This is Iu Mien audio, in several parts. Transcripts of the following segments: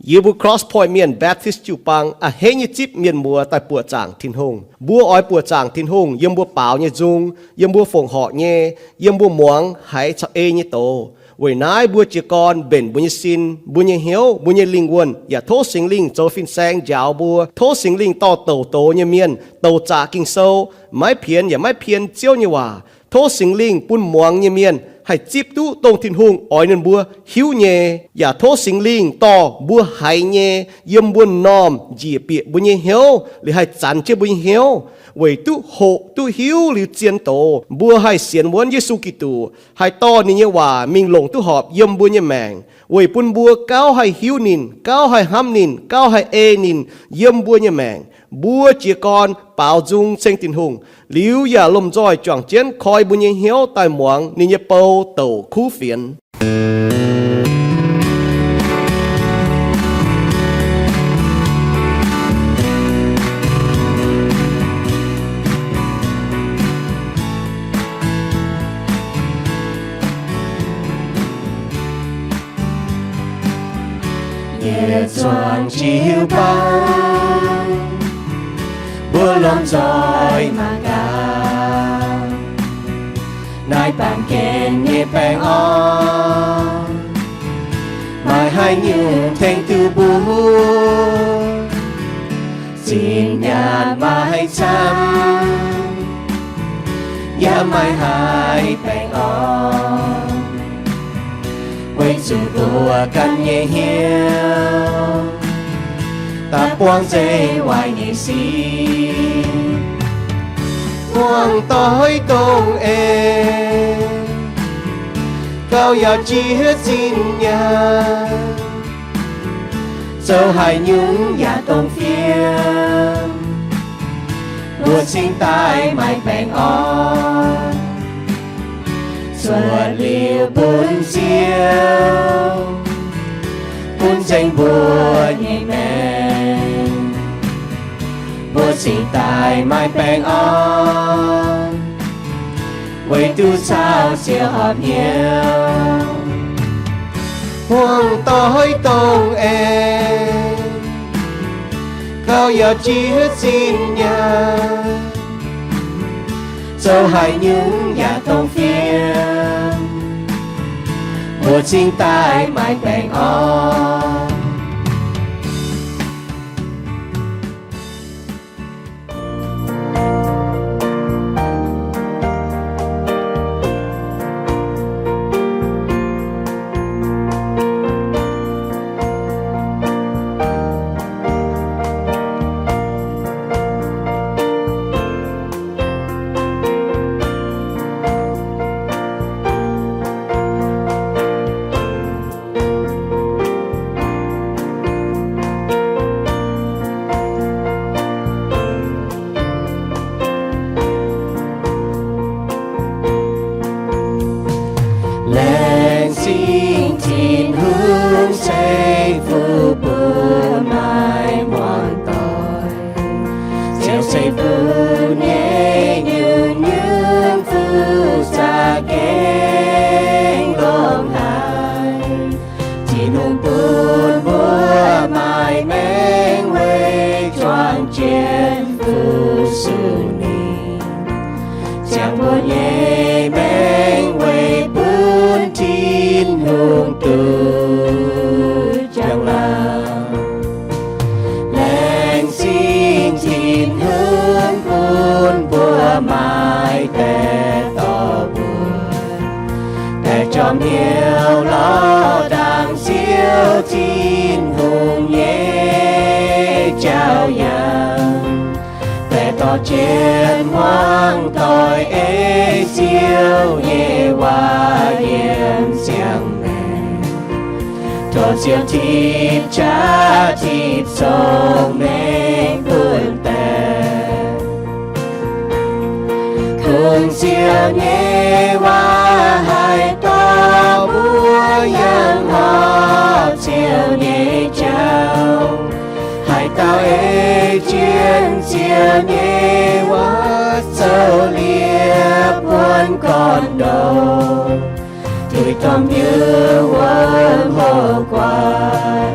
Yie mbuo Cross Point Mienh Baptist jiu-baang a'hneiv nyei zipv mienh muoz daaih buoqc zaangc Tin-Hungh. Mbuo oix buoqc zaangc Tin-Hungh yiem mbuo baaux nyei nzung, yiem mbuo fongc horc nyei, yiem mbuo muangx haiz caux ei nyei doz. Weic naaiv mbuo jiez gorn mbenc mbuo nyei sin, mbuo nyei hnyouv, mbuo nyei lingh wuonh, yaac tov Singx Lingh zoux fin-saeng njaaux mbuo. Tov Singx Lingh dorh douc doz nyei mienh, douc zaqc Ging-Sou, maiv pienx yaac maiv pien Ziouv nyei waac. Tov Singx Lingh bun muangx nyei mienh haih zipv duqv dongh Tin-Hungh oix ninh mbuo hiuv nyei, yaac tov Singx Lingh dorh mbuo haiz nyei yiem mbuo m'normh njiec bieqc mbuo nyei hnyouv, liuz haih zanx jienv mbuo nyei hnyouv, weic duqv hoqc duqv hiuv liuz zien doz, mbuo haih sienx wuonv Yesu Giduc, haih dorh ninh nyei waac mingh longc duqv horpc yiem mbuo nyei maengc, weic bun mbuo gauh haih hiuv ninh, gauh haih hnamv ninh, gauh haih ei ninh yiem mbuo nyei maengc. Mbuo jiez gorn baaux nzung ceng Tin-Hungh, liuz yaac lomh nzoih juangc jienv koi mbuo nyei hnyouv daaih muangx ninh nyei bou douc kuv fienx. Yietc zuangx jiu-baang, mbuo lomh nzoih mangc gaax, naaiv baamh gen nyei baengh orn, maaih haaix nyungc tengx duqv mbuo? Zinh nyaanh maaih camv, yaac maaih haiz baengh orn, weic zuqc mbuo ganh nyei hnyouv daaih buangv nzengc waaic nyei sic. Muangx doix dongh eix, gauh yaac jiex zinh nyaanh, zoux haaix nyungc yaac dongh fiem, mbuo cingx daaih maaih baengh orn, zuotc liuz bun Ziouv bun nzengc mbuo nyei maengc, mbuo cingx daaih maaih baengh orn, weic duqv caux Ziouv horpc hnyouv. Muangx doix dongh eix, gauh yaac jiex zinh nyaanh, zoux haaix nyungc yaac dongh fiem, mbuo cingx daaih maaih baengh orn. Laengz zingh Tin-Hungh ceix fuqv bun maaih muangx doic. Ziouv ceix fuqv nyei nyungc-nyungc fuqv za'gengh ndongc haaix. Tin-Hungh bun mbuo maaih maengc weic juangc jienv fu-sux ninh, ziangh mbuo nyei maengc weic bun Tin-Hungh duqv jangx-laangc. Laengz zingh Tin-Hungh bun mbuo maaih deix dorh mbuo daaih jorm hnyouv lorz ndaangc Ziouv Tin-Hungh nyei jauv-yangh, daaih dorh jienv muangx doic ei Ziouv nyei waac yiem ziangh maengc. Tov Ziouv tipc qaqv tipc cong-mengh bun deix. Kungx Ziouv nyei waac haih dorh mbuo yangh horpc Ziouv nyei jauv, haih dau ei jienv Ziouv nyei waac zoux liepc buonv gorn-ndoqv, tuix domh mbiuh wuom houx guaax.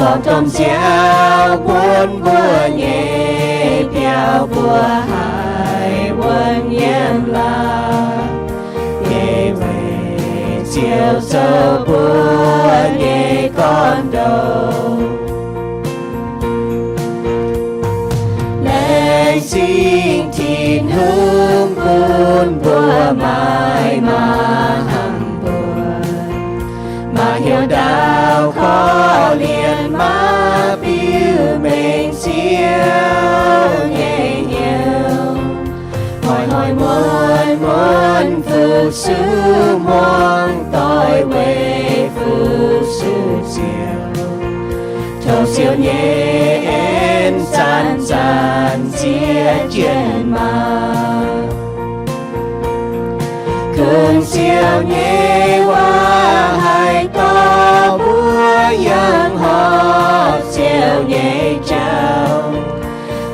Borngz domh nziaaux buonv mbuo nyei biauv, mbuo haih wuonv yiem laangz. Yie weic Ziouv zoux mbuo nyei gorn-ndoqv. Laengz zingh Tin-Hungh bun mbuo maaih maa hnamv mbuo, maaih hnyouv ndaauv korv-lienh, maiv biux mengh Ziouv nyei hnyouv. Hnoi-hnoi muonz-muonz fu-sux muangx doic weic fu-sux Ziouv. Tov Ziouv nyei en zanc-zanc ziex jienv maah! Kungx Ziouv nyei waac haih dorh mbuo yangh horpc Ziouv nyei jauv.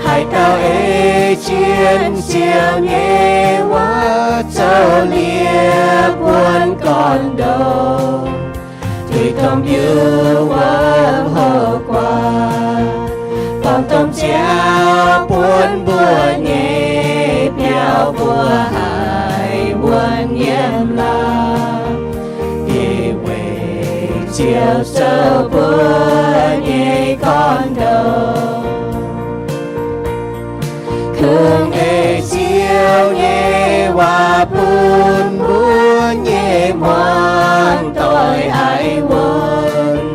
Haaix dauh ei jienv Ziouv nyei waac zoux liepc buonc gorn-ndoqv, tuix domh mbiuh wuom houx guaax. Borngz domh nziaaux buonv mbuo nyei biauv, mbuo haih wuonv yiem laangz. Yie weic Ziouv zoux mbuo nyei gorn-ndoqv. Kungx ei Ziouv nyei waac bun mbuo nyei hmuangx doic haih wuonv.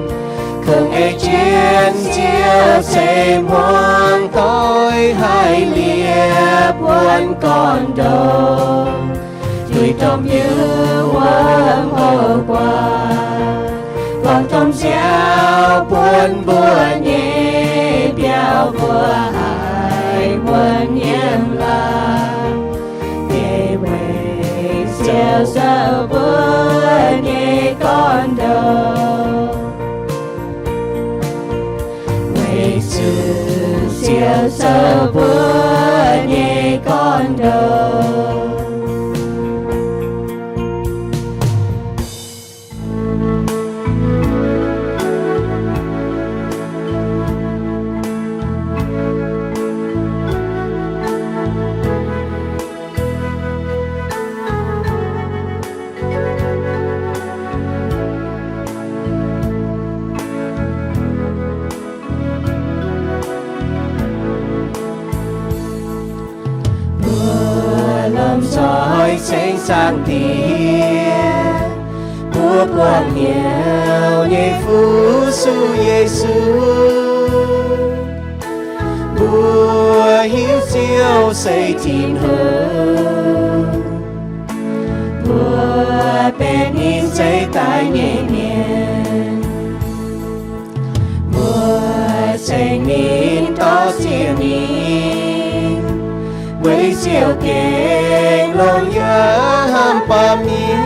Kungx ei jienv Ziouv ceix hmuangx doic haih liepc buonc gorn-ndoqv, tuix domh mbiuh wuom houx guaax. Borngz domh nziaaux buonv mbuo nyei biauv, mbuo haih wuonv yiem laangz. Yie weic Ziouv zoux mbuo nyei gorn-ndoqv. Weic zuqc Ziouv zoux mbuo nyei gorn-ndoqv. Mbuo lomh nzoih ceng Zaangc Diex, mbuo buangh hnyouv nyei fu-sux Yesu. Mbuo hiuv Ziouv se Tin-Hungh. Mbuo benx ninh seix daaih nyei mienh. Mbuo ceng ninh, dorh ziec ninh, weic Ziouv gengh longx yaac hnamv baamh mienh.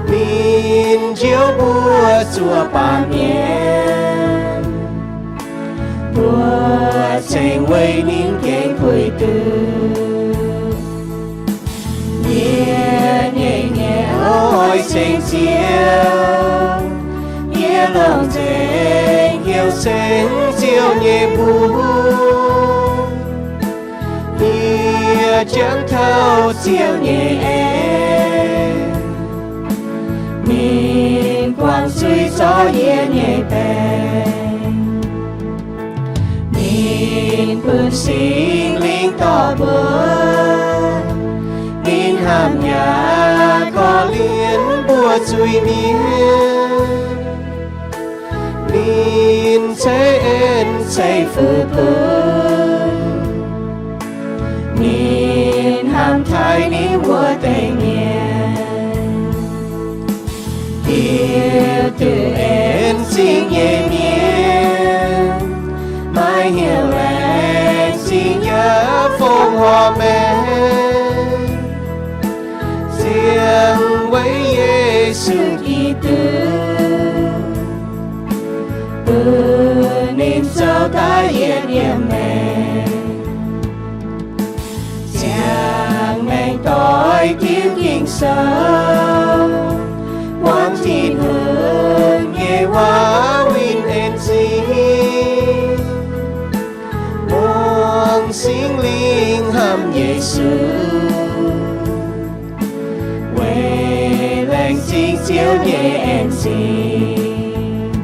Ninh njoux mbuo zuoqc baamh mienh. Mbuo ceng weic ninh gengh puix duqv. Yie nyei hnyouv oix ceng Ziouv. Yie longc nzengc hnyouv ceng Ziouv nyei mbuox. Yie jangx taux Ziouv nyei en. Ninh guangc zuiz zorc yie nyei baengc. Ninh bun Singx Lingh dorh mbuo. Ninh hnamv yaac korv-lienh mbuo zuiz-mienh. Ninh ceix en ceix fuqv bun. Ninh hnamv taaih ninh wuov deix mienh. Hiuv duqv en zingh nyei mienh, maaih hnyouv laengz zingh yaac fongc horc maengc. Ziangh weic Yesu Giduc, bun ninh zoux daaih yietc nyungc maengc. Ziangh maengc doix diuv Ging-Sou, muangx Tin-Hungh nyei Faaux winh en zingh, mungv Singx Lingh hnamv Yesu, weic laengz zingh Ziouv nyei en zingh.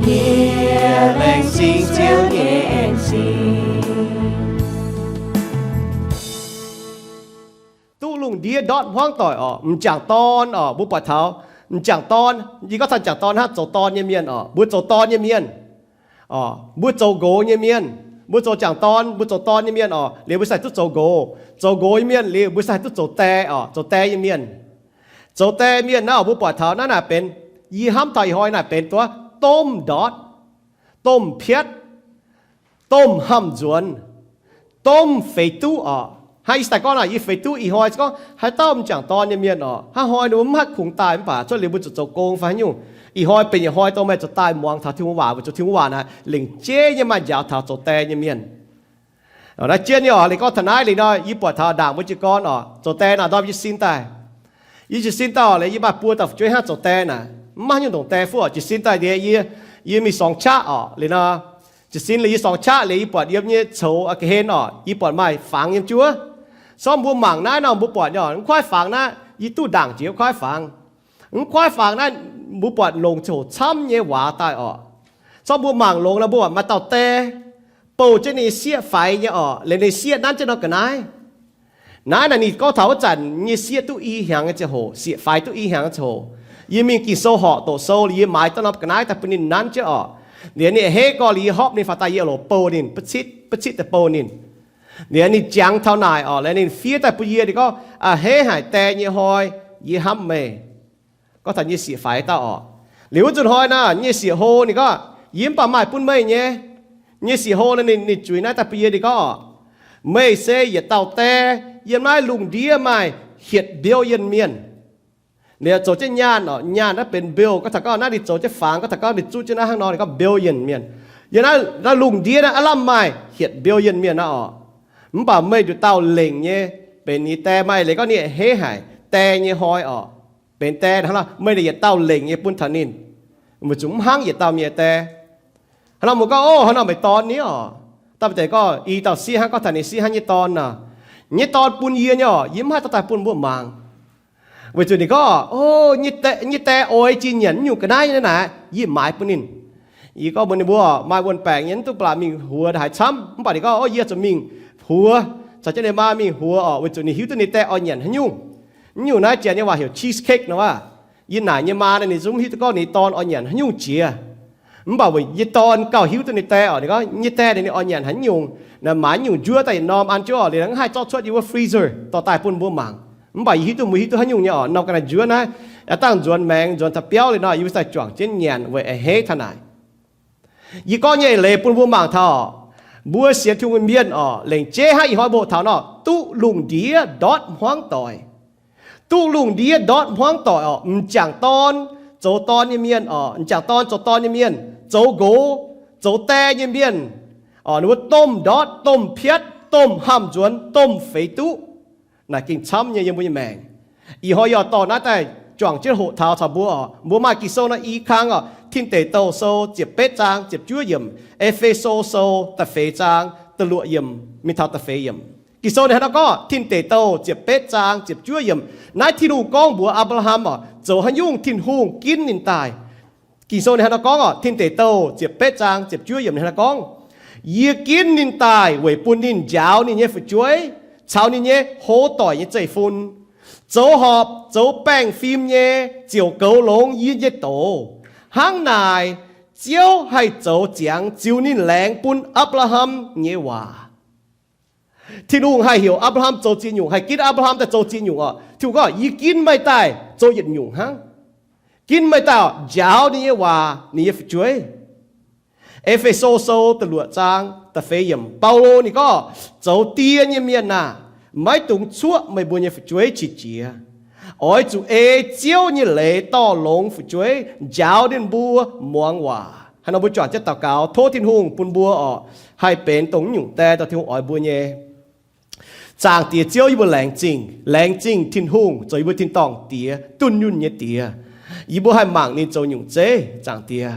Yie laengz zingh Ziouv nyei en zingh. Duqv lungh ndiev ndortv hmuangv doic orqc, m'jangc dorn orqc, mbuo buatc taux m'jangc dorn, yie gorngv taux m'jangc dorn hnangv, zoux dorn nyei mienh orqc, mbuo zoux dorn nyei mienh orqc, mbuo zoux nqox nyei mienh, mbuo zoux m'jangc dorn, mbuo zoux dorn nyei mienh orqc, liuz mbuo sai duqv zoux nqox, zoux nqox nyei mienh liuz mbuo sai duqv zoux die orqc, zoux die nyei mienh. Zoux die mienh naaiv orqc, mbuo buatc taux naaiv naaic benx, yie hnamv taux ih hnoi naaic benx duqv domh ndortv, domh piatv, domh hnamv nzuonx, domh feix duqv orqc. Hnangv yie daaih gorngv naaic, yie feix duqv ih hnoi se gorngv haaix dauh m'jangc dorn nyei mienh orqc, hnangv hnoi ninh mbuo mv haih kungx daaih mv baac cuotv liuz mbuo zuqc zoux gong fai haaix nyungc, ih hnoi benx yietc hnoi dongh meih zuqc daaih muangx taux Tin-Hungh waac, weic zuqc Tin-Hungh waac naaic lengc jeiv nyei maaih njaaux taux zoux die nyei mienh. Naaiv jienv nyei orqc, liuz gorngv taux naaiv liuz nor, yie buatc taux ndaangc mbuo jiez gorn orqc, zoux die naaic ndorm jiez sin daaih. Yie jiez sin daaih orqc, liuz yie maaih buo dauh fu'jueiv hnangv zoux die naaic, mv maaih haaix nyungc ndongc die fuqv orqc. Jiez sin daaih liuz yie, yie mingh sorngx qaqv orqc, liuz nor, jiez sin liuz yie sorngx qaqv liuz yie buatc yiem nyei coux ga'hlen orqc, yie buatc maaih fangx yiem juov. Sorng mbuo mangc naaiv nor mbuo buatc nyei orqc, mv kuaaiv fangx naaiv, yie duqv ndaangc jiex mv kuaaiv fangx. Mv kuaaiv fangx naaiv mbuo buatc longc ziangh hoc camv nyei waac daaih orqc. Sorng mbuo mangc longx nor mbuo buatc maaih dauh die bouh jienv ninh sieqv faix nyei orqc, liuz ninh sieqv nanv jienv nor ga'naaiv. Naaiv naaic ninh gorngv taux wuov zanc nyei sieqv duqv i hnyangx nyei ziangh hoc, sieqv faix duqv i hnyangx nyei ziangh hoc. Yie mingh Ging-Sou horqc doqc sou liuz yie maaiz daaih norm ga'naaiv daaih bun ninh nanv jienv orqc. Liuz ninh a'hneiv gorx liuz yie hopv ninh faaux daaih yie loc bouh ninh, ba'citv ba'citv daaih bouh ninh. Liuz ninh jangx taux naaic orqc, liuz ninh fiev daaih bun yie, ninh gorngv, A'hneiv haic die nyei hnoi, yie hnamv meih. Gorngv taux nyei sieqv faix dauh orqc. Liuz wuov nzunc hnoi naaic nyei sieqv hlo ninh gorngv, Yie mv baac maaih bun meih nyei. Nyei sieqv hlo naaic ninh, ninh zuiz naaiv daaih bun yie, ninh gorngv orqc, Meih se yietc dauh die yiem naaiv lungh ndiev maaih hietc billion mienh. Liuz zoux jienv nyaanh orqc, nyaanh naaiv benx billion, gorngv taux gorngv naaiv ninh zoux jienv fangx, gorngv taux gorngv ninh zuqv jienv naaiv hnangv nor, ninh gorngv billion mienh. Yiem naaiv, naaiv lungh ndiev naaiv aav lamh maaih hietc billion mienh naaiv orqc. Mv baac meih nduqc dauh lengc nyei benx ninh die, maaih leiz gorngv ninh a'hneiv haic die nyei hnoi orqc. Benx die hnangv nor, meih naaic yietc dauh lengc nyei bun taux ninh. Weic zuqc mv hnangv yietc dauh mienh die. Hnangv nor mbuo gorngv, Ov, hnangv nor meih dorn ni orqc. Daaih maaih deix gorngv i dauh sieqv hnangv, gorngv taux ninh sieqv hnangv nyei dorn nor, nyei dorn bun yie nyei orqc, yie mv haih dorh daaih bun mbuo mangc. Weic zuqc ninh gorngv, Ov, nyei die, nyei die oix jiex nyanc nyungc ga'naaiv nyei naaic, yie maaiz bun ninh. Yie gorngv mbuox ninh mbuo, Maaih wuonh baengc nyei, mv duqv ba'laqc mingh huox haaix camv. Mv baac ninh gorngv, Ov, yie zuqc mingh huox, caux jienv ninh maa mingh huox orqc, weic zuqc ninh hiuv duqv ninh die oix nyanc haaix nyungc. Nyungc naaiv janx nyei waac heuc cheesecake nor aqv. Yie naaic nyei maa naaic ninh zungv mv hiuv duqv gorngv ninh dorn oix nyanc haaix nyungc jiex. Mv baac weic yie dorn gauh hiuv duqv ninh die orqc, ninh gorngv nyei die naaic ninh oix nyanc haaix nyungc, naaic maaiz nyungc njuov daaih yietc norm an jienv orqc, liuz hnangv haih zorqv cuotv yie wuov freezer dorh daaih bun mbuo mangc. Mv baac yie hiuv duqv mbuo hiuv duqv haaix nyungc nyei orqc, norm ga'naaiv njuov naaiv, aa, dangh nzuonx maengx nzuonx taux biauv liuz nor, yie wuov daaih juangc jienv nyanc weic a'hneiv taux naaic. Yie gorngv nyei leiz bun mbuo mangc taux, mbuo sienx Tin-Hungh nyei mienh orqc, lengc jeiv hnangv ih hnoi mbuo hoqc taux nor, duqv lungh ndiev ndortv hmuangv doic. Duqv lungh ndiev ndortv hmuangv doic orqc, m'jangc dorn, zoux dorn nyei mienh orqc, m'jangc dorn zoux dorn nyei mienh, zoux nqox, zoux die nyei mienh orqc, ninh mbuo domh ndortv, domh piatv, domh hnamv nzuonx, domh feix duqv. Naaic gengh camv nyei yiem mbuo nyei maengc. Ih hnoi yie oix dorh naaiv daaih juangc jienv hoqc taux caux mbuo orqc. Mbuo maaih Ging-Sou nor i kang orqc, Tin Deic Douh Sou ziepc betv zaang ziepc juov yiemc, E^fe^so Sou da'feix zaang da'luoqc yiemc mingh taux da'feix yiemc. Ging-Sou ninh hnangv naaiv gorngv, Tin Deic Douh ziepc betv zaang ziepc juov yiemc, naaiv Tin-Hungh gorngv mbuox Apc^laa^ham orqc, zoux haaix nyungc Tin-Hungh ginv ninh daaih. Ging-Sou ninh hnangv naaiv gorngv orqc, Tin Deic Douh ziepc betv zaang ziepc juov yiemc ninh hnangv naaiv gorngv, Yie ginv ninh daaih weic bun ninh njaaux ninh nyei fu'jueiv caux ninh nyei hoz doic nyei zeiv-fun, zoux horpc zoux baengh fim nyei ziouc goux longx yie nyei doz. Hnangv naaic, Ziouv haih zoux ziangx ziux ninh laengz bun Apc^laa^ham nyei waac. Tin-Hungh haih heuc Apc^laa^ham zoux ziex nyungc, haih ginv Apc^laa^ham daaih zoux ziex nyungc orqc. Tin-Hungh gorngv, Yie ginv meih daaih zoux yietc nyungc hnangv. Ginv meih daaih njaaux ninh nyei waac, ninh nyei fu'jueiv. E^fe^so Sou da'luoqc zaang da'feix yiemc, Baulo ninh gorngv, Zoux die nyei mienh aah! Maiv dungx cuoqv meih mbuo nyei fu'jueiv qiex jiez. Oix zuqc ei Ziouv nyei leiz dorh longx fu'jueiv, njaaux ninh mbuo muangx waac. Hnangv nor mbuo juangc jienv daux gaux, tov Tin-Hungh bun mbuo orqc, haih benx dongh nyungc die, dongh Tin-Hungh oix mbuo nyei. Zaangc Diex Ziouv, yie mbuo laengz zingh, laengz zingh Tin-Hungh zoux yie mbuo tin-dorngh Diex, dunh yunh nyei Diex. Yie mbuo haih mangc ninh zoux nyungc zeiv, Zaangc Diex.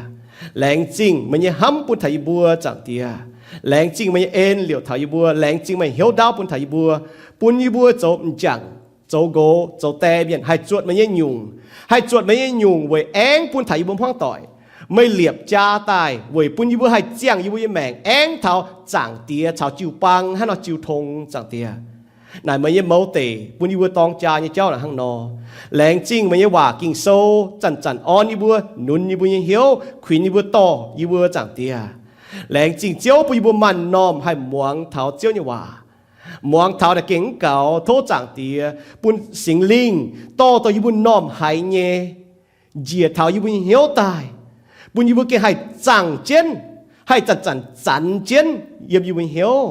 Laengz zingh meih nyei hnamv bun taux yie mbuo, Zaangc Diex. Laengz zingh meih nyei en liouc taux yie mbuo. Laengz zingh meih hnyouv ndaauv bun taux yie mbuo, bun yie mbuo zoux m'jangc, zoux nqox, zoux die mienh haih zuotc meih nyei nyungc, haih zuotc meih nyei nyungc weic aengv bun taux yie mbuo hmuangv doic. Meih liepc jaa daaih weic bun yie mbuo haih ziangh yie mbuo nyei maengc aengv taux Zaangc Diex caux jiu-baang hnangv nor jiu tong, Zaangc Diex. Naaic meih nyei mouz deic bun yie mbuo dorng jaa nyei jauv naaic hnangv nor. Laengz zingh meih nyei waac Ging-Sou zanc-zanc orn yie mbuo, nunc yie mbuo nyei hnyouv, kuinx yie mbuo, dorh yie mbuo, Zaangc Diex. Laengz zingh Ziouv bun yie mbuo maaih m'normh haih muangx taux Ziouv nyei waac, muangx taux naaic gengh mv gaux. Tov Zaangc Diex bun Singx Lingh dorh dongh yie mbuo m'normh haiz nyei njiec taux yie mbuo nyei hnyouv daaih, bun yie mbuo gengh haih zaangc jienv, haih zanc-zanc zanx jienv yiem yie mbuo nyei hnyouv.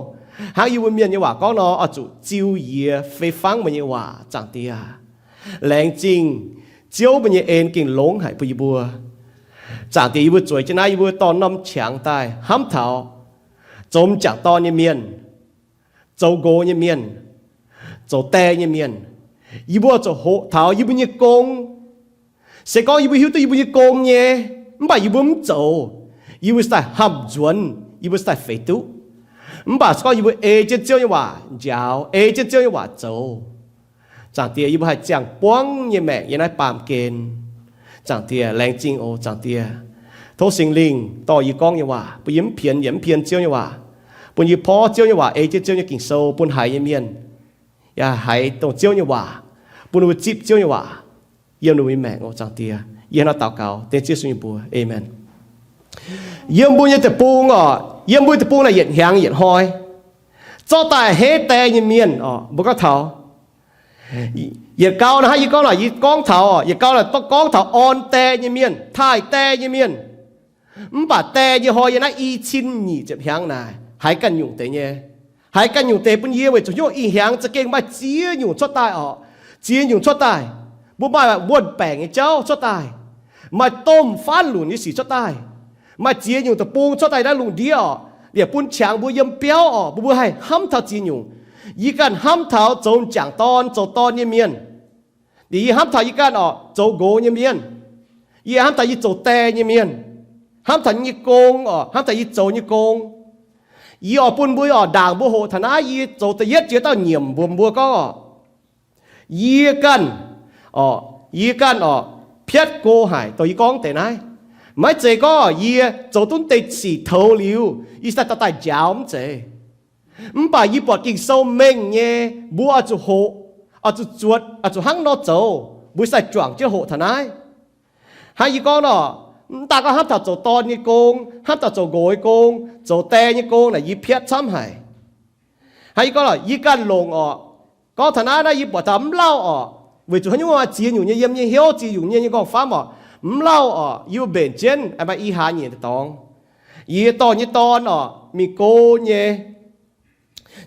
Hnangv yie mbuo mienh nyei waac gorngv nor, oix zuqc ziu yie fei fangv meih nyei waac, Zaangc Diex. Laengz zingh Ziouv meih nyei en gengh longx haic bun yie mbuo. Zaangc Diex, yie mbuo zueiz jienv naaiv, yie mbuo dorh norm qangx daaih hnamv taux zoux m'jangc dorn nyei mienh, zoux nqox nyei mienh, zoux die nyei mienh. Yie mbuo zuqc hoqc taux yie mbuo nyei gong. Se gorngv yie mbuo hiuv duqv yie mbuo nyei gong nyei, mv baac yie mbuo mv zoux, yie mbuo daaih hnamv nzuonx, yie mbuo daaih feix duqv. Mv baac se gorngv yie mbuo ei jienv Ziouv nyei waac njaaux, ei jienv Ziouv nyei waac zoux, Zaangc Diex, yie mbuo haih ziangh buangv nyei maengc yiem naaiv baamh gen. Zaangc Diex, laengz zingh oc, Zaangc Diex. Tov Singx Lingh dorh yie gorngv nyei waac bun yie mv pienx yietc mv pienx Ziouv nyei waac, bun yie porv Ziouv nyei waac, ei jienv Ziouv nyei Ging-Sou bun haiz nyei mienh, yaac haiz dongh Ziouv nyei waac, bun ninh mbuo zipv Ziouv nyei waac yiem ninh mbuo nyei maengc oc, Zaangc Diex. Yie hnangv naaiv daux gaux dengv Ziouv Yesu nyei mbuox. Aamen. Yiem mbuo nyei deic-bung oc, yiem mbuo nyei deic-bung naaic yietc hnyangx yietc hnoi zorqv daaih heiv die nyei mienh oc. Mbuo gorngv taux yietc gau naaic, hnangv yie gorngv naaic, yie gorngv taux, yietc gau naaic gorngv taux orn die nyei mienh, taaih die nyei mienh. Mv baac die nyei hnoi yiem naaiv i cin nyic ziepc hnyangx naaic haiz ganh nyungc deix nyei. Haiz ganh nyungc deix bun yie weic zuqc hnyouv ih hnyangx za'gengh maaih ziex nyungc cuotv daaih oc. Ziex nyungc cuotv daaih. Mbuo maaih wuonh baengc nyei jauv cuotv daaih, maaih domh faanv lunc nyei sic cuotv daaih, maaih ziex nyungc deic-bung cuotv daaih naaiv lungh ndiev oc. Liepc bun qangx mbuo yiem biauv oc, mbuo mbuo haih hnamv taux ziex nyungc. Yie ganh hnamv taux zoux m'jangc dorn, zoux dorn nyei mienh. Liuz yie hnamv taux yie ganh oc, zoux nqox nyei mienh. Yie hnamv taux yie zoux die nyei mienh, hnamv taux yie nyei gong oc, hnamv taux yie zoux nyei gong. Yie oix bun mbuo oc, ndaangc mbuo hoqc taux naaiv, yie zoux da'yietv jiex dauh nyiemc mbuox mbuo gorngv oc, yie ganh, yie ganh oc, piatv go haic dongh yie gorngv deix naaiv. Maiv zeiz gorngv yie zoux duqv deix sic toux liuz yie daaih daaih njaaux, mv zeiz. Mv baac yie buatc Ging-Sou mengh nyei, mbuo oix zuqc hoqc, oix zuqc zuotc, oix zuqc hnangv nor zoux, mbuo sai juangc jienv hoqc taux naaiv. Hnangv yie gorngv nor, mv daaih gorngv hnamv taux zoux dorn nyei gong, hnamv taux zoux nqox nyei gong, zoux die nyei gong naaic yie piatv camv haic. Hnangv yie gorngv nor, yie ganh longc oc, gorngv taux naaiv naaiv yie buatc taux mv lauh oc, weic zuqc haaix nyungc maaih ziex nyungc nyei yiem nyei hnyouv, ziex nyungc nyei nyei nqorngv-famv oc, mv lauh oc, yie mbuo mbenc jienv aengx maaih i hlaax nyeic deix dorngx. Yie dorh nyei dorn oc mingh go nyei,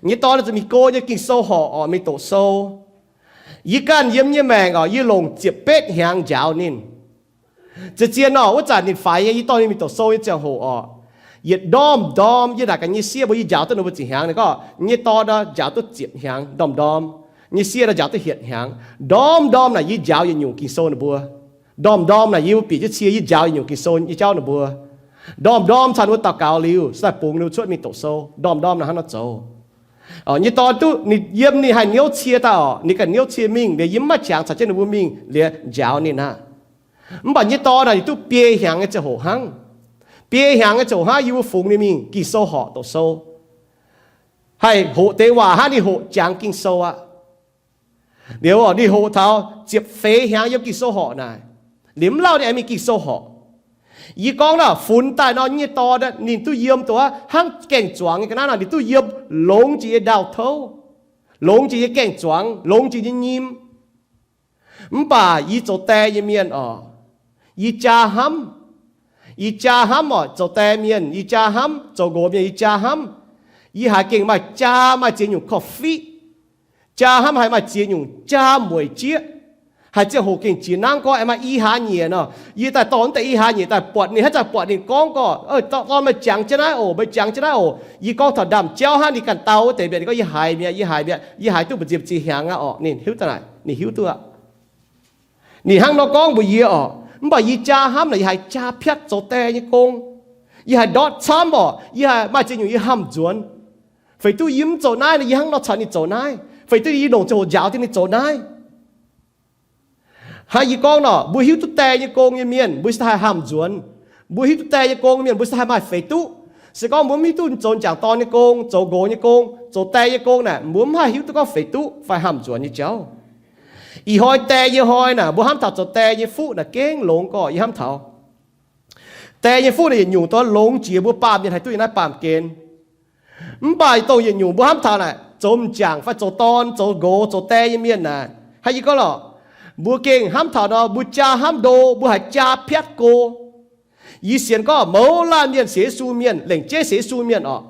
nyei dorn zuqc mingh go nyei Ging-Sou horc oc, mingh doqc sou. Yie ganh yiem nyei maengc oc, yie longc ziepc betv hnyangx njaaux ninh. Zien-zien nor, wuov zanc ninh faix nyei, yie dorh ninh mingh doqc sou nyei ziangh hoc oc, yietc ndorm-ndorm yie naaic gaax nyei sieqv mbuo, yie njaaux duqv ninh mbuo ziepc hnyangx. Ninh gorngv nyei dorn njaaux duqv ziepc hnyangx ndorm-ndorm. Nyei sieqv nor njaaux duqv hietc hnyangx. Ndorm-ndorm naaic yie njaaux yietc nyungc Ging-Sou ninh mbuo. Ndorm-ndorm naaic yie mbuo bieqc jienv cie, yie njaaux yietc nyungc Ging-Sou nyei jauv ninh mbuo. Ndorm-ndorm caux ninh mbuo daux gaux liuz, daaih bungx ninh mbuo cuotv mingh doqc sou. Ndorm-ndorm naaic hnangv nor zoux. Nyei dorn duqv ninh yiem, ninh haih niouv cie daaih oc, ninh ganh niouv cie mingh liuz, yie mv maaih qangx caux jienv ninh mbuo mingh liuz njaaux ninh aqv. Mv baac nyei dorn naaic ninh duqv biei hnyangx nyei ziangh hoc hnangv. Biei hnyangx nyei ziangh hoc hnangv, yie mbuo fungx ninh mingh Ging-Sou horc doqc sou. Haih hoqc deix waac hnangv ninh hoqc jangx Ging-Sou aqv. Liuz ninh hoqc taux ziepc feix hnyangx yiem Ging-Sou horc naaic, liuz mv lauh ninh aengx mingh Ging-Sou horc. Yie gorngv naaic, funx daaih nor nyei dorn ninh duqv yiem duqv hnangv gaeng-zuangx nyei ga'naaiv nor, ninh duqv yiem longx jiex nyei ndau-touv, longx jiex nyei gaeng-zuangx, longx jiex nyei nyim. Mv baac yie zoux die nyei mienh oc, yie jaa hnamv. Yie jaa hnamv oc, zoux die mienh yie jaa hnamv, zoux nqox mienh yie jaa hnamv. Yie haiz gengh maaih jaa maaih ziex nyungc korv-fiqv, jaa hnamv haiz maaih ziex nyungc jaa mueic jieqv. Haiz ziangh hoc gengh jiex nangv gorngv aengx maaih i hlaax nyeic nor, yie daaih dorh wuov deix i hlaax nyeic daaih buatc ninh, haaix zanc buatc ninh gorngv gorx, Dorn, meih jangx jienv naaiv oc, meih jangx jienv naaiv oc. Yie gorngv taux ndaamv-jauv hnangv, ninh ganh dau wuov deix mbiaauc, ninh gorngv, Yie haiz mi'aqv, yie haiz mi'aqv, yie haiz duqv mbu'ziex ziex hnyangx aqv orqc. Ninh hiuv duqv, ninh hiuv duqv aqv. Ninh hnangv nor gorngv mbuox yie orqc. Mv baac yie jaa hnamv naaic, yie haiz jaa piatv zoux die nyei gong. Yie haiz ndortv camv orqc. Yie haiz maaih ziex nyungc yie hamh nzuonx. Feix duqv yie mv zoux naaiv nor, yie hnangv nor caux ninh zoux naaiv. Feix duqv yie longc ziangh hoc njaaux dingc ninh zoux naaiv. Hnangv yie gorngv nor, mbuo hiuv duqv die nyei gong nyei mienh, mbuo se haih hamh nzuonx. Mbuo hiuv duqv die nyei gong nyei mienh, mbuo se haih maaih feix duqv. Se gorngv mbuo mv hiuv duqv zoux m'jangc dorn nyei gong, zoux nqox nyei gong, zoux die nyei gong naaic, mbuo mv haih hiuv duqv gorngv feix duqv fai hamh nzuonx nyei jauv. Ih hnoi die nyei hnoi naaic, mbuo hnamv taux zoux die nyei fuqv naaic gengh longx gorqv. Yie hnamv taux die nyei fuqv naaic yietc nyungc dongh longx jiex mbuo baamh mienh haih duqv yiem naaiv baamh gen. Mv baac dongh yietc nyungc mbuo hnamv taux naaic zoux m'jangc fai zoux dorn, zoux nqox, zoux die nyei mienh naaic, hnangv yie gorngv lorqc, mbuo gengh hnamv taux nor, mbuo jaa hnamv ndo, mbuo haiz jaa piatv go. Yie sienx gorngv mouz laanh mienh sienx Yesu mienh, lengc jeiv sienx Yesu mienh orqc.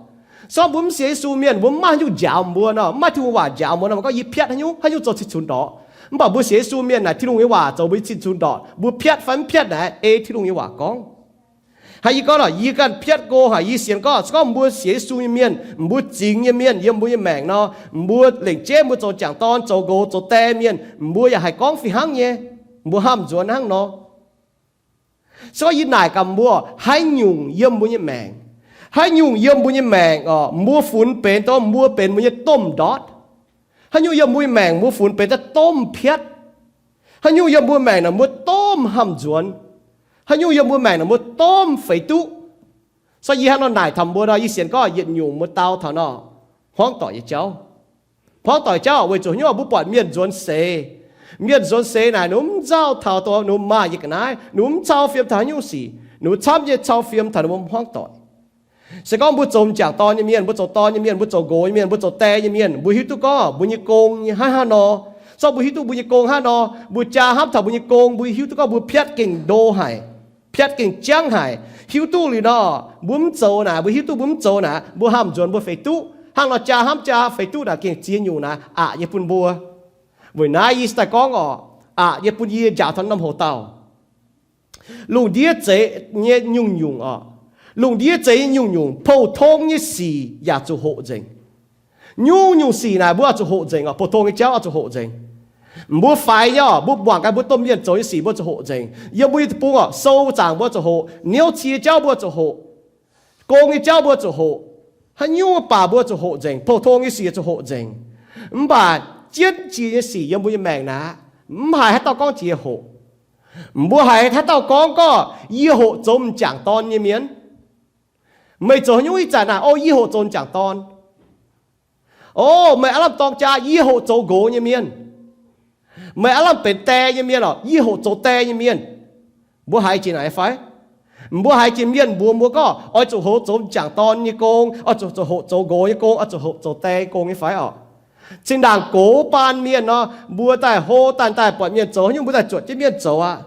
Se gorngv mbuo mv sienx Yesu mienh, mbuo mv maaih haaix nyungc njaaux mbuo nor, mv maaih Tin-Hungh waac njaaux mbuo nor, mbuo gorngv yie piatv haaix nyungc, haaix nyungc zoux cing-cunx ndorqc. Mv baac mbuo sienx Yesu mienh naaic, Tin-Hungh nyei waac zoux mbuo nyei cing-cunx ndorqc. Mbuo piatv fai mv piatv naaic ei Tin-Hungh nyei waac gorngv. Hnangv yie gorngv lorqc, yie ganh piatv go haic. Yie sienx gorngv se gorngv mbuo sienx Yesu nyei mienh, mbuo zingx nyei mienh yiem mbuo nyei maengc nor, mbuo lengc jeiv mbuo zoux m'jangc dorn, zoux nqox, zoux die mienh, mbuo yaac haih gorngv fih hnangv nyei. Mbuo hamh nzuonx hnangv nor. Se gorngv yie naaic gaax mbuo, haaix nyungc yiem mbuo nyei maengc, haaix nyungc yiem mbuo nyei maengc orqc, mbuo funx benx dongh mbuo benx mbuo nyei domh ndortv. Haaix nyungc yiem mbuo nyei maengc mbuo funx benx daaih domh piatv. Haaix nyungc yiem mbuo maengc naaic mbuo domh hamh nzuonx. Haaix nyungc yiem mbuo maengc naaic mbuo domh feix duqv. Se yie hnangv nor naaic taux mbuo nor, yie sienx gorngv yietc nyungc mbuo dau taux nor, hmuangv doic nyei jauv. Hmuangv doic jauv weic zuqc haaix nyungc mbuo buatc mienh nzuonx seix. Mienh nzuonx seix naaic ninh mbuo mv nzauh taux dongh ninh mbuo maaih nyei ga'naaiv, ninh mbuo mv cau fiem taux haaix nyungc sic, ninh mbuo camv nyei cau fiem taux ninh mbuo hmuangv doic. Se gorngv mbuo zoux m'jangc dorn nyei mienh, mbuo zoux dorn nyei mienh, mbuo zoux nqox nyei mienh, mbuo zoux die nyei mienh, mbuo hiuv duqv gorngv mbuo nyei gong nyei hnangv haaix nor. Se gorngv mbuo hiuv duqv mbuo nyei gong hnangv haaix nor, mbuo jaa hnamv taux mbuo nyei gong, mbuo hiuv duqv gorngv mbuo piatv gengh ndo haic, piatv gengh jangv haic. Hiuv duqv liuz nor, mbuo mv zoux naaic, mbuo hiuv duqv mbuo mv zoux naaic, mbuo hamh nzuonx mbuo feix duqv. Hnangv nor jaa hnamv jaa feix duqv naaic gengh ziex nyungc naaic aqc nyei bun mbuo. Weic naaiv yie se daaih gorngv orqc, aqc nyei bun yie njaaux taux norm hoc dauh. Lungh ndiev zeix nyei nyungc-nyungc orqc, lungh ndiev zeix nyei nyungc-nyungc pou-tong nyei sic yaac zuqc hoqc nzengc. Nyungc-nyungc sic naaic mbuo oix zuqc hoqc nzengc orqc. Pou-tong nyei jauv oix zuqc hoqc nzengc. Mbuo faix nyei orqc, mbuo muangx gaax mbuo domh mienh zoux nyei sic mbuo zuqc hoqc nzengc. Yiem mbuo nyei deic-bung orqc, sou zaangc mbuo zuqc hoqc, niouv cie jauv mbuo zuqc hoqc, gong nyei jauv mbuo zuqc hoqc, haaix nyungc baac mbuo zuqc hoqc nzengc, pou-tong nyei sic zuqc hoqc nzengc. Mv baac jienv jiex nyei sic yiem mbuo nyei maengc naaic, mv haiz haaix dauh gorngv jiex hoqc. Mbuo haiz haaix dauh gorngv gorqv, yie hoqc zoux m'jangc dorn nyei mienh. Meih zoux haaix nyungc ih zanc naaic? O, yie hoqc zoux m'jangc dorn. O, meih aav lamh dorng jaa, yie hoqc zoux nqox nyei mienh. Meih aav lamh benx die nyei mienh orqc, yie hoqc zoux die nyei mienh. Mbuo haiz jiex naaic fai? Mbuo haiz jiex mienh mbuox mbuo gorngv oix zuqc hoqc zoux m'jangc dorn nyei gong, oix zuqc hoqc zoux nqox nyei gong, oix zuqc hoqc zoux die gong nyei fai orqc? Zinh ndaangc gox baan mienh nor, mbuo daaih hlo daaih daaih buatc mienh zoux haaix nyungc mbuo daaih zuotc jienv mienh zoux aqv.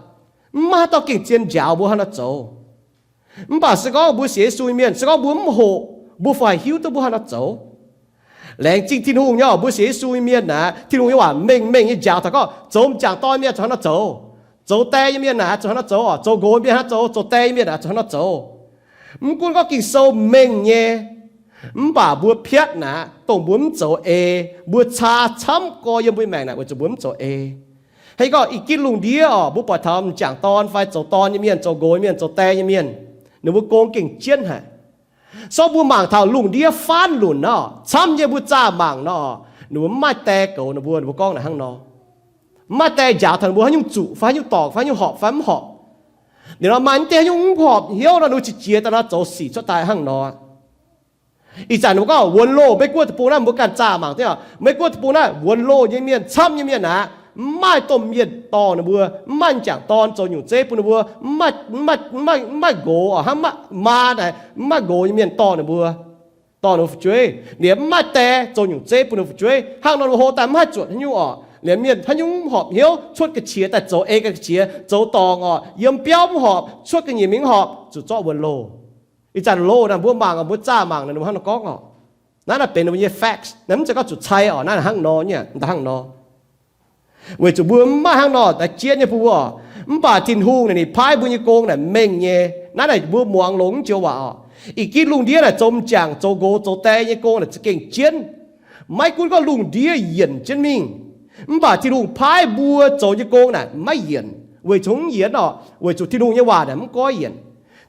Mv maaih haaix dauh gengh zien njaaux mbuo haaix nor zoux. Mv baac se gorngv mbuo sienx Yesu nyei mienh, se gorngv mbuo mv hoqc, mbuo fih haih hiuv duqv mbuo haaix nor zoux? Laengz zingh Tin-Hungh nyei orqc, mbuo sienx Yesu nyei mienh naaic, Tin-Hungh nyei waac mengh mengh nyei njaaux taux gorngv zoux m'jangc dorn mienh zuqc haaix nor zoux, zoux die nyei mienh naaic zuqc haaix nor zoux, zoux nqox mienh haaix nor zoux, zoux die nyei mienh naaic zuqc haaix nor zoux. Mv gunv gorngv Ging-Sou mengh nyei, mv baac mbuo piatv naaic, dongh mbuo mv zoux ei, mbuo caa camv gorx yiem mbuo nyei maengc naaic weic zuqc mbuo mv zoux ei. Hnangv gorngv ih ginv lungh ndiev orqc, mbuo buatc taux m'jangc dorn fai zoux dorn nyei mienh, zoux nqox mienh, zoux die nyei mienh, ninh mbuo gong gengh jienv haic. Se gorngv mbuo mangc taux lungh ndiev faanv lunc nor, camv nyei mbuo zaah mangc nor, ninh mbuo mv maaih die goux ninh mbuo. Ninh mbuo gorngv naaic hnangv nor, mv maaih die njaaux taux ninh mbuo haaix nyungc zuqc fai haaix nyungc dorngc fai haaix nyungc horpc fai mv horpc. Ninh nor maaih mv deix haaix nyungc mv horpc hnyouv nor, ninh mbuo qiex jiez daaih nor zoux sic cuotv daaih hnangv nor. Ih zanc ninh mbuo gorngv wuonx loh, Meiv-Guoqv deic-bung naaiv mbuo ganh zaah mangc diev, Meiv-Guoqv deic-bung naaiv wuonx loh nyei mienh, camv nyei mienh aqv. Mv maaih domh mienh dorh ninh mbuo, mv maaih m'jangc dorn zoux nyungc zeiv bun ninh mbuo, mv maaih, mv maaih, mv maaih nqox orqc, hnangv maa naaic, mv maaih nqox nyei mienh dorh ninh mbuo, dorh ninh mbuo fu'jueiv. Liemh mv maaih die zoux nyungc zeiv bun ninh mbuo fu'jueiv. Hnangv nor ninh mbuo hlo daaih mv haih zuotc haaix nyungc orqc. Liemh mienh haaix nyungc mv horpc hnyouv, cuotv ga'qiex daaih zoux ei ga'qiex, zoux dorngc orqc, yiem biauv mv horpc, cuotv ga'nyiec mingh mv horpc, zuqc zorqv wuonx loh. Ih zanc loh naaic mbuo mangc, mbuo zaah mangc naaic ninh mbuo hnangv nor gorngv orqc. Naaiv naaic benx ninh mbuo nyei facts. Naaiv mv zeiz gorngv zuqc cai orqc. Naaiv hnangv nor nyei, hnangv nor. Weic zuqc mbuo mv maaih hnangv nor daaih jienv nyei bun mbuo orqc. Mv baac Tin-Hungh naaic ninh paaiv mbuo nyei gong naaic mengh nyei. Naaiv naaic mbuo muangx longx joux waac orqc. Ih ginv lungh ndiev naaic zoux m'jangc, zoux nqox, zoux die nyei gong naaic za'gengh jienv. Maiv gunv gorngv lungh ndiev yienc jienv mingh, mv baac Tin-Hungh paaiv mbuo zoux nyei gong naaic maiv yienc. Weic zuqc mv yienc orqc? Weic zuqc Tin-Hungh nyei waac naaic mv goiv yienc.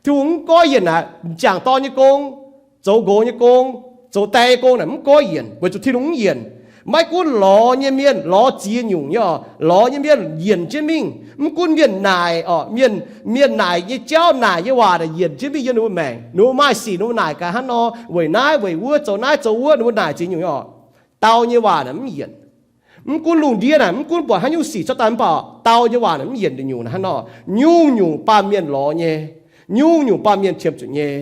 Tin-Hungh mv goiv yienc naaic, m'jangc dorn nyei gong, zoux nqox nyei gong, zoux die nyei gong naaic mv goiv yienc, weic zuqc Tin-Hungh mv yienc. Maiv gunv lorz nyei mienh, lorz ziex nyungc nyei orqc, lorz nyei mienh yienc jienv mingh. Mv gunv mienh naaic orqc, mienh, mienh naaic nyei jauv, naaic nyei waac naaic yienc jienv mingh yiem ninh mbuo maengc. Ninh mbuo maaih sic ninh mbuo naaic gaax hnangv nor, weic naaiv weic wuov, zoux naaiv zoux wuov, ninh mbuo naaic ziex nyungc nyei orqc. Dau nyei waac naaic mv yienc. Mv gunv lungh ndiev naaic, mv gunv buatc haaix nyungc sic cuotv daaih mv baac, dau nyei waac naaic mv yienc nduqc nyungc naaic hnangv nor. Nyungc-nyungc baamh mienh lorz nyei, nyungc-nyungc baamh mienh qiemx zuqc nyei,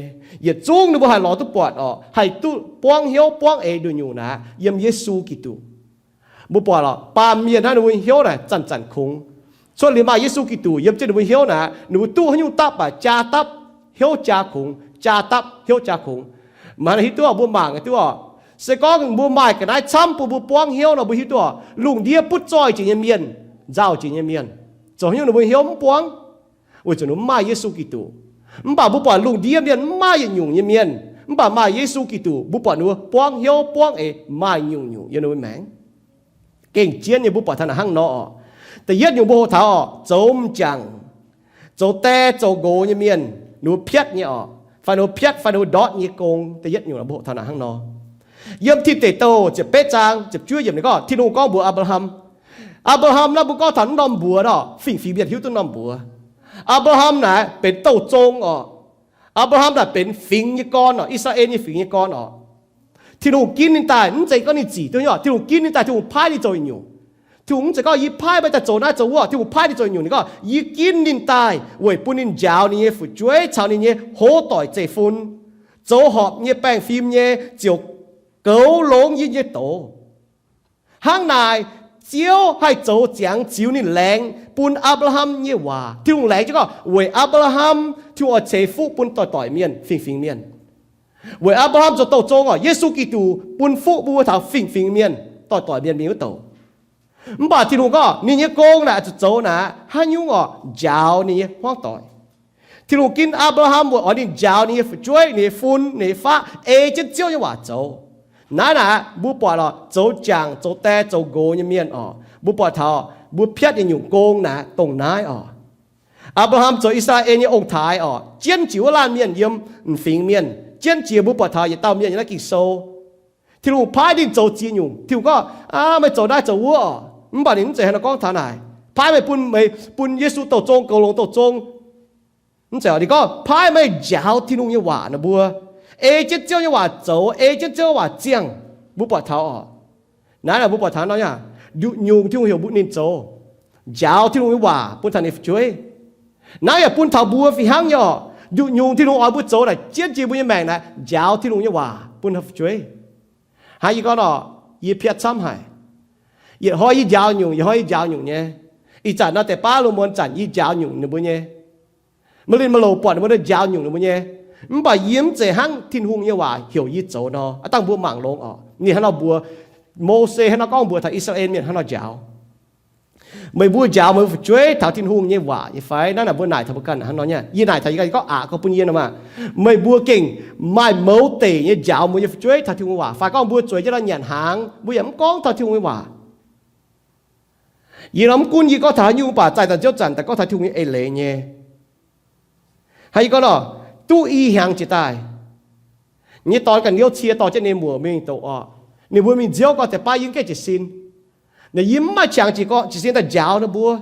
yietc zungv ninh mbuo haih lorz duqv buatc orqc, haih duqv buangv hnyouv buangv eix nduqc nyungc naaic, yiem Yesu Giduc. Mbuo buatc lorqc, baamh mienh naaiv ninh mbuo hnyouv naaic zanc-zanc kungx. Cuotv liuz maaih Yesu Giduc yiem jienv ninh mbuo hnyouv naaic, ninh mbuo duqv haaix nyungc dapv baac jaa dapv, hnyouv jaa kungx, jaa dapv, hnyouv jaa kungx. Maaih hiuv duqv mbuo mangc duqv orqc, se gorngv mbuo maaih ga'naaiv camv bun mbuo buangv hnyouv nor, mbuo hiuv duqv orqc, lungh ndiev butv zoih jiex nyei mienh, nzauh jiex nyei mienh, zoux haaix nyungc ninh mbuo hnyouv mv buangv, weic zuqc ninh mbuo mv maaih Yesu Giduc. Mv baac mbuo buatc lungh ndiev mienh mv maaih yietc nyungc nyei mienh, mv baac maaih Yesu Giduc, mbuo buatc ninh mbuo buangv hnyouv buangv eix maaih nyungc-nyungc yiem ninh mbuo maengc. Gengh jienv nyei mbuo buatc taux naaic hnangv nor orqc. Da'yietv nyungc mbuo hoqc taux orqc, zoux m'jangc, zoux die zoux nqox nyei mienh, ninh mbuo piatv nyei orqc, fai ninh mbuo piatv fai ninh mbuo ndortv nyei gong. Da'yietv nyungc mbuo hoqc taux naaic hnangv nor. Yiem Tin Deic Douh ziepc betv zaang ziepc juov yiemc ninh gorngv, Tin-Hungh gorngv mbuox Apc^laa^ham, Apc^laa^ham naaiv mbuo gorngv taux naaiv norm mbuox orqc, fingx-fingx mienh hiuv duqv norm mbuox. Apc^laa^ham naaic benx douh zong orqc. Apc^laa^ham naaic benx fingx nyei gorn orqc, I^saa^laa^en nyei fingx nyei gorn orqc. Tin-Hungh ginv ninh daaih, mv zeiz gorngv ninh zic duqv nyei orqc, Tin-Hungh ginv ninh daaih, Tin-Hungh paaiv ninh zoux yietc nyungc. Tin-Hungh mv zeiz gorngv yie paaiv meih daaih zoux naaiv zoux wuov, Tin-Hungh paaiv ninh zoux yietc nyungc. Ninh gorngv, yie ginv ninh daaih weic bun ninh njaaux ninh nyei fu'jueiv caux ninh nyei hoz doic zeiv fun, zoux horpc nyei baengh fim nyei ziouc goux longx yie nyei doz. Hnangv naaic, Ziouv haih zoux ziangx ziux ninh laengz bun Apc^laa^ham nyei waac. Tin-Hungh laengz jienv gorngv weic Apc^laa^ham, Tin-Hungh oix ceix fuqv bun doic-doic mienh, fingx-fingx mienh. Weic Apc^laa^ham zoux douh zong orqc, Yesu Giduc bun fuqv bun mbuo taux fingx-fingx mienh, doic-doic mienh mingh wuov douc. Mv baac Tin-Hungh gorngv ninh nyei gong naaic zuqc zoux naaic haaix nyungc orqc? Njaaux ninh nyei hmuangv doic. Tin-Hungh ginv Apc^laa^ham weic oix ninh njaaux ninh nyei fu'jueiv, ninh nyei fun, ninh nyei faqv ei jienv Ziouv nyei waac zoux. Naaiv naaic mbuo buatc orqc, zoux m'jangc, zoux die, zoux nqox nyei mienh orqc, mbuo buatc taux mbuo piatv nyei nyungc gong naaic dongh naaiv orqc. Apc^laa^ham zoux I^saa^laa^en nyei ong-taaix orqc, jienv jiex wuov laanh mienh yiem m'fingx mienh, jienv jiex mbuo buatc taux yietc dauh mienh yiem naaiv Ging-Sou. Tin-Hungh paaiv ninh zoux ziex nyungc. Tin-Hungh gorngv, aa, meih zoux naaiv zoux wuov orqc, mv baac ninh mv zeiz hnangv nor gorngv taux naaic, paaiv meih bun, meih bun Yesu douh zong, goux longx douh zong. Mv zeiz orqc, ninh gorngv paaiv meih njaaux Tin-Hungh nyei waac naaic mbuo, ei jienv Ziouv nyei waac zoux, ei jienv Ziouv nyei waac ziangh. Mbuo buatc taux orqc, naaiv naaic mbuo buatc taux nor yaac nduqc nyungc Tin-Hungh heuc mbuo ninh zoux, njaaux Tin-Hungh nyei waac bun taux ninh fu'jueiv. Naaiv yaac bun taux mbuo fih hnangv nyei orqc. Nduqc nyungc Tin-Hungh oix mbuo zoux naaic jienv jiex mbuo nyei maengc naaic, njaaux Tin-Hungh nyei waac bun taux fu'jueiv. Hnangv yie gorngv orqc, yie piatv camv haic. Yietc hnoi yie njaaux nyungc, yietc hnoi yie njaaux nyungc nyei. Ih zanc nor deix baav lungh muonz zanc yie njaaux nyungc ninh mbuo nyei. Maaih linh maaih loz buatc ninh mbuo njaaux nyungc ninh mbuo nyei. Mv baac yie mv zeiz hnangv Tin-Hungh nyei waac heuc yie zoux nor. Aav dangh mbuo mangc longx orqc, ninh hnangv nor mbuox Mose, hnangv nor gorngv mbuox taux I^saa^laa^en mienh hnangv nor njaaux. Meih mbuo njaaux meih mbuo fu'jueiv taux Tin-Hungh nyei waac nyei fai? Naaiv naaic mbuo naaic taux mbuo ganh hnangv nor nyei. Yie naaic taux yie ganh, yie gorngv aqc gorngv bun yie nor maah, meih mbuo gengh maaih mouz deic nyei njaaux mbuo nyei fu'jueiv taux Tin-Hungh waac fai? Gorngv mbuo zueiz jienv nor nyanc hnaangx, mbuo yaac mv gorngv taux Tin-Hungh nyei waac. Yie nor mv gunv yie gorngv taux haaix nyungc, mv baac zaih zanc ziouv zanc daaih gorngv taux Tin-Hungh nyei eix leiz nyei. Hnangv yie gorngv nor, duqv i hnyangx jiex daaih, nyei dorn ganh niouv cie dorh jienv ninh muoc mingh doqc orqc. Ninh mbuo mingh nziouv gorngv deix baav yie mv gaengh jiez sin. Naaiv yie mv maaih qangx jiez gorn jiez sin daaih njaaux ninh mbuo.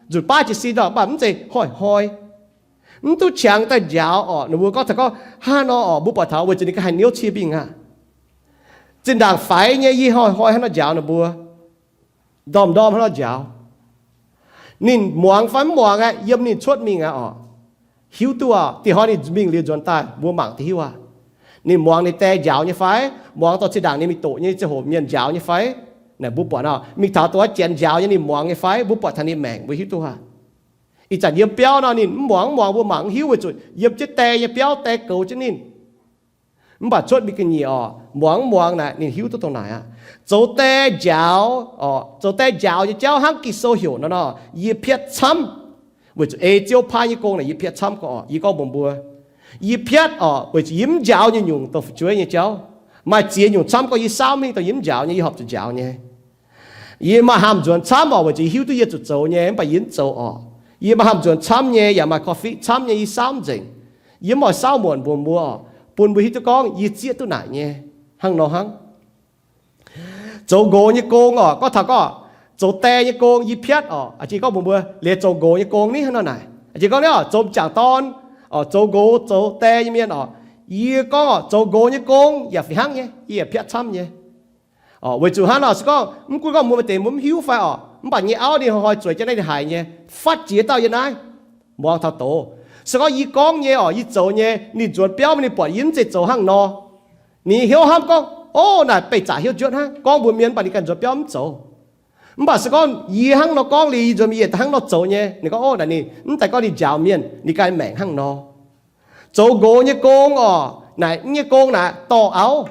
Nzunc baav jiez sin orqc, mv baac mv zeiz hnoi-hnoi. Mv duqv qangx daaih njaaux orqc. Ninh mbuo gorngv taux gorngv hnangv nor orqc, mbuo buatc taux weic zuqc ninh ganh haaix niouv cie mingh aqv. Zinh ndaangc faix nyei yie hnoi-hnoi hnangv nor njaaux ninh mbuo. Ndorm-ndorm hnangv nor njaaux. Ninh muangx fai mv muangx aeqv, yiem ninh cuotv mingh aqv orqc. Hiuv duqv orqc, dih hnoi ninh mingh liuz nzuonx daaih mbuo mangc dih hiuv aqv. Ninh muangx ninh die njaaux nyei fai? Muangx dorh zinh ndaangc ninh mingh doqc nyei ziangh hoc mienh njaaux nyei fai? Naaic mbuo buatc nor, mingh taux dongh wuov janx njaaux nyei ninh muangx nyei fai? Mbuo buatc taux ninh maengc mbuo hiuv duqv aqv. Ih zanc yiem biauv nor ninh mv muangx mv muangx mbuo mangc mv hiuv weic zuqc yiem jienv die nyei biauv die goux jienv ninh. Mv baac cuotv mingh ga'nyiec orqc, muangx mv muangx naaic ninh hiuv duqv dongh naaic aqv. Zoux die njaaux orqc, zoux die njaaux nyei jauv hnangv Ging-Sou heuc nor nor, yie piatv camv. Weic zuqc ei Ziouv paaiv nyei gong naaic yie piatv camv gorqv orqc. Yie gorngv mbuox mbuo, yie piatv orqc, weic zuqc yie mv njaaux nyungc-nyungc dongh fu'jueiv nyei jauv. Maaih ziex nyungc camv gorqv yie saauv mingh dongh yie mv njaaux nyei, yie horpc zuqc njaaux nyei. Yie maaih haamh nzuonx camv orqc, weic zuqc yie hiuv duqv yie zuqc zoux nyei, mv baac yie mv zoux orqc. Yie maaih hamh nzuonx camv nyei, yaac maaih korv-fiqv camv nyei, yie saauv nzengc. Yie mv oix saauv muonc mbuox mbuo oc, bun mbuo hiuv duqv gorngv yie zieqv duqv naaic nyei hnangv nor hnangv. Zoux nqox nyei gong oc, gorngv taux gorngv zoux die nyei gong yie piatv oc. A'jiex gorngv mbuox mbuo, liuz zoux nqox nyei gong ni hnangv nor naaic. A'jiex gorngv ni oc, zoux m'jangc dorn oc, zoux nqox zoux die nyei mienh oc, yie gorngv oc, zoux nqox nyei gong yaac fih hnangv nyei, yie yaac piatv camv nyei. Weic zuqc hnangv nor se gorngv mv gunv gorngv mbuo maaih deix mbuo mv hiuv fai oc, mv baac nyei auv ninh hnoi-hnoi zueiz jienv naaiv ninh haiz nyei, fatv jiex dauh yie naaiv muangx taux doz. Se gorngv yie gorngv nyei oc, yie zoux nyei, ninh nzuonx biauv mingh ninh buatc yie mv zeiz zoux hnangv nor, ninh hnyouv hnamv gorngv, ov, naaic beih zaqc hnyouv njuotv hnangv. Gorngv mbuox mienh mv baac ninh ganh nzuonx biauv mv zoux. Mv baac se gorngv yie hnangv nor gorngv liuz, yie nzuonx mingh yie daaih hnangv nor zoux nyei, ninh gorngv, ov, naaic ninh mv daaih gorngv ninh njaaux mienh, ninh ganh maengc hnangv nor. Zoux nqox nyei gong oc, naaic nyei gong naaic dorh auv.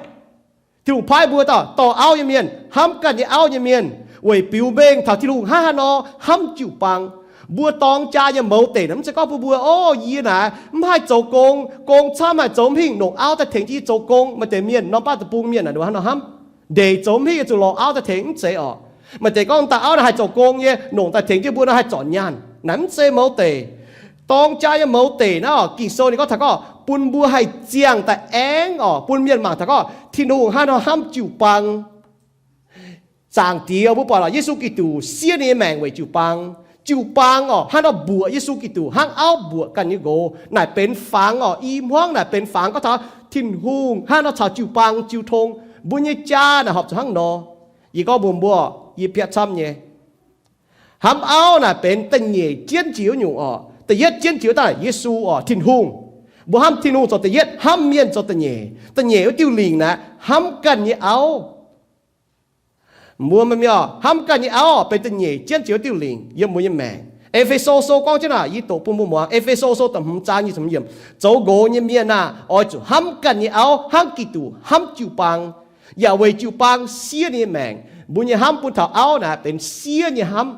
Tin-Hungh paaiv mbuo dauh dorh auv nyei mienh, hnamv ganh nyei auv nyei mienh, weic biux mengh taux Tin-Hungh hnangv haaix nor hnamv jiu-baang. Mbuo dorng jaa nyei mouz deic naaic mv zeiz gorngv bun mbuo, ov, yie naaic mv haih zoux gong, gong camv haih zoux mv hingh, longc auv daaih tengx jienv yie zoux gong. Maaih deix mienh norm baav deic-bung mienh naaic hnangv nor hnamv, ndeic zoux mv hingh zuqc lorz auv daaih tengx, mv zeiz oc. Maaih deix gorngv dauh auv naaic haih zoux gong nyei, longc daaih tengx jienv mbuo nor haih zorc nyaanh. Naaiv mv zeiz mouz deic. Dorng jaa nyei mouz deic naaiv oc, Ging-Sou ninh gorngv taux gorngv bun mbuo haih ziangh daaih aengv oc, bun mienh mangc taux gorngv Tin-Hungh hnangv haaix nor hnamv jiu-baang. Zaangc Diex, mbuo buatc oc, Yesu Giduc siev ninh nyei maengc weic jiu-baang. Jiu-baang oc, hnangv nor mbuoqc Yesu Giduc hnangv auv mbuoqc ganh nyei nqox. Naaic benx fangx oc, i hmuangv naaic benx fangx gorngv taux Tin-Hungh hnangv nor caux jiu-baang jiu tong. Mbuo nyei jaa naaic horpc zuqc hnangv nor. Yie gorngv mbuox mbuo, yie piatv camv nyei. Hnamv auv naaic benx da'nyeic jienv jiex wuov nyungc oc. Da'yietv jienv jiex wuov dauh naaic Yesu oc, Tin-Hungh. Mbuo hnamv Tin-Hungh zoux da'yietv, hnamv mienh zoux da'nyeic. Da'nyeic wuov diuh lingc naaic hnamv ganh nyei auv. Mbuo mienh hnamv ganh nyei auv benx da'nyeic jienv jiex wuov diuh lingc yiem mbuo nyei maengc. E^fe^so Sou gorngv jienv naaic, yie doqc bun mbuo muangx. E^fe^so Sou da'hmz zaang nyic ziepc hmz yiemc, zoux nqox nyei mienh aah, oix zuqc hnamv ganh nyei auv hnangv Giduc hnamv jiu-baang, yaac weic jiu-baang siev ninh nyei maengc. Mbuo nyei hnamv bun taux auv naaic benx siev nyei hnamv.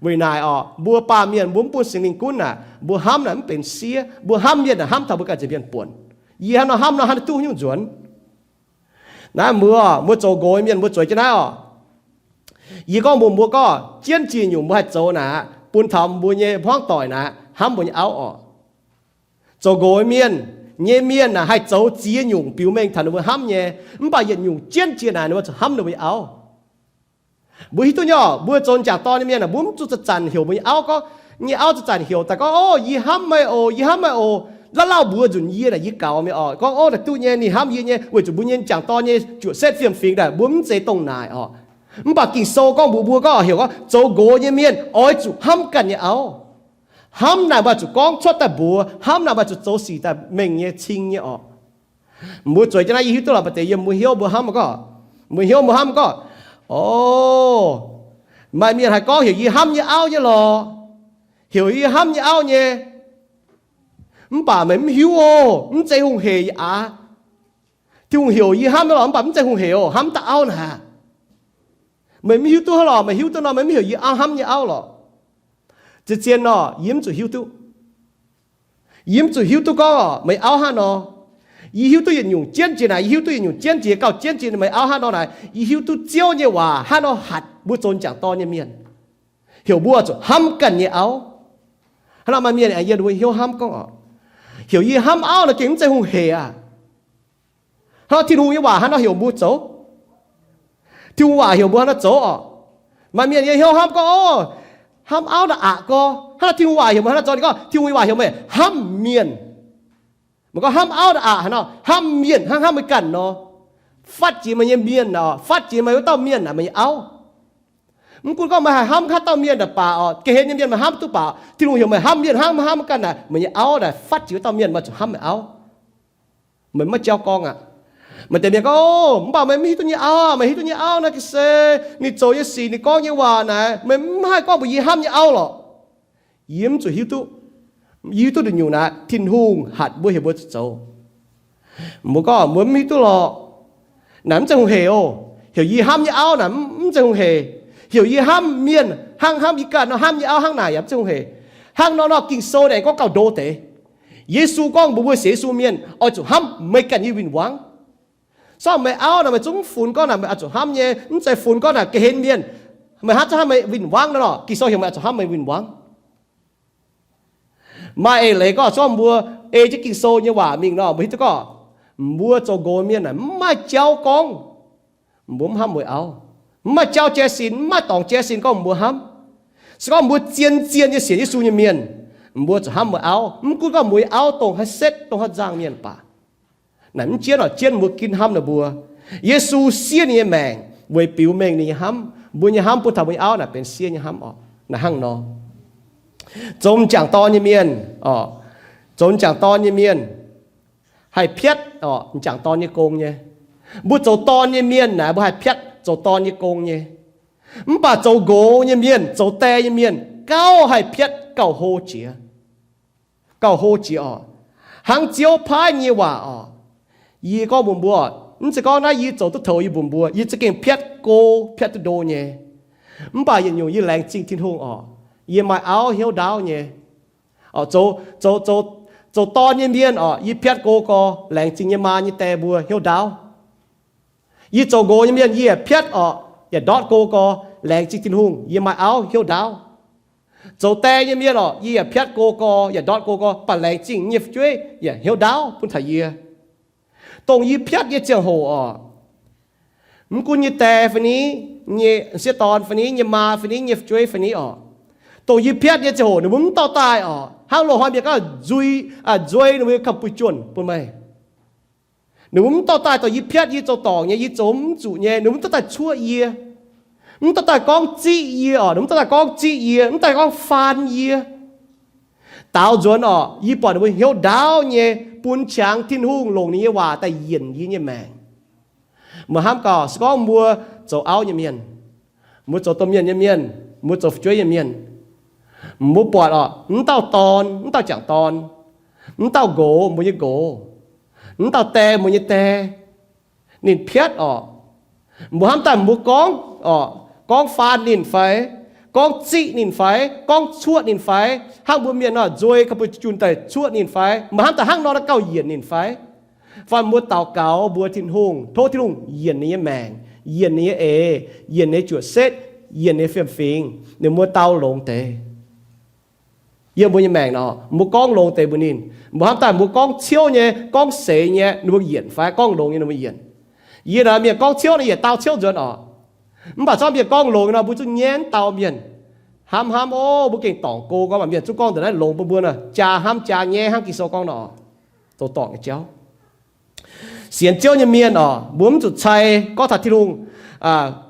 Weic naaic oc, mbuo baamh mienh mbuo mv bun Singx Lingh gunv naaic, mbuo hnamv naaic mv benx siev. Mbuo hnamv mienh naaic hnamv taux mbuo ganh ziex mienh buonc. Yie hnangv nor hnamv nor hnangv naaiv duqv nyungc nzuonx. Naaiv mbuo, mbuo zoux nqox mienh mbuo zueiz jienv naaiv oc. Yie gorngv mbuox mbuo gorngv, jienv ziex nyungc mbuo haih zoux naaic, bun taux mbuo nyei hmuangv doic naaic hnamv mbuo nyei auv oc. Zoux nqox mienh nyei mienh naaic haih zoux ziex nyungc biux mengh taux ninh mbuo hnamv nyei. Mv baac yietc nyungc jienv jiex naaic ninh mbuo zuqc hnamv ninh mbuo nyei auv. Mbuo hiuv duqv nyei oc, mbuo zoux m'jangc dorn nyei mienh naaic, mbuo mv zuqc zanc-zanc heuc mbuo nyei auv gorngv, nyei auv zanc-zanc heuc daaih gorngv, ov, yie hnamv meih oc, yie hnamv meih oc. Lauh lauh mbuox nzunc yie naaic, yie gaux meih oc, gorngv, ov, naaic duqv nyei, ninh hnamv yie nyei, weic zuqc mbuo nyei m'jangc dorn nyei juoqc setv fiem-fingx daaih mbuo mv zeiz dongh naaic oc. Mv baac Ging-Sou gorngv mbuox mbuo gorngv, heuc gorngv zoux nqox nyei mienh oix zuqc hnamv ganh nyei auv. Hnamv naaic mbuo zuqc gorngv cuotv daaih mbuox, hnamv naaic mbuo zuqc zoux sic daaih mengh nyei, cing nyei oc. Mbuo zueiz jienv naaiv yie hiuv duqv lorqc, maaih deix yiem mbuo hnyouv mbuo hnamv gorngv, mbuo hnyouv mbuo hnamv gorngv, o, maaih mienh haih gorngv heuc yie hnamv nyei auv nyei lorqc, heuc yie hnamv nyei auv nyei. Mv baac meih mv hiuv oc, mv zeiz hungh heic yie aqv. Tin-Hungh heuc yie hnamv nyei lorqc, mv baac mv zeiz hungh heic oc, hnamv daaih auv naaic. Meih mv hiuv duqv hnangv lorqc, meih hiuv duqv nor meih mv heuc yie hnamv nyei auv lorqc. Zien-zien nor, yie mv zuqc hiuv duqv. Yie mv zuqc hiuv duqv gorngv meih auv hnangv nor. Yie hiuv duqv yietc nyungc jienv jiex naaic, yie hiuv duqv yietc nyungc jienv jiex, gauh jienv jiex meih auv hnangv nor naaic, yie hiuv duqv Ziouv nyei waac hnangv nor hatc mbuo zoux m'jangc dorn nyei mienh, heuc mbuo zuqc hnamv ganh nyei auv. Hnangv nor maaih mienh aengx yiem mbuo hnyouv hnamv gorngv oc, heuc yie hnamv auv naaic gengh mv zeiz hungh heic aqv. Hnangv nor Tin-Hungh nyei waac hnangv nor heuc mbuo zoux. Tin-Hungh waac heuc mbuo hnangv nor zoux oc. Maaih mienh yiem hnyouv hnamv gorngv, o, hnamv auv naaic aqc gorx. Hnangv nor Tin-Hungh waac heuc mbuo hnangv nor zoux, ninh gorngv Tin-Hungh nyei waac heuc meih hnamv mienh. Meih gorngv hnamv auv naaic aqc haaix nor, hnamv mienh hnangv hnamv meih ganh nor. Fatv jiex meih nyei mienh oc, fatv jiex meih wuov dauh mienh naaic, meih nyei auv. Mv gunv gorngv meih haih hnamv haaix dauh mienh naaic baac oc, ga'hlen nyei mienh meih hnamv duqv baac, Tin-Hungh heuc meih hnamv mienh hnangv hnamv meih ganh naaic, meih nyei auv naaic, fatv jiex wuov dauh mienh meih zuqc hnamv meih auv. Meih maiv jauv gorngv aqv. Maaih deix mienh gorngv, o, mv baac meih mv hiuv duqv nyei auv, meih hiuv duqv nyei auv naaiv ga'sie, ninh zoux nyei sic, ninh gorngv nyei waac naaic, meih mv haih gorngv mbuox yie hnamv nyei auv lorqc. Yie mv zuqc hiuv duqv. Yie hiuv duqv nduqc nyungc naaic, Tin-Hungh hatc mbuo heuc mbuo zuqc zoux. Mbuo gorngv mbuo mv hiuv duqv lorqc. Naaic mv zeiz hungh heic oc. Heuc yie hnamv nyei auv naaic mv zeiz hungh heic. Heuc yie hnamv mienh hnangv hnamv yie ganh nor, hnamv nyei auv hnangv naaic yaac mv zeiz hungh heic. Hnangv nor nor Ging-Sou naaic gorngv gauh ndo deix. Yesu gorngv mbuox mbuo sienx Yesu mienh oix zuqc hnamv meih ganh nyei win-wangv. Sorng meih auv naaic meih zungv funx gorngv naaic meih oix zuqc hnamv nyei, mv zeiz funx gorngv naaic ga'hlen mienh, meih hnangv zungv hnamv meih win-wangv nor lorqc. Ging-Sou heuc meih oix zuqc hnamv meih win-wangv. Maaih eix leiz gorngv, se gorngv mbuo ei jienv Ging-Sou nyei waac mingh nor, mbuo hiuv duqv gorngv mbuo zoux nqox mienh naaic mv maaih jauv gorngv mbuo mv hnamv mueiz auv, mv maaih jauv jaiv sin, mv maaih dorngx jaiv sin gorngv mbuo hnamv. Se gorngv mbuo zien-zien nyei sienx Yesu nyei mienh, mbuo zuqc hnamv mueiz auv, mv gunv gorngv mueiz auv dongh haaix setv, dongh haaix nzangc mienh baac. Naaic mv jienv oc, jienv mbuo ginv hnamv ninh mbuo. Yesu siev ninh nyei maengc weic biux mengh ninh nyei hnamv. Mbuo nyei hnamv bun taux mbuo nyei auv naaic benx siev nyei hnamv oc. Naaic hnangv nor, zoux m'jangc dorn nyei mienh oc, zoux m'jangc dorn nyei mienh haih piatv oc m'jangc dorn nyei gong nyei. Mbuo zoux dorn nyei mienh naaic mbuo haih piatv zoux dorn nyei gong nyei. Mv baac zoux nqox nyei mienh, zoux die nyei mienh gauh haih piatv gauh hlo jiex. Gauh hlo jiex oc. Hnangv Ziouv paaiv nyei waac oc. Yie gorngv mbuox mbuo, mv zeiz gorngv naaiv yie zoux duqv toux yie mbuox mbuo, yie za'gengh piatv go, piatv duqv ndo nyei. Mv baac yietc nyungc yie laengz zingh Tin-Hungh oc. Yie maaih auv hnyouv ndaauv nyei. Oc, zoux, zoux, zoux dorn nyei mienh oc, yie piatv go gorx, laengz zingh yie maa nyei die mbuo hnyouv ndaauv. Yie zoux nqox nyei mienh yie yaac piatv oc, yaac ndortv go gorx, laengz zingh Tin-Hungh yie maaih auv hnyouv ndaauv. Zoux die nyei mienh oc, yie yaac piatv go gorx, yaac ndortv go gorx, baac laengz zingh nyei fu'jueiv yaac hnyouv ndaauv bun taux yie. Dongh yie piatv nyei ziangh hoc oc, mv gunv nyei die fai ni, nyei m'sieqv dorn fai ni, nyei maa fai ni, nyei fu'jueiv fai ni oc, dongh yie piatv nyei ziangh hoc ninh mbuo mv dorh daaih oc, hnangv loz-hnoi mienh gorngv nzui, nzuei ninh mbuo nyei ganh bueix juonh bun meih. Ninh mbuo mv dorh daaih dongh yie piatv, yie zoux dorngc nyei, yie zoux mv zuqc nyei, ninh mbuo mv dorh daaih cuoqv yie, mv dorh daaih gorngv ziqv yie oc, ninh mv dorh daaih gorngv ziqv yie, mv dorh daaih gorngv faan yie. Daaux nzuonx oc, yie buatc ninh mbuo hnyouv ndaauv nyei, bun qangx Tin-Hungh longc ninh nyei waac daaih yienc yie nyei maengc. Meih hnamv gaax, se gorngv mbuo zoux auv nyei mienh, mbuo zoux domh mienh nyei mienh, mbuo zoux fu'jueiv nyei mienh, mbuo buatc oc, mv dauh dorn, mv dauh jangc dorn, mv dauh nqox, mbuo nyei nqox, mv dauh die, mbuo nyei die, ninh piatv oc, mbuo hnamv daaih mbuo gorngv oc, gorngv faan ninh fai, gorngv ziqv ninh fai, gorngv cuoqv ninh fai, hnangv mbuo mienh nor nzuei ganh bueix juonh daaih cuoqv ninh fai, mbuo hnamv daaih hnangv nor gauh yienc ninh fai? Fai mbuo daux gaux mbuox Tin-Hungh, tov Tin-Hungh yienc ninh nyei maengc, yienc ninh nyei eix, yienc ninh nyei juoqc setv, yienc ninh nyei fiem-fingx, ninh mbuo dau longx deix. Yiem mbuo nyei maengc nor, mbuo gorngv longx deix mbuox ninh, mbuo hnamv daaih mbuo gorngv ciouv nyei, gorngv seix nyei, ninh mbuo yienc fai? Gorngv longx nyei ninh mbuo yienc. Yie naaic mienh gorngv ciouv nor, yietc dauh ciouv nzuonx oc. Mv baac se gorngv mienh gorngv longx nyei nor, mbuo zungv nyaiv dau mienh. Hnamv hnamv ov, mbuo gengh dorngc go gorngv mienh zungv gorngv ndongc naaiv longx bun mbuo nor, jaa hnamv jaa nyaiv hnangv Ging-Sou gorngv nor, zoux dorngc nyei jauv. Sienx Ziouv nyei mienh oc, mbuo mv zuqc cai gorngv taux Tin-Hungh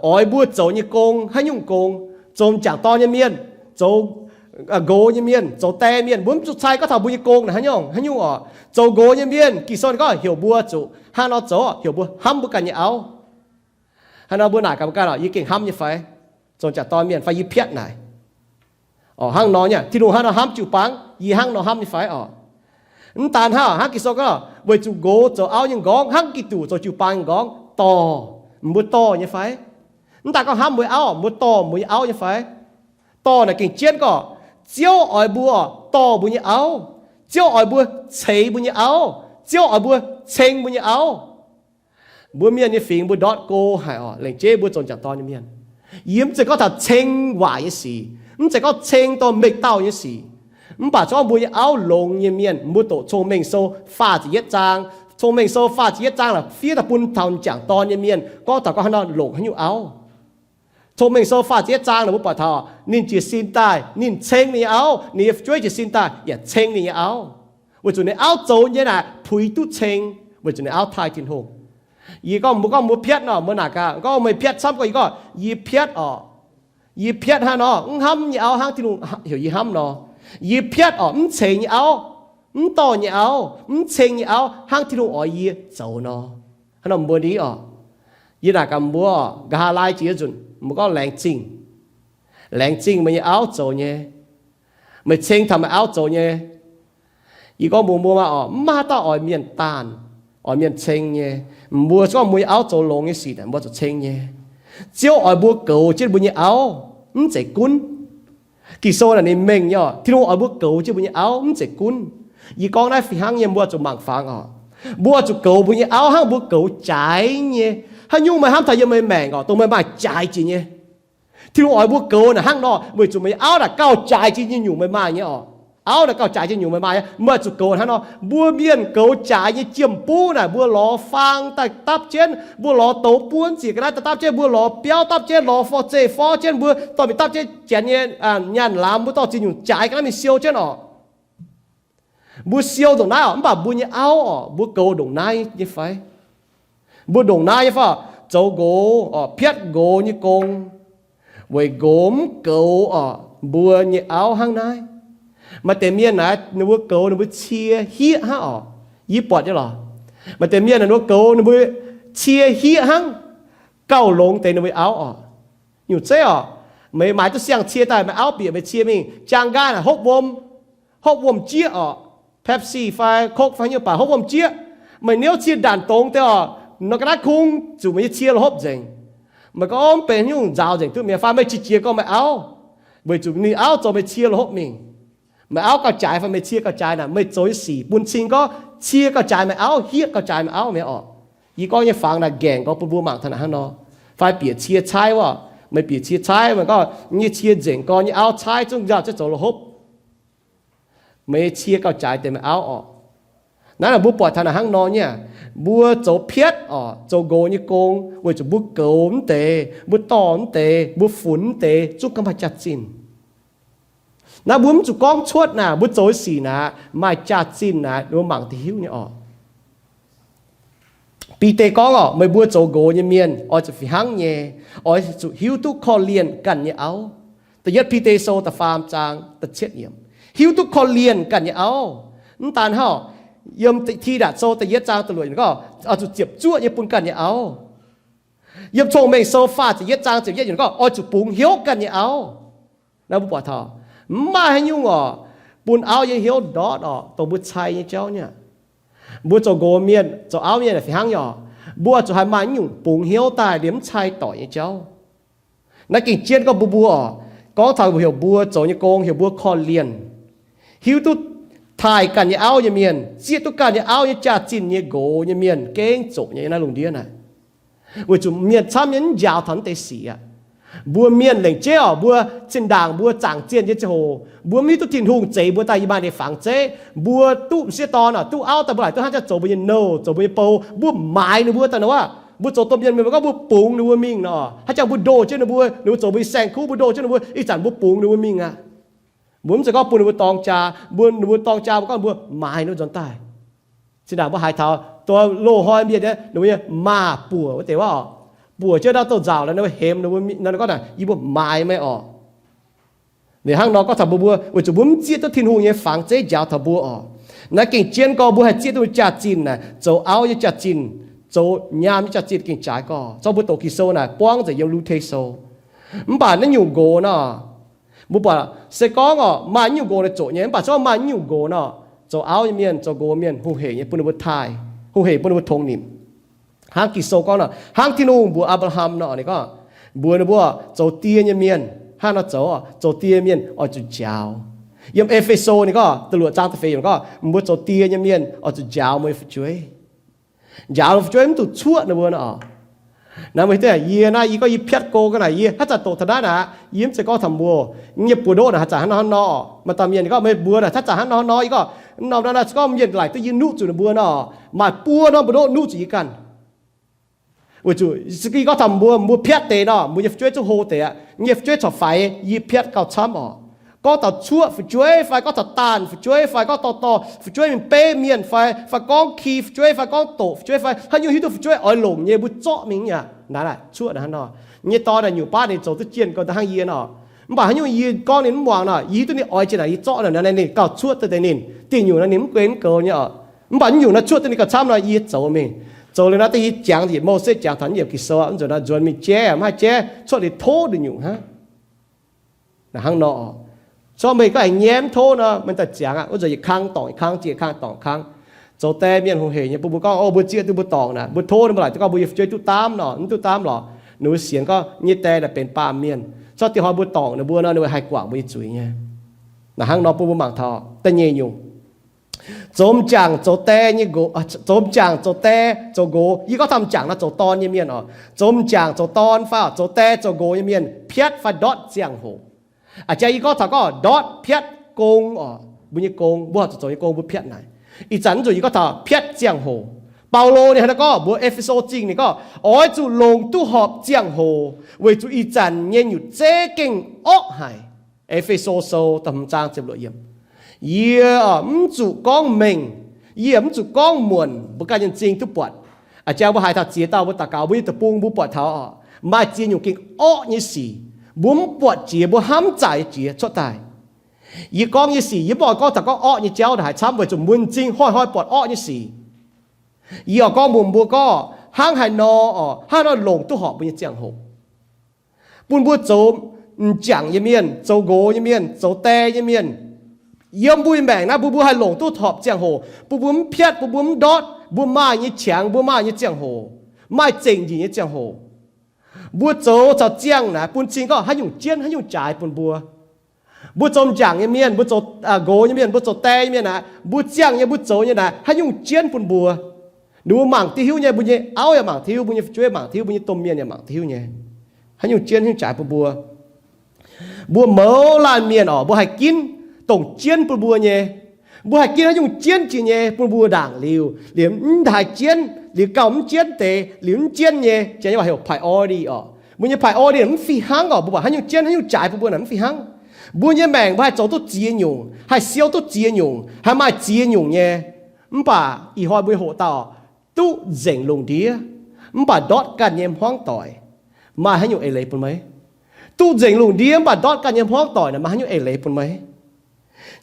oix mbuo zoux nyei gong, haaix nyungc gong, zoux m'jangc dorn nyei mienh, zoux nqox nyei mienh, zoux die mienh, mbuo mv zuqc cai gorngv taux mbuo nyei gong naaic haaix nyungc, haaix nyungc oc. Zoux nqox nyei mienh, Ging-Sou gorngv heuc mbuo zuqc hnangv nor zoux, heuc mbuo hnamv mbuo ganh nyei auv. Hnangv nor mbuo naaic gaax mbuo ganh oc, yie gengh hnamv nyei fai? Zoux m'jangc dorn mienh fai yie piatv naaic? Oc, hnangv nor nyei, Tin-Hungh hnangv nor hnamv jiu-baang, yie hnangv nor hnamv nyei fai oc? Mv daan hnangv, hnangv Ging-Sou gorngv, weic zuqc nqox zoux auv nyei nqorngv, hnangv giduc zoux jiu-baang nyei nqorngv, dorh, mbuo dorh nyei fai? Mv daan gorngv hnamv mbuo auv, mbuo dorh mbuo nyei auv nyei fai? Dorh naaic gengh jienv gorngv, Ziouv oix mbuo dorh mbuo nyei auv. Ziouv oix mbuo ceix mbuo nyei auv. Ziouv oix mbuo ceng mbuo nyei auv. Mbuo mienh nyei fingx mbuo ndortv go haic oc, lengc jeiv mbuo zoux m'jangc dorn nyei mienh. Yie mv zeiz gorngv taux ceng waaic nyei sic, mv zeiz gorngv ceng dongh mengh dauh nyei sic. Mv baac se gorngv mbuo nyei auv longx nyei mienh, mbuo doqc Cong-Mengh Sou faah ziepc yietv zaang. Cong-Mengh Sou faah ziepc yietv zaang naaic fiev daaih bun taux m'jangc dorn nyei mienh gorngv taux gorngv haaix nor longc haaix nyungc auv. Cong-Mengh Sou faah ziepc yietv zaang naaic mbuo buatc taux ninh jiez sin daaih, ninh ceng ninh nyei auv, ninh nyei fu'jueiv jiez sin daaih yaac ceng ninh nyei auv, weic zuqc ninh auv zoux nyei naaic puix duqv ceng, weic zuqc ninh auv taaih Tin-Hungh. Yie gorngv mbuo, gorngv mbuo piatv nor, mbuo naaic gaax, gorngv meih piatv camv gorngv yie, gorngv yie piatv oc. Yie piatv hnangv nor, mv hnamv nyei auv hnangv Tin-Hungh heuc yie hnamv nor. Yie piatv oc, mv ceng nyei auv, mv dorh nyei auv, mv ceng nyei auv hnangv Tin-Hungh oix yie zoux nor. Hnangv nor mbuo ni oc. Yie naaic gaax mbuo, nqa'haav laai jiex nzunc mbuo gorngv laengz zingh. Laengz zingh meih nyei auv zoux nyei. Meih ceng taux meih auv zoux nyei. Yie gorngv mbuox mbuo maah oc, mv maaih haaix dauh oix mienh daanh, oix mienh ceng nyei. Mbuo se gorngv mbuo nyei auv zoux longx nyei sic, mbuo zuqc ceng nyei. Ziouv oix mbuo goux jienv mbuo nyei auv, mv zeiz gunv. Ging-Sou naaic ninh mengh nyei oc, Tin-Hungh oix mbuo goux jienv mbuo nyei auv, mv zeiz gunv. Yie gorngv naaiv fih hnangv nyei, mbuo zuqc mangc fangx oc. Mbuo zuqc goux mbuo nyei auv hnangv mbuo goux jaaix nyei. Haaix nyungc meih hnamv taux yiem meih maengc oc, dongh meih maaih jaaix jiex nyei. Tin-Hungh oix mbuo goux naaic hnangv nor, weic zuqc meih nyei auv naaic gauh jaaix jiex nyei nyungc meih maaih nyei oc. Auv naaic gauh jaaix jiex nyungc meih maaih, meih zuqc goux hnangv nor. Mbuo mienh goux jaaix nyei jiem-buv naaic, mbuo lorz faang daaih dapv jienv, mbuo lorz douz buonv ziec ga'naaiv daaih dapv jienv, mbuo lorz biauv dapv jienv, lorz forv-zeih forv jienv, mbuo dorh mingh dapv jienv janx nyei nyaanh lamz, mbuo dorh ziex nyungc jaaix ga'naaiv mingh siou jienv orqc. Mbuo siou ndongc naaiv orqc, mv baac mbuo nyei auv orqc, mbuo goux ndongc naaiv nyei fai? Mbuo ndongc naaiv nyei fai? Zoux nqox orqc, piatv nqox nyei gong, weic nqox mv goux orqc mbuo nyei auv hnangv naaiv. Maaih deix mienh naaic, ninh mbuo goux ninh mbuo cie hieqv hnangv orqc. Yie buatc nyei lorqc. Maaih deix mienh naaic, ninh mbuo goux ninh mbuo cie hieqv hnangv, gauh longx deix ninh mbuo auv orqc. Nyungc zeiv orqc, meih maaiz duqv siang-cie daaih, meih auv bieqc meih cie mingh, jaang nqaai naaic hopv wuom, hopv wuom-jieqv orqc, Pepsi fai Coke fai haaix nyungc baac hopv wuom-jieqv. Meih niouv cie ndanc dongz deix orqc, nor ga'naaiv kungx zuqc meih nyei cie la'hopv nzengc. Meih gorngv, Ov, mv benx haaix nyungc, nzaaux nzengc duqv mi'aqv fai? Meih qiex jiez gorngv meih auv, weic zuqc ninh auv zoux meih cie la'hopv mingh. Meih auv gauh jaaix fai meih cie gauh jaaix naaic, meih zoux nyei sic bun cing gorngv cie gauh jaaix meih auv, hieqv gauh jaaix meih auv mi'aqv orqc. Yie gorngv nyei fangx naaic nqaengc gorngv bun mbuo mangc taux naaic hnangv nor. Fai bieqc cie caaiv wuov, meih bieqc cie caaiv, meih gorngv nyei cie nzengc gorn nyei auv caaiv zungv nzaaux jienv zoux la'hopv. Meih cie gauh jaaix deix meih auv orqc. Naaiv naaic mbuo buatc taux naaic hnangv nor nyei aqv. Mbuo zoux piatv orqc, zoux nqox nyei gong weic zuqc mbuo goux mv deix, mbuo dorh mv deix, mbuo funx mv deix zungv gauh maaih jaax-zinh. Naaiv mbuo mv zuqc gorngv cuotv naaic, mbuo zoux nyei sic naaic maaih jaax-zinh naaic, mbuo mangc duqv hiuv nyei orqc. Bide gorngv orqc, meih mbuo zoux nqox nyei mienh oix zuqc fih hnangv nyei, oix zuqc hiuv duqv korv-lienh ganh nyei auv. Da'yietv Bide Sou da'faam zaang da'cietv yiemc. Hiuv duqv korv-lienh ganh nyei auv. Mv daan hnangv, yiem Tidatc Sou da'yietv zaang da'luoqc yiemc gorngv, oix zuqc ziepc zuoqv nyei bun ganh nyei auv. Yiem Cong-Mengh Sou faah ziepc yietv zaang ziepc yietv yiemc gorngv, oix zuqc bungx hnyouv ganh nyei auv. Naaiv mbuo buatc taux, mv maaih haaix nyungc orqc, bun auv nyei hnyouv ndortv orqc, dongh mbuo cai nyei jauv nyei aqv. Mbuo zoux nqox mienh, zoux auv mienh fih hnangv nyei orqc, mbuo zuqc haih maaih nyungc bungx hnyouv daaih liemh mv cai doic nyei jauv. Naaiv gengh jienv gorngv mbuo, mbuo orqc, gorngv taux heuc mbuo zoux nyei gong, heuc mbuo korv-lienh, hiuv duqv taaih ganh nyei auv nyei mienh, zieqv duqv ganh nyei auv nyei jaax-zinh nyei nqox nyei mienh gengh zoqc nyei naaiv lungh ndiev naaic. Weic zuqc mienh camv nyei mv njaaux taux naaiv deix sic aqv. Mbuo mienh lengc jeiv orqc, mbuo zinh ndaangc mbuo zaangc zienh nyei ziangh hoc, mbuo mv hiuv duqv Tin-Hungh zeix mbuo daaih yiem maaih deix fangx zeiv. Mbuo duqv m'sieqv dorn orqc, duqv auv daaih, mbuo laaic duqv hnangv jangx zoux mbuo nyei nouh, zoux mbuo nyei bou, mbuo maaiz ninh mbuo daaih nor aqv. Mbuo zoux domh mienh mienh mbuo gorngv mbuo bungx ninh mbuo mingh nor, hnangv jangx mbuo ndoh jienv ninh mbuo, ninh mbuo zoux mbuo nyei saeng-kuv, mbuo ndoh jienv ninh mbuo, ih zanc mbuo bungx ninh mbuo mingh aqv. Mbuo mv zeiz gorngv bun ninh mbuo dorng jaa, mbuo, ninh mbuo dorng jaa mbuo gorngv mbuo maaiz ninh mbuo nzuonx daaih. Zinh ndaangc mbuo haiz taux dongh loz-hnoi mienh, ninh mbuo nyei maah buoc wuov deix wuov orqc, buoc jienv ndau douz-nzauc lorqc, ninh mbuo hemx ninh mbuo, ninh gorngv naaic, yie mbuo maaiz meih orqc. Ninh hnangv nor gorngv taux mbuo, mbuo weic zuqc mbuo mv zieqv duqv Tin-Hungh nyei fangx zeiv njaaux taux mbuo orqc. Naaiv gengh jienv gorngv mbuo haih zieqv duqv jaax-zinh naaic, zoux auv nyei jaax-zinh, zoux nyaam nyei jaax-zinh gengh jaaix gorx. Zorqv mbuo doqc Ging-Sou naaic buangv nzengc yiem Lu^te Sou. Mv baac naaiv nyungc nqox nor, mbuo buatc se gorngv orqc maaih nyungc nqox naaic zoqc nyei, mv baac se gorngv maaih nyungc nqox nor, zoux auv nyei mienh, zoux nqox mienh hungh heic nyei bun ninh mbuo taaih, hungh heic bun ninh mbuo tongx nimc. Hnangv Ging-Sou gorngv nor, hnangv Tin-Hungh mbuox Apc^laa^ham nor, ninh gorngv, mbuox ninh mbuo, zoux die nyei mienh hnangv nor zoux, zoux die mienh oix zuqc njaaux. Yiem E^fe^so ninh gorngv, da'luoqc zaang da'feix yiemc gorngv, mbuo zoux die nyei mienh oix zuqc njaaux mbuo nyei fu'jueiv. Njaaux fu'jueiv mv dungx cuoqv ninh mbuo nor. Naaiv mbuo hiuv duqv, yie naaiv yie gorngv yie piatv go ga'naaiv, yie haaix zanc doqc taux naaiv naaic, yie mv zeiz gorngv taux mbuo, yie nyei buoz-ndoqv naaic haaix zanc hnangv nor hnangv nor. Maaih dauh mienh ninh gorngv, meih mbuox naaic haaix zanc hnangv nor hnangv nor. Yie gorngv, norm naaiv naaiv se gorngv mienh laaic duqv yie nuqv zuqc ninh mbuo nor, maaih buo norm buoz-ndoqv nuqv zuqc yie ganh. Weic zuqc se gorngv taux mbuo, mbuo piatv deix nor, mbuo nyei fu'jueiv zungv hlo deix aqv. Nyei fu'jueiv corc faix, yie piatv gauh camv orqc. Gorngv taux cuoqv fu'jueiv fai gorngv taux daanh fu'jueiv fai gorngv dorh dorh fu'jueiv mingh beiv mienh fai, fai gorngv ki fu'jueiv fai gorngv doqc fu'jueiv fai haaix nyungc hiuv duqv fu'jueiv oix longc nyei mbuo zorqv mingh aqv. Naaiv laaic cuoqv naaic hnangv nor. Nyei dorn naaic nyungc baav ninh zoux duqv jienh gorx hnangv yie nor. Mv baac haaix nyungc yie gorngv ninh mv muangx nor, yie hiuv duqv ninh oix jienh naaic, yie zorqv naaic, naaiv ninh gauh cuoqv duqv deix ninh. Dingh nyungc naaiv ninh mv guen goux nyei orqc. Mv baac nyungc naaiv cuoqv duqv ninh gauh camv nor, yie zoux mingh. Zoux liuz naaiv daaih yie jangx yietc mouh setv jangx taux naaiv yiemc Ging-Sou aqv, mv nzunc naaiv nzuonx mingh jaiv mv haih jaiv, cuoqv ninh tov ninh nyungc hnangv. Naaiv hnangv nor, zorqv meih gorngv aengx nyei mv tov nor, meih daaih ziangx aqv. Wuov nzunc yietc kang dorngc yietc kang, ziex kang dorngc kang. Zoux die mienh hungh heic nyei bun mbuo gorngv, o, mbuo zieqv duqv mbuo dorngc naaic, mbuo tov ninh mbuo laaic duqv gorngv mbuo nyei fu'jueiv duqv daamv nor, mv duqv daamv lorqc. Ninh mbuo sienx gorngv nyei die naaic benx baamh mienh. Zorqv diex hnoi mbuo dorngc ninh mbuo nor, ninh mbuo haih guangc mbuo nyei zuiz nyei. Naaiv hnangv nor bun mbuo mangc taux da'nyeic nyungc. Zoux m'jangc zoux die nyei nqox, zoux m'jangc zoux die zoux nqox. Yie gorngv taux m'jangc nor zoux dorn nyei mienh oc. Zoux m'jangc zoux dorn fai zoux die zoux nqox nyei mienh piatv fai ndortv ziangh hoc. A'jang yie gorngv taux gorngv ndortv piatv gong oc. mbuo nyei gong, mbuo horpc zuqc zoux nyei gong mbuo piatv naaic. Ih zanc mv zuqc yie gorngv taux piatv ziangh hoc. Baulo ninh hnangv naaiv gorngv mbuox E^fe^so Zingh, ninh gorngv, Oix zuqc longc duqv horpc ziangh hoc, weic zuqc ih zanc nyei nyutc zeiv gengh orqv haic. E^fe^so Sou da'hmz zaang ziepc luoqc yiemc. Yie mv zuqc gorngv mengh, yie mv zuqc gorngv muonc, mbuo ganh nyei m'zing duqv buatc. A'jang mbuo haiz taux ziex dauh mbuo daux gaux, mbuo nyei deic-bung mbuo buatc taux maaih ziex nyungc gengh orqv nyei sic, mbuo mv buatc jiex, mbuo hnamv mv zaic nyei jiex cuotv daaih. Yie gorngv nyei sic, yie mv oix gorngv taux gorngv orqv nyei jauv haiz camv, weic zuqc mbuo m'zing hnoi-hnoi buatc orqv nyei sic. Yie oix gorngv mbuox mbuo gorngv, hnangv haaix nor, hnangv haaix nor longc duqv horpc mbuo nyei ziangh hoc, bun mbuo zoux m'jangc nyei mienh, zoux nqox nyei mienh, zoux die nyei mienh. Yiem mbuo nyei maengc naaiv, bun mbuo haih longc duqv horpc ziangh hoc, bun mbuo mv piatv, bun mbuo mv ndortv, mbuo maaih nyei qangx, mbuo maaih nyei ziangh hoc, maaih zengc njiec nyei ziangh hoc. Mbuo zoux caux ziangh naaic bun cing gorngv haaix nyungc jienv, haaix nyungc jaaix bun mbuo. Mbuo zoux m'jangc nyei mienh, mbuo zoux nqox nyei mienh, mbuo zoux die nyei mienh naaic, mbuo ziangh nyei, mbuo zoux nyei naaic, haaix nyungc jienv bun mbuo. Ninh mbuo mangc diuh hiuv nyei, mbuo nyei auv yaac mangc diuh hiuv, mbuo nyei fu'jueiv mangc diuh hiuv, mbuo nyei domh mienh yaac mangc diuh hiuv nyei. Haaix nyungc jienv, haaix nyungc jaaix bun mbuo. Mbuo mouz laanh mienh oc, mbuo haih ginv dongh jienv bun mbuo nyei. Mbuo haih ginv haaix nyungc jienv jiex nyei bun mbuo ndaangc liuz, liemh mv haih jienv, liuz gauh mv jienv deix, liuz mv jienv nyei, janx nyei waac heuc priority oc. Mbuo nyei priority mv fih hnangv oc. Mbuo buatc haaix nyungc jienv, haaix nyungc jaaix bun mbuo naaic mv fih hnangv. Mbuo nyei maengc mbuo haih zoux duqv ziex nyungc, haih siou duqv ziex nyungc, haih maaih ziex nyungc nyei. Mv baac ih hnoi mbuo nyei hoqc dauh duqv nzengc lungh ndiev mv baac ndortv ganh nyei hmuangv doic, maaih haaix nyungc eix leiz bun meih? Duqv nzengc lungh ndiev mv baac ndortv ganh nyei hmuangv doic naaic, maaih haaix nyungc eix leiz bun meih?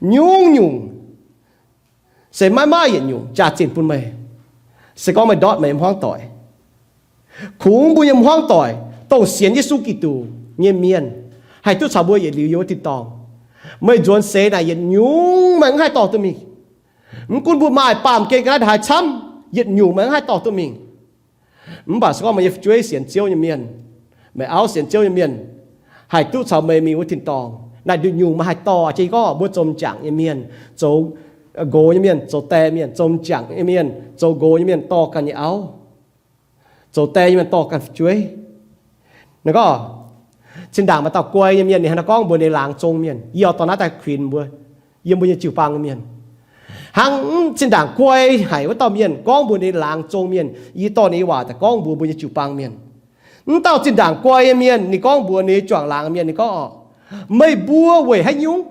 Nyungc-nyungc se maiv maaih yietc nyungc jaax-zinh bun meih, se gorngv meih ndortv meih nyei hmuangv doic. Kungx mbuo nyei hmuangv doic, dongh sienx Yesu Giduc nyei mienh, haih duqv caux mbuo yietc liuz yiem wuov tin-dorngh. Meih nzuonx seix naaic yietc nyungc meih mv haih dorh duqv mingh. Mv gunv mbuo maaih baamh gen ga'naaiv haaix camv, yietc nyungc meih mv haih dorh duqv mingh. Mv baac se gorngv meih nyei fu'jueiv sienx Ziouv nyei mienh, meih auv sienx Ziouv nyei mienh, haih duqv caux meih mingh wuov tin-dorngh, naaiv yietc nyungc meih haih dorh. Jiex gorngv mbuo zoux m'jangc nyei mienh, zoux nqox nyei mienh, zoux die mienh, zoux m'jangc nyei mienh, zoux nqox nyei mienh dorh ganh nyei auv, zoux die nyei mienh dorh ganh fu'jueiv. Ninh gorngv, zinh ndaangc maaih dauh guai nyei mienh, ninh hnangv naaiv gorngv mbuox ninh laangz zong mienh, yie oix dorh naaiv daaih kuinx mbuo, yiem mbuo nyei jiu-baang mienh. Hnangv zinh ndaangc guai haic wuov dauh mienh gorngv mbuox ninh laangz zong mienh, yie dorh ninh nyei waac daaih gorngv mbuox mbuo nyei jiu-baang mienh. Mv dauh zinh ndaangc guai nyei mienh ninh gorngv mbuox ninh juangc laangz mienh, ninh gorngv, meih mbuo weic haaix nyungc,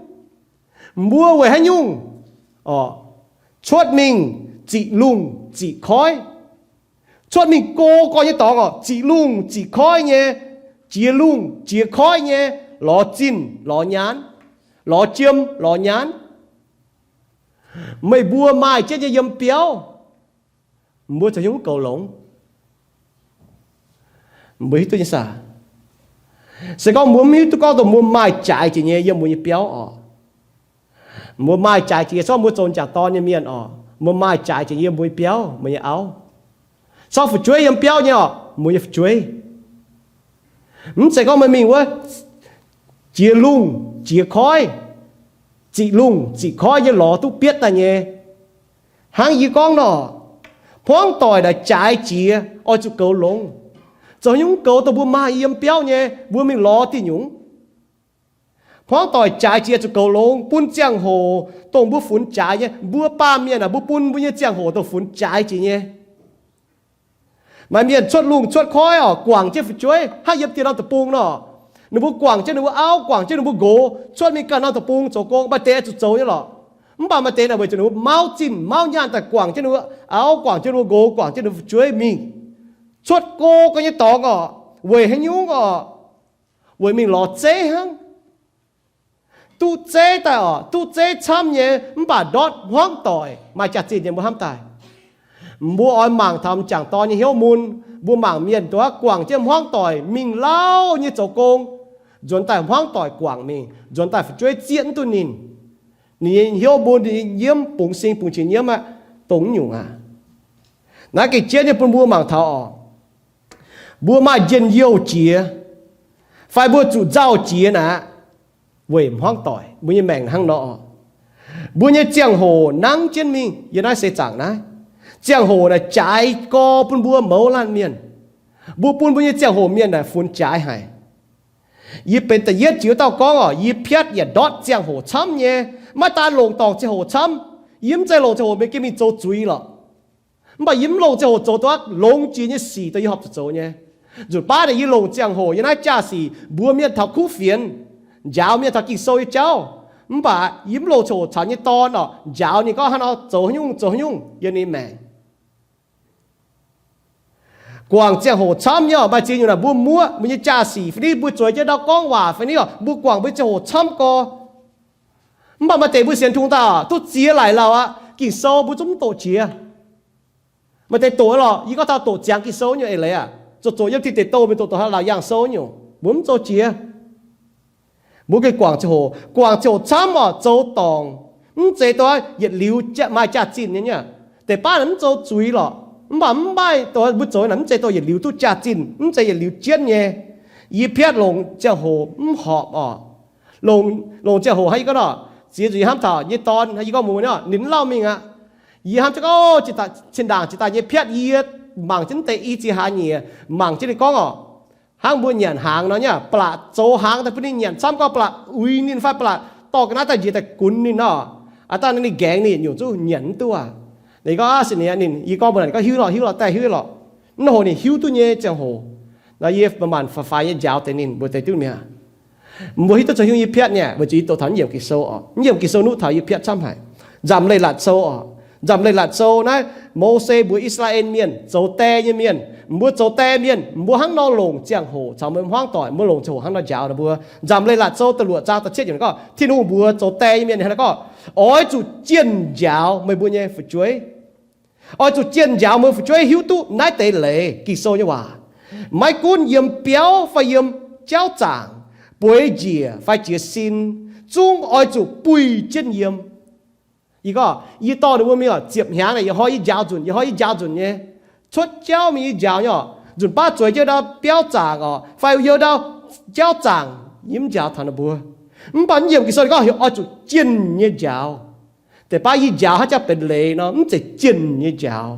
mbuo weic haaix nyungc cuotv mingh ziqc lungh ziqc koiv, cuotv mingh go gorx nyei dorngx oc, ziqc lungh ziqc koiv nyei, jiex lungh jiex koiv nyei, lorz zinh lorz nyaanh, lorz jiem lorz nyaanh. Meih mbuo maaih jienv nyei yiem biauv, mbuo zoux hnyouv goux longx. Mbuo hiuv duqv nyei saah? Se gorngv mbuo mv hiuv duqv gorngv dongh mbuo maaih jaaix jiex nyei yiem mbuo nyei biauv oc. Mbuo maaih jaaix jiex, se gorngv mbuo zoux m'jangc dorn nyei mienh oc, mbuo maaih jaaix jiex yiem mbuo nyei biauv, mbuo nyei auv. Se gorngv fu'jueiv yiem biauv nyei oc, mbuo nyei fu'jueiv. Mv zeiz gorngv meih mingh wuov jiex lungh jiex koiv, ziqc lungh ziqc koiv nyei lorz duqv bietv daaih nyei. Hnangv yie gorngv nor, hmuangv doic naaic jaaix jiex oix zuqc goux longx. Zoux haaix nyungc goux dongh mbuo maaih yiem biauv nyei, mbuo mingh lorz diuh nyungc. Hmuangv doic jaaix jiex zuqc goux longx, bun ziangh hoc dongh mbuo funx jaaix nyei. Mbuo baamh mienh aah, mbuo bun mbuo nyei ziangh hoc dongh funx jaaix jiex nyei. Maaih mienh cuotv lungh cuotv koiv oc, guangc jienv fu'jueiv hnangv yiem dieh norm deic-bung nor. Ninh mbuo guangc jienv ninh mbuo auv, guangc jienv ninh mbuo nqox, cuotv mingh ganh norm deic-bung zoux gong, maaih deix zuqc zoux nyei lorqc. Mv baac maaih deix naaic weic zuqc ninh mbuo mauv zinh mauv nyaanh daaih guangc jienv ninh mbuo auv, guangc jienv ninh mbuo nqox, guangc jienv ninh mbuo fu'jueiv mingh cuotv go gorx nyei dorngx oc. Weic haaix nyungc oc? Weic mingh lorz zeiv hnangv. Duqv zeiv daaih oc, duqv zeiv camv nyei, mv baac ndortv hmuangv doic, maaih jaax-zinh nyei mbuo hnamv daaih. Mbuo oix mangc taux m'jangc dorn nyei hnyouv mun. Mbuo mangc mienh nduov guangc jienv hmuangv doic mingh lauh nyei zoux gong, nzuonx daaih hmuangv doic guangc mingh, nzuonx daaih fu'jueiv zieqv mv duqv ninh. Ninh nyei hnyouv mun, ninh nyei nyiemv bungx sing bungx qiex nyiemv aqv, dongh mv nyungc aqv. Naaiv gengh jienv nyei bun mbuo mangc taux oc. Mbuo maaih njien-youh jiex, fai mbuo zuqc nzauh jiex naaic, weic hmuangv doic. Mbuo nyei maengc hnangv nor oc. Mbuo nyei ziangh hoc nangv jienv mingh yiem naaiv seix zaangc naaiv. Ziangh hoc naaic jaaix gorx bun mbuo mouz laanh mienh. Mbuo bun mbuo nyei ziangh hoc mienh naaic funx jaaix haic. Yie benx da'yietv jiex wuov dauh gorngv oc, yie piatv yaac ndortv ziangh hoc camv nyei, Maiv daan longc dorngc ziangh hoc camv, yie mv zeiz longc ziangh hoc mingh gengh mingh zoux zuiz lorqc. Mv baac yie mv longc ziangh hoc zoux dongh longx jiex nyei sic dongh yie horpc zuqc zoux nyei. Nzunc baav naaic yie longc ziangh hoc yiem naaiv jaa-sic mbuox mienh taux kuv fienx, njaaux mienh taux Ging-Sou nyei jauv. Mv baac yie mv longc ziangh hoc caux nyei dorn orqc njaaux ninh gorngv hnangv nor zoux haaix nyungc zoux haaix nyungc yiem ninh maengc. Guangc ziangh hoc camv nyei orqc, maaih ziex nyungc naaic mbuo muoqv mbuo nyei jaa-sic fai niv, mbuo zueiz jienv ndau gorngv waac fai niv orqc, mbuo guangc mbuo nyei ziangh hoc camv gorx. Mv baac maaih deix mbuo sienx tungx daaih duqv ziex laaic lauh aqv, Ging-Sou mbuo zungv mv doqc jiex. Maaih deix doqc lorqc, yie gorngv taux doqc ziangx Ging-Sou nyungc eix leiz aac, zoux zoqc yiem Tin Deic Douh mingh doqc doqc haaix laauc yangh sou nyungc, mbuo mv zoux jiex. Mbuo gengh guangc ziangh hoc, guangc ziangh hoc camv orqc, zoux dorngc. Mv zeiz dongh yietc liuz maaih jaax-zinh nyei nyei. Deix baav naaic mv zoux zuiz lorqc, mv baac mv maaih dongh mbuo zoux naaic mv zeiz dongh yietc liuz duqv jaax-zinh, mv zeiz yietc liuz jienv nyei. Yie piatv longc ziangh hoc mv horpc orqc. Longc, longc ziangh hoc hnangv yie gorngv nor, ziex nzunc yie hnamv taux nyei dorn, yie gorngv mbuox ninh, ninh mv lauh mingh aqv. Yie hnamv jienv gorngv, zinh ndaangc jiex daaih nyei piatv yie mangc jienv deix i ziex hlaax nyieqc, mangc jienv ninh gorngv orqc, hnangv mbuo nyanc hnaangx nor nyei, ba'laqc zoux hnaangx daaih bun ninh nyanc camv gorx, ba'laqc uix ninh fai ba'laqc dorh ga'naaiv daaih njiec daaih gunx ninh nor, aav dangh ninh gaengh ninh nyungc zungv nyanc mv duqv aqv. Ninh gorngv aav sin ninh, yie gorngv mbuox ninh gorngv hiuv lorqc, hiuv lorqc, daaih hiuv lorqc. Mv hoc ninh hiuv duqv nyei ziangh hoc, nor yie manc-manc faix-faix nyei njaaux deix ninh mbuo deix duqv mi'aqv. Mbuo hiuv duqv zoux haaix nyungc yie piatv nyei, weic zuqc yie doqc taux naaiv yiemc Ging-Sou orqc. Naaiv yiemc Ging-Sou nuqv taux yie piatv camv haic. Nzamc Leiz-Latc Sou orqc. Nzamc Leiz-Latc Sou naaiv, Mose mbuox I^saa^laa^en Mienh zoux die nyei mienh, mbuo zoux die mienh, mbuo hnangv nor longc ziangh hoc caux meih hmuangv doic, mbuo longc ziangh hoc hnangv nor njaaux ninh mbuo. Nzamc Leiz-Latc Sou da'luoqc zaang da'cietv yiemc gorngv, Tin-Hungh mbuox zoux die nyei mienh hnangv naaiv gorngv, oix zuqc jienh njaaux meih mbuo nyei fu'jueiv. Oix zuqc jienh njaaux meih fu'jueiv hiuv duqv naaiv deix leiz, Ging-Sou nyei waac. Maiv gunv yiem biauv fai yiem jauv zaangc, bueix njiec fai jiez sin, zungv oix zuqc buih jienv yiem. Yie gorngv, yie dorh ninh mbuo mingh orqc, ziepc hnyangx naaic yietc hnoi yie njaaux nzunc, yietc hnoi yie njaaux nzunc nyei. Cuotv jauv mingh yie njaaux nyei orqc, nzunc baav zueiz jienv ndau biauv zaangc orqc, fai yiem ndau jauv zaangc, yie mv njaaux taux ninh mbuo. Mv baac naaiv yiemc Ging-Sou ninh gorngv oix zuqc jienh nyei njaaux. Deix baav yie njaaux hnangv jauv benx leiz nor, mv zeiz jienh nyei njaaux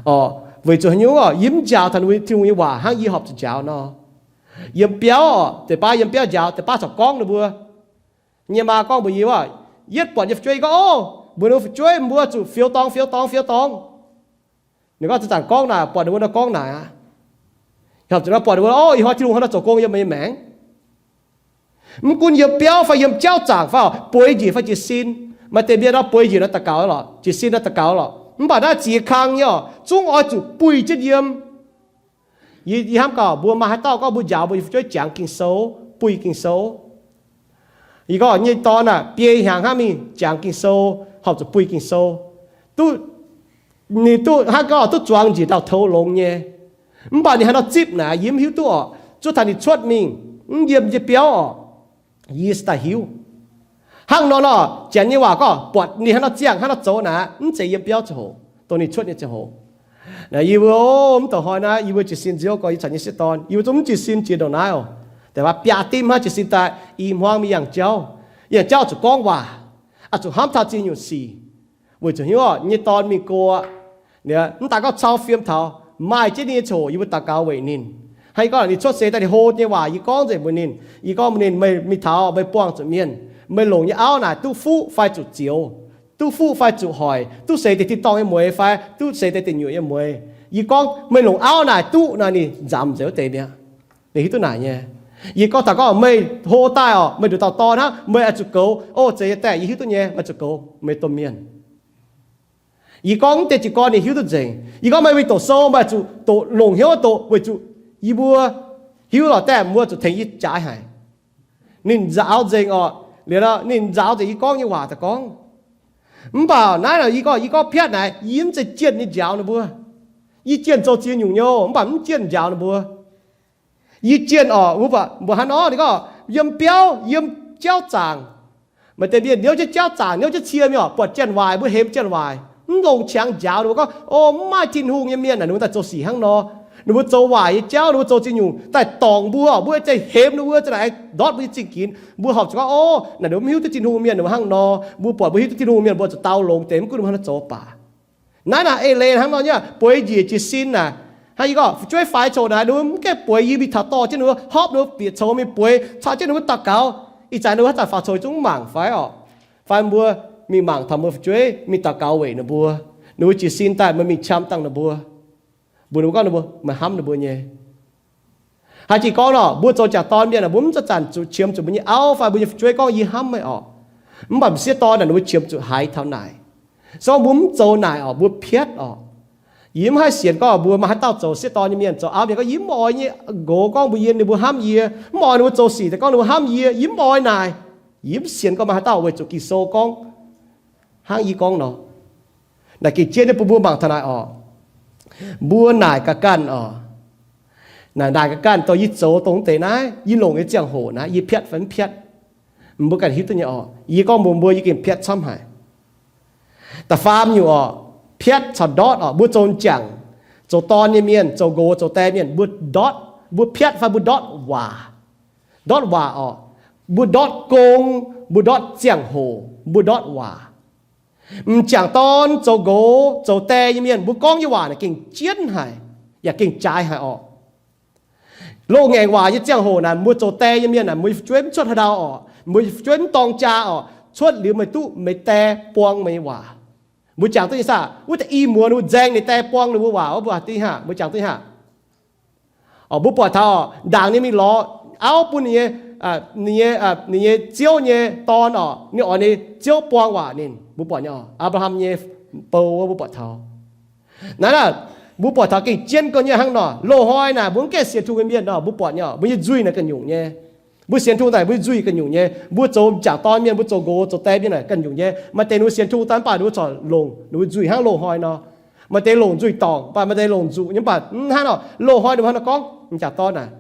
orqc. Weic zuqc haaix nyungc orqc? Yie mv njaaux taux ninh mbuo Tin-Hungh nyei waac hnangv yie horpc zuqc njaaux nor. Yiem biauv orqc, deix baav yiem biauv njaaux, deix baav corc gorngv ninh mbuo. Nyei maa gorngv mbuox yie, yietv buatc nyei fu'jueiv, yie gorngv, Ov, mbuox ninh mbuo fu'jueiv, mbuo zuqc fioux dorngx, fioux dorngx, fioux dorngx. Ninh gorngv, Zinh zanc gorngv naaic, buatc ninh mbuo nor gorngv naaic aqv. Horpc zuqc nor buatc ninh mbuo, Ov, ih hnoi Tin-Hungh hnangv nor zoux gong yiem meih nyei maengc. Mv gunv yiem biauv fai yiem jauv zaangc fai orqc, bueix njiec fai jiez sin. Maaih deix mienh nor bueix njiec nor daux gaux lorqc, jiez sin nor daux gaux lorqc. Mv baac naaiv ziex kang nyei orqc, zungv oix zuqc buih jienv yiem. Yie, yie hnamv gaax, mbuo maaih haaix dauh gorngv mbuo njaaux mbuo nyei fu'jueiv jangx Ging-Sou, buih Ging-Sou? Yie gorngv nyei dorn aah, biei hnyangx hnangv mingh jangx Ging-Sou, horpc zuqc buih Ging-Sou. Duqv, ninh duqv hnangv gorngv duqv zuangx njiec ndau-toux longx nyei. Mv baac ninh haaix nor zipv naaic, yie mv hiuv duqv orqc. Zuov taux ninh cuotv mingh, mv yiem nyei biauv orqc, yie se daaih hiuv. Hnangv nor nor, janx nyei waac gorngv buatc ninh hnangv nor ziangh hnangv nor zoux naaic, mv zeiz yiem biauv ziangh hoc, dongh ninh cuotv nyei ziangh hoc. Naaic yie mbuo, o, mv dongh hnoi naaiv yie mbuo jiez sin nziouv gorx, yie caux nyei sieqv dorn, yie mbuo zungv mv jiez sin jiex ndongc naaiv oc. Deix baav biaav dimv hnangv jiez sin daaih i hmuangv mingh yangh jauv. Yangh jauv zuqc gorngv waac, oix zuqc hnamv taux ziex nyungc sic. Weic zuqc hnyouv nyei dorn mingh go aqv. Mv daaih gorngv cau fiem taux maaih jienv ninh nyei ziangh hoc yie mbuo daux gaux weic ninh. Hnangv yie gorngv ninh cuotv seix daaih ninh hlo nyei waac yie gorngv nzengc mbuox ninh. Yie gorngv mbuox ninh, meih mingh taux meih buangh zuqc mienh, meih longc nyei auv naaic duqv fuqv fai zuqc zioux, duqv fuqv fai zuqc hoic, duqv seix deix tin-dorngh nyei mueix fai duqv seix deix deic nyuoqc nyei mueix. Yie gorngv meih longc auv naaic duqv nor ninh nzamc nzengc wuov deix mi'aqv. Ninh hiuv duqv naaic nyei. Yie gorngv taux gorngv meih hlo daaih orqc, meih nduqc dauh dorn hnangv, meih oix zuqc goux, o, zeiz nyei daaih yie hiuv duqv nyei, meih zuqc goux meih domh mienh. Yie gorngv mv deix jiez gorn ninh hiuv duqv nzengc. Yie gorngv meih mingh doqc sou, meih oix zuqc doqc longc hnyouv doqc weic zuqc yie mbuo hiuv lorqc daaih mbuo zuqc tengx yie jaaix haic. Ninh nzaaux nzengc orqc, liuz ninh nzaaux nzengc yie gorngv nyei waac daaih gorngv. Mv baac naaiv naaic yie gorngv, yie gorngv piatv naaic, yie mv zeiz jienh nyei njaaux ninh mbuo. Yie jienh zoux ziex nyungc nyei, mv baac mv jienh njaaux ninh mbuo. Yie jienh orqc, mbuo hnangv nor, ninh gorngv yiem biauv, yiem jauv zaangc. Maaih deix mienh niouv jienv jauv zaangc, niouv jienv cie mingh orqc, buatc janx-waaic, mbuo hemx janx-waaic, mv longc qangx njaaux ninh mbuo gorngv, o, mv maaih Tin-Hungh nyei mienh naaic, ninh mbuo daaih zoux sic hnangv nor. Ninh mbuo zoux waaic nyei jauv, ninh mbuo zoux ziex nyungc daaih dorngc mbuo orqc, mbuo za'gengh hemx ninh mbuo, za'gengh ndortv mbuo nyei zingh ginx. Mbuo horpc zuqc gorngv, o, naaic ninh mbuo mv hiuv duqv Tin-Hungh mienh ninh mbuo hnangv nor. Mbuo buatc mbuo hiuv duqv Tin-Hungh mienh mbuo zuqc dau longx deix, mv gunv ninh mbuo hnangv nor zoux baac. Naaiv naaic eix leiz hnangv nor nyei, bueix njiec jiez sin naaic. Hnangv yie gorngv fu'jueiv faix coux naaic, ninh mbuo mv gaengh bueix yie mingh taux dorh jienv ninh mbuo, hopv ninh mbuo bieqc coux mingh bueix, caux jienv ninh mbuo daux gaux. Ih zanc ninh mbuo haaix zanc faaux coux zungv mv mangc fai orqc. Fai mbuo mingh mangc taux mbuo fu'jueiv, mingh daux gaux weic ninh mbuo, ninh mbuo jiez sin daaih meih mingh qam dangh ninh mbuo, mbuox ninh mbuo gorngv ninh mbuo, meih hnamv ninh mbuo nyei. Haaix jih gorngv nor, mbuo zoux m'jangc dorn mienh aah, mbuo mv zanc-zanc zuqc qiemx zuqc mbuo nyei auv fai mbuo nyei fu'jueiv gorngv yie hnamv meih orqc. Mv baac m'sieqv dorn naaic ninh mbuo qiemx zuqc haiz taux naaic. Se gorngv mbuo mv zoux naaic orqc, mbuo piatv orqc. Yie mv haih sienx gorngv mbuo maaih haaix dauh zoux sieqv dorn nyei mienh, zoux auv mienh gorngv yie mv oix nyei nqox gorngv mbuo yie, ninh mbuo hnamv yie, mv oix ninh mbuo zoux sic daaih gorngv ninh mbuo hnamv yie, yie mv oix naaic. Yie mv sienx gorngv maaih haaix dauh weic zuqc Ging-Sou gorngv hnangv yie gorngv nor. Naaic gengh jienv nyei bun mbuo mangc taux naaic orqc. Mbuo naaic ga'ganh orqc. Naaic, naaic ga'ganh dorh yie zoux dongh deix naaiv, yie longc nyei ziangh hoc naaiv, yie piatv fai mv piatv, mbuo ganh hiuv duqv nyei orqc. Yie gorngv mbuox mbuo, yie gengh piatv camv haic. Da'faam nyungc orqc, piatv caux ndortv orqc. Mbuo zoux m'jangc, zoux dorn nyei mienh, zoux nqox, zoux die mienh, mbuo ndortv, mbuo piatv fai mbuo ndortv waac. Ndortv waac orqc. Mbuo ndortv gong, mbuo ndortv ziangh hoc, mbuo ndortv waac. M'jangc dorn zoux nqox zoux die nyei mienh, mbuo gorngv nyei waac naaic gengh jienv haic, yaac gengh jaaix haic orqc. Loz-ngaengc waac nyei ziangh hoc naaic, mbuo zoux die nyei mienh naaic, mbuo nyei fu'jueiv mv cuotv haaix ndau orqc, mbuo nyei fu'jueiv mv dorng jaa orqc, cuotv liuz meih duqv meih die buang meih nyei waac. Mbuo jangx duqv nyei saah, wuov deix i muonz mbuo nzaeng ninh die buang ninh mbuo waac, mbuo jangx duqv nyei hnangv. Mbuo buatc taux ndaangc ninh mingh lorz auv bun ninh nyei, ninh nyei, ninh nyei ziouv nyei dorn orqc, ninh oix ninh ziouv buang waac ninh. Mbuo buatc nyei, Apc^laa^ham nyei bou wuov mbuo buatc taux. Naaiv, mbuo buatc taux gengh jienv gau nyei hnangv nor. Loz-hnoi naaic mbuo mv gaengh sienx Tin-Hungh nyei mienh nor, mbuo buatc nyei, mbuo nyei nzuih naaic ganh nyungc nyei. Mbuo sienx Tin-Hungh daaih mbuo nyei nzuih ganh nyungc nyei. Mbuo zoux m'jangc dorn mienh, mbuo zoux nqox zoux die mienh naaic ganh nyungc nyei. Maaih deix ninh mbuo sienx Tin-Hungh daaih mv baac ninh mbuo corc longc ninh mbuo nzuih hnangv loz-hnoi nor. Maaih deix longc nzuih dorngc, mv baac maaih deix longc nzuqc nyei, mv baac hnangv nor loz-hnoi ninh mbuo hnangv nor gorngv m'jangc dorn naaic.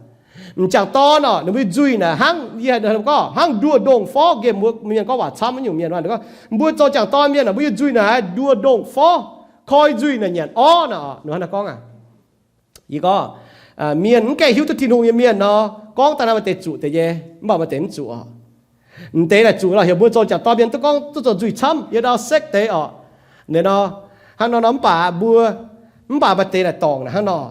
M'jangc dorn orqc, ninh mbuo nzuih naaic hnangv yie gorngv hnangv nduoh ndongh forv nqemh, mbuo mienh gorngv waac camv nyungc mienh gorngv, mbuo zoux m'jangc dorn mienh aah, mbuo nyei nzuih naaic nduoh ndongh forv, koi nzuih naaic nyanc orv naaic orqc, ninh hnangv nor gorngv aqv. Yie gorngv, mienh mv gaengh hiuv duqv Tin-Hungh nyei mienh nor, gorngv daaih naaiv maaih deix zuqc deix nyei, mv baac maaih deix mv zuqc orqc. M'deix naaic zuqc lorqc, heuc mbuo zoux m'jangc dorn mienh duqv gorngv duqv zoux nzuih camv, yie ndau sekv deix orqc. Ninh nor, hnangv nor nor mv baac mbuo, mv baac maaih deix naaic dorngc naaic hnangv nor.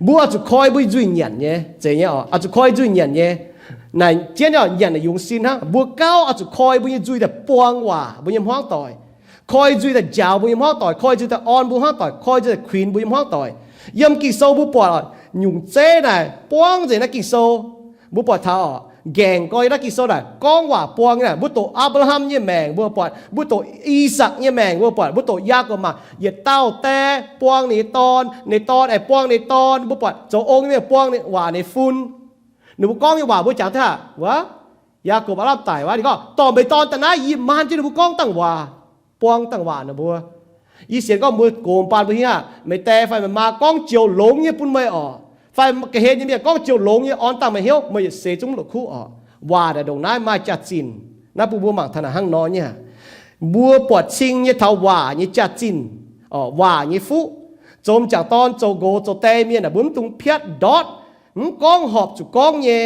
Mbuo oix zuqc koi mbuo nyei nzuih nyanc nyei, zeiz nyei orqc, oix zuqc koi nzuih nyanc nyei. Naaic jienv orqc, nyanc naaic yungz sin hnangv. Mbuo gauh oix zuqc koi mbuo nyei nzuih daaih buang waac mbuo nyei hmuangv doic, koi nzuih daaih njaaux mbuo nyei hmuangv doic, koi nzuih daaih orn mbuo hmuangv doic, koi nzuih daaih kuinx mbuo nyei hmuangv doic. Yiem Ging-Sou mbuo buatc nyungc zeiv naaic buangv nzengc naaiv Ging-Sou. Mbuo buatc taux orqc, nqaengc gorx yiem naaiv Ging-Sou naaic gorngv waac buang nyei naaic, mbuo doqc Apc^laa^ham nyei maengc mbuo buatc, mbuo doqc I^sakc nyei maengc mbuo buatc, mbuo doqc Yaakopv maah, yietc dauh die buang ninh nyei dorn, ninh dorn aengx buang ninh dorn, mbuo buatc zoux ong nyei mienh buang ninh waac ninh fun. Ninh mbuo gorngv nyei waac mbuo jangx duqv aqv. Wuov, Yaakopv aav lamh daic wuov, ninh gorngv, dorh meih dorn daaih naaiv, yie maan jienv ninh mbuo gorngv dangh waac, buang dangh waac ninh mbuo. Yie sienx gorngv mbuo gox baan mbuo hiuv aqv, meih die fai meih maa gorngv joux longx nyei bun meih orqc, fai ga'hlen nyei mienh gorngv joux longx nyei orn dangh meih hnyouv, meih yietc seix zungv la'kuqv orqc. Waac naaic ndongc naaiv maaih jaax-zinh. Naaiv bun mbuo mangc taux naaic hnangv nor nyei. Mbuo buatc cing nyei taux waac nyei jaax-zinh, waac nyei fuqv. Zoux m'jangc dorn, zoux nqox, zoux die mienh aah, mbuo mv dungx piatv ndortv, mv gorngv horpc zuqc gorngv nyei,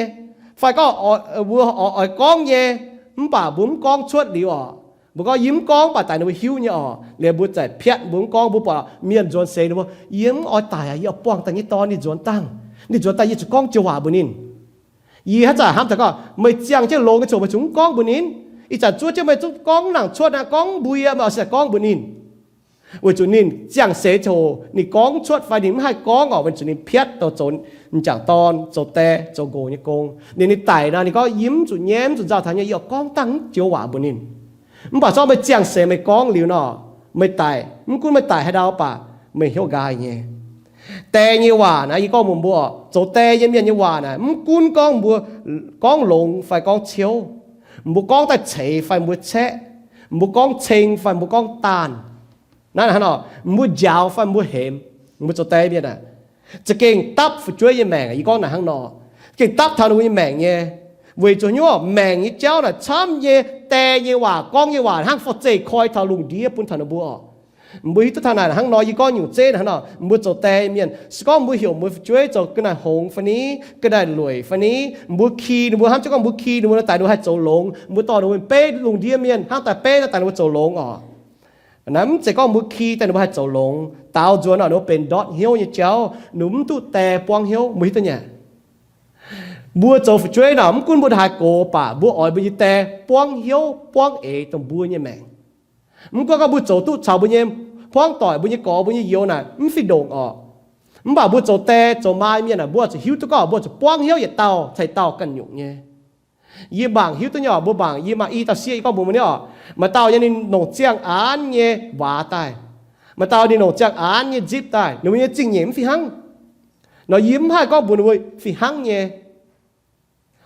fai gorngv mbuo oix gorngv nyei, mv baac mbuo mv gorngv cuotv liuz orqc. Mbuo gorngv yie mv gorngv, mv baac daaih ninh mbuo hiuv nyei orqc. Liuz mbuo zaqc piatv, mbuo mv gorngv, mbuo buatc mienh nzuonx seix ninh mbuo, yie mv oix daic aqv, yie oix buangh daaih nyei dorn ninh nzuonx dangh. Ninh nzuonx daaih yie zuqc gorngv joux waac mbuox ninh. Yie haaix zanc hnamv daaih gorngv meih ziangh jienv longx nyei ziangh hoc meih zuqc mv gorngv mbuox ninh. Ih zanc zuov jienv meih zuqc gorngv nangc cuotv aqv, gorngv mbuo yie, meih oix se gorngv mbuox ninh. Weic zuqc ninh ziangh seix ziangh hoc ninh gorngv cuotv fai ninh mv haih gorngv orqc, weic zuqc ninh piatv dongh zoux m'jangc dorn, zoux die, zoux nqox nyei gong. Ninh, ninh daic nor ninh gorngv yie mv zuqc nyei, mv zuqc nzauh taux nyei, yie oix gorngv dangh joux waac mbuox ninh. Mv baac zorqv meih ziangh seix meih gorngv liuz nor, meih daic, mv gunv meih daic haaix ndau baac meih hnyouv nqaai nyei. Die nyei waac naaiv yie gorngv mbuox mbuo, zoux die nyei mienh nyei waac naaic mv gunv gorngv mbuo gorngv longx fai gorngv ciouv, mbuo gorngv daaih ceix fai mbuo caeqv, mbuo gorngv ceng fai mbuo gorngv daanh, naaiv hnangv nor, mbuo njaaux fai mbuo hemx, mbuo zoux die mienh aah, za'gengh dapv fu'jueiv nyei maengc. Yie gorngv naaic hnangv nor, gengh dapv taux ninh mbuo nyei maengc nyei. Weic zuqc hnyouv maengc nyei jauv naaic camv nyei, die nyei waac, gorngv nyei waac hnangv forv-zeih koi taux lungh ndiev bun taux ninh mbuo orqc. Mbuo hiuv duqv taux naaic hnangv nor, yie gorngv nyungc zeiv hnangv nor, mbuo zoux die mienh se gorngv mbuo heuc mbuo fu'jueiv zoux ga'naaiv hngongx fai ni, ga'naaiv lueic fai ni, mbuo ki ninh mbuo hnamv jienv gorngv mbuo ki ninh mbuo nor daaih ninh mbuo haih zoux longx, mbuo dorh ninh mbuo beiv lungh ndiev mienh hnangv daaih beiv nor daaih ninh mbuo zoux longx orqc. Naaiv mv zeiz gorngv mbuo ki daaih ninh mbuo haih zoux longx. Daaux nzuonx orqc, ninh mbuo benx ndortv hnyouv nyei jauv, ninh mbuo mv duqv die buangv hnyouv, mbuo hiuv duqv nyei. Mbuo zoux fu'jueiv naaic, mv gunv mbuo haaix gox baac mbuo oix mbuo nyei die buangv hnyouv buangv eix dongh mbuo nyei maengc. Mv gunv gorngv mbuo zoux duqv caux mbuo nyei hmuangv doic, mbuo nyei gorx, mbuo nyei youz naaic, mv fih ndongc orqc. Mv baac mbuo zoux die zoux maa mienh naaic, mbuo zuqc hiuv duqv gorngv mbuo zuqc buangv hnyouv yietc dauh caux yietc dauh ganh nyungc nyei. Yie mangc hiuv duqv nyei orqc, mbuo mangc yie maaih i dauh sieqv, yie gorngv mbuox mbuo nyei orqc, maaih dauh nyei ninh longc ziangh aanx nyei waac daaih, maaih dauh ninh longc ziangh aanx nyei nzipc daaih, ninh mbuo nyei zingh nyeic mv fih hnangv. Nor yie mv haih gorngv mbuox ninh mbuo fih hnangv nyei.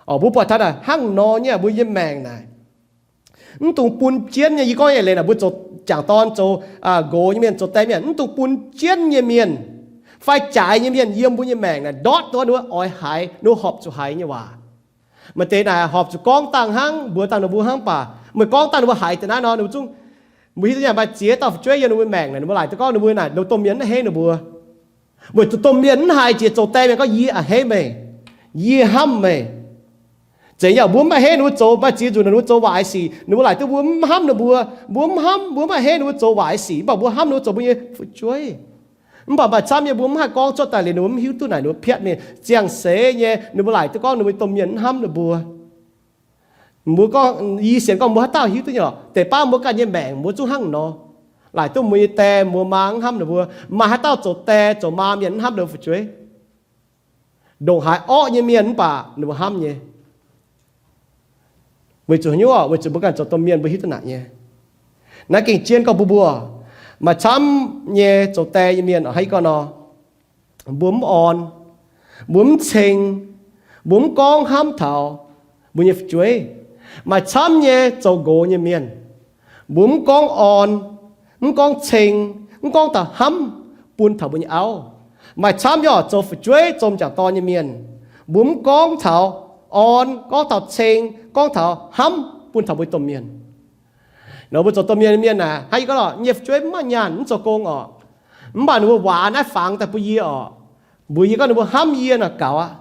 Orqc, mbuo buatc taux naaic hnangv nor nyei, mbuo nyei maengc naaic mv dungx bun jienv nyei. Yie gorngv nyei leiz naaic, mbuo zoux jangc dorn, zoux nqox nyei mienh, zoux die mienh, mv dungx bun jienv nyei mienh fai jaaix nyei mienh yiem mbuo nyei maengc naaic ndortv duqv ninh mbuo oix haiz, ninh mbuo horpc zuqc haiz nyei waac. Maaih deix naaic horpc zuqc gorngv dangh hnangv, mbuox dangh ninh mbuo hnangv baac meih gorngv dangh ninh mbuo haiz deix naaiv nor, ninh mbuo zungv, mbuo hiuv duqv nyei maaih ziex dauh fu'jueiv yiem ninh mbuo maengc naaic, ninh mbuo laaic duqv gorngv ninh mbuo naaic, ninh mbuo domh mienh mv henv ninh mbuo. Weic zuqc domh mienh mv haiz jiex zoux die mienh gorngv, yie a'hneiv meih, yie hnamv meih. Zeiz yaac mbuo mv a'hneiv ninh mbuo zoux, maaih ziex nzunc ninh mbuo zoux waaic sic, ninh mbuo laaic duqv mbuo mv hnamv ninh mbuo. Mbuo mv hnamv, mbuo mv a'hneiv ninh mbuo zoux waaic sic, mv baac mbuo hnamv ninh mbuo zoux mbuo nyei fu'jueiv. Mv baac maaih camv nyei mbuo mv haih gorngv cuotv daaih liuz ninh mbuo mv hiuv duqv naaic ninh mbuo piatv mingh ziangh seix nyei, ninh mbuo laaic duqv gorngv ninh mbuo domh mienh mv hnamv ninh mbuo. Mbuo gorngv, yie sienx gorngv mbuo haaix dauh hiuv duqv nyei lorqc. Deix baav mbuo ganh nyei maengc mbuo zungv hnangv nor. Laaic duqv mbuo nyei die mbuo maa mv hnamv ninh mbuo. Maaih haaix dauh zoux die zoux maa mienh mv hnamv ninh mbuo fu'jueiv? Ndongc haaix orqv nyei mienh mv baac ninh mbuo hnamv nyei. Weic zuqc haaix nyungc? Weic zuqc mbuo ganh zoux domh mienh mbuo hiuv duqv naaic nyei. Naaiv gengh jienv gorngv mbuo mbuo maaih camv nyei zoux die nyei mienh haaix gorngv nor, mbuo mv orn, mbuo mv ceng, mbuo mv gorngv hnamv taux mbuo nyei fu'jueiv. Maaih camv nyei zoux nqox nyei mienh, mbuo mv gorngv orn, mv gorngv ceng, mv gorngv taux hnamv bun taux mbuo nyei auv. Maaih camv nyei orqc, zoux fu'jueiv, zoux m'jangc dorn nyei mienh, mbuo mv gorngv taux orn, gorngv taux ceng, gorngv taux hnamv bun taux mbuo domh mienh. Nor mbuo zoux domh mienh mienh naaic, hnangv yie gorngv lorqc, nyei fu'jueiv mv maaih nyaanh, mv zoux gong orqc. Mv baac ninh mbuo waac naaiv fangx daaih bun yie orqc, mbuox yie gorngv ninh mbuo hnamv yie naaic gaux aqv.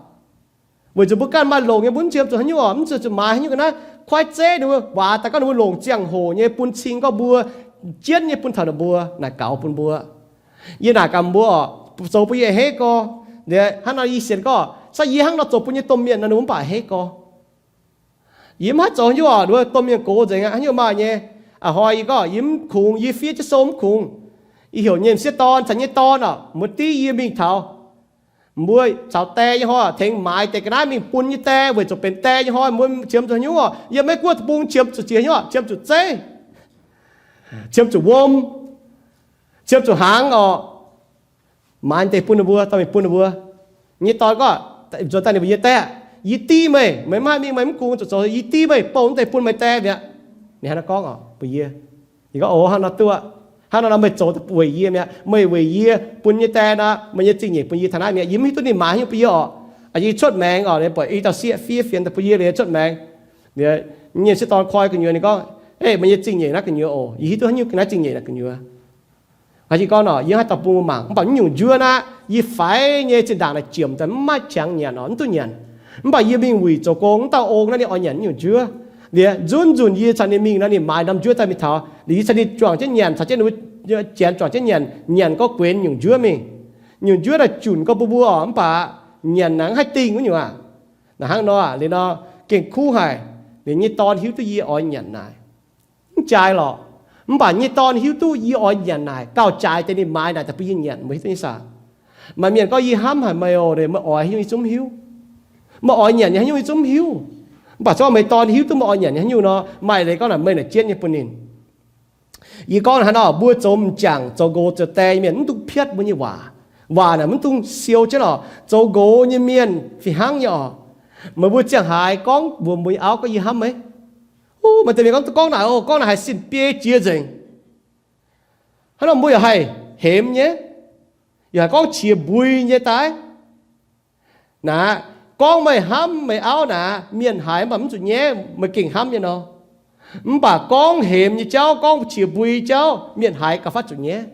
Weic zuqc mbuo ganh maaih longc nyei, mbuo mv nziex zuqc haaix nyungc orqc, mv nziex zuqc maaiz haaix nyungc ga'naaiv, kuaaiv zeiv ninh mbuo waac daaih gorngv ninh mbuo longc ziangh hoc nyei bun cing gorngv mbuo, jienv nyei bun taux ninh mbuo naaic gaux bun mbuo. Yie naaic gaax mbuo orqc, zoux bun yie a'hneiv gorx. Hnangv nor yie sienx gorngv, se yie hnangv nor zoux bun nyei domh mienh nor ninh mbuo mv baac a'hneiv gorx. Yie mv haih zoux haaix nyungc orqc, ninh mbuo domh mienh gox nzengc aqv, haaix nyungc maaih nyei. A'hnoi yie gorngv yie mv kungx, yie fiev jienv sou mv kungx. Yie heuc nyei m'sieqv dorn caux nyei dorn orqc, mbuo div yie mingh taux, mbuo caux die nyei hnoi tengx maaiz deix ga'naaiv mingh bun nyei die weic zuqc benx die nyei hnoi mbuo qiemx zuqc haaix nyungc orqc, yiem Meiv Guoqv deic-bung qiemx zuqc jiex haaix nyungc orqc, qiemx zuqc zeiv, qiemx zuqc wuom, qiemx zuqc hnaangx orqc. Maaiz deix bun ninh mbuo, dorh mingh bun ninh mbuo. Nyei dorn gorngv, nzuonx daaih ninh mbuo nyei die, yie div meih, meih mv haih mingh, meih mv kungx zuqc zoux, yie div meih bouh wuov deix bun meih die mi'aqv. Ninh hnangv naaiv gorngv orqc mbuox yie. Yie gorngv, o, hnangv nor duqv. Hnangv nor nor meih zoux weic yie mi'aqv. Meih weic yie bun nyei die nor, meih nyei zingh nyeic bun yie taux naaiv mi'aqv. Yie mv hiuv duqv ninh maaiz haaix nyungc bun yie orqc. Aa, yie cuotv maengx orqc, ninh buatc i dauh sieqv fiev fienx daaih bun yie, liuz cuotv maengx. Ninh nyei m'sieqv dorn koi gu'nyuoz, ninh gorngv, ei, meih nyei zingh nyeic naaiv gu'nyuoz oc. Yie hiuv duqv haaix nyungc ga'naaiv zingh nyeic naaiv gu'nyuoz. Aa, yie gorngv orqc, yie haih daaih bun mbuo mangc, mv baac mv nyungc njuov naaiv, yie faix nyei zinh ndaangc naaic jiemc daaih mv maaih qangx nyanc orqc, mv duqv nyanc. Mv baac yie mingh wuic zoux gong, mv dauh ong naaiv ninh oix nyanc mv nyungc njuov. Liuz nzunc nzunc yie caux ninh mingh nor, ninh maaiz norm njuov daaih mingh taux, liuz yie caux ninh juangc jienv nyanc, caux jienv ninh mbuo janx juangc jienv nyanc, nyanc gorngv guenx nyungc njuov mingh. Nyungc njuov naaic junc gorngv mbuo mbuo orqc, mv baac nyanc naaic mv haih dingh wuov nyungc aqv. Naaic hnangv nor, liuz nor, gengh kuv haic. Liuz nyei dorn hiuv duqv yie oix nyanc naaic. Mv jaaix lorqc. Mv baac nyei dorn hiuv duqv yie oix nyanc naaic, gauh jaaix deix ninh maaiz naaic daaih bun yie nyanc, meih hiuv duqv nyei saah? Maaih mienh gorngv, yie hnamv haic meih oc, meih oix haaix nyungc yie zungv mv hiuv. Meih oix nyanc nyei haaix nyungc yie zungv mv hiuv. Mv baac se gorngv meih dorn hiuv duqv meih oix nyanc nyei haaix nyungc nor, maaih leiz gorngv naaic meih naaic jienv nyei bun ninh. Yie gorngv hnangv nor, mbuo zoux m'jangc zoux nqox zoux die nyei mienh mv dungx piatv mbuo nyei waac. Waac naaic mv dungx siou jienv orqc. Zoux nqox nyei mienh fih hnangv nyei orqc. Meih mbuo ziangh haaix gorngv mbuox mbuo nyei auv gorngv, yie hnamv meih. Ov, maaih deix mienh gorngv, gorngv naaic, o, gorngv naaic haiz sin biei jiex nzengc. Hnangv nor mbuo yaac haih hemx nyei, yaac haih gorngv qiex mbui nyei daaih. Naaic, gorngv meih hnamv meih auv naaic, mienh haiz mv baac mv zuqc nyaiv, meih gengh hnamv nyei nor. Mv baac gorngv hemx nyei jauv, gorngv qiex mbui jauv, mienh haiz gauh fatv zuqc nyaiv.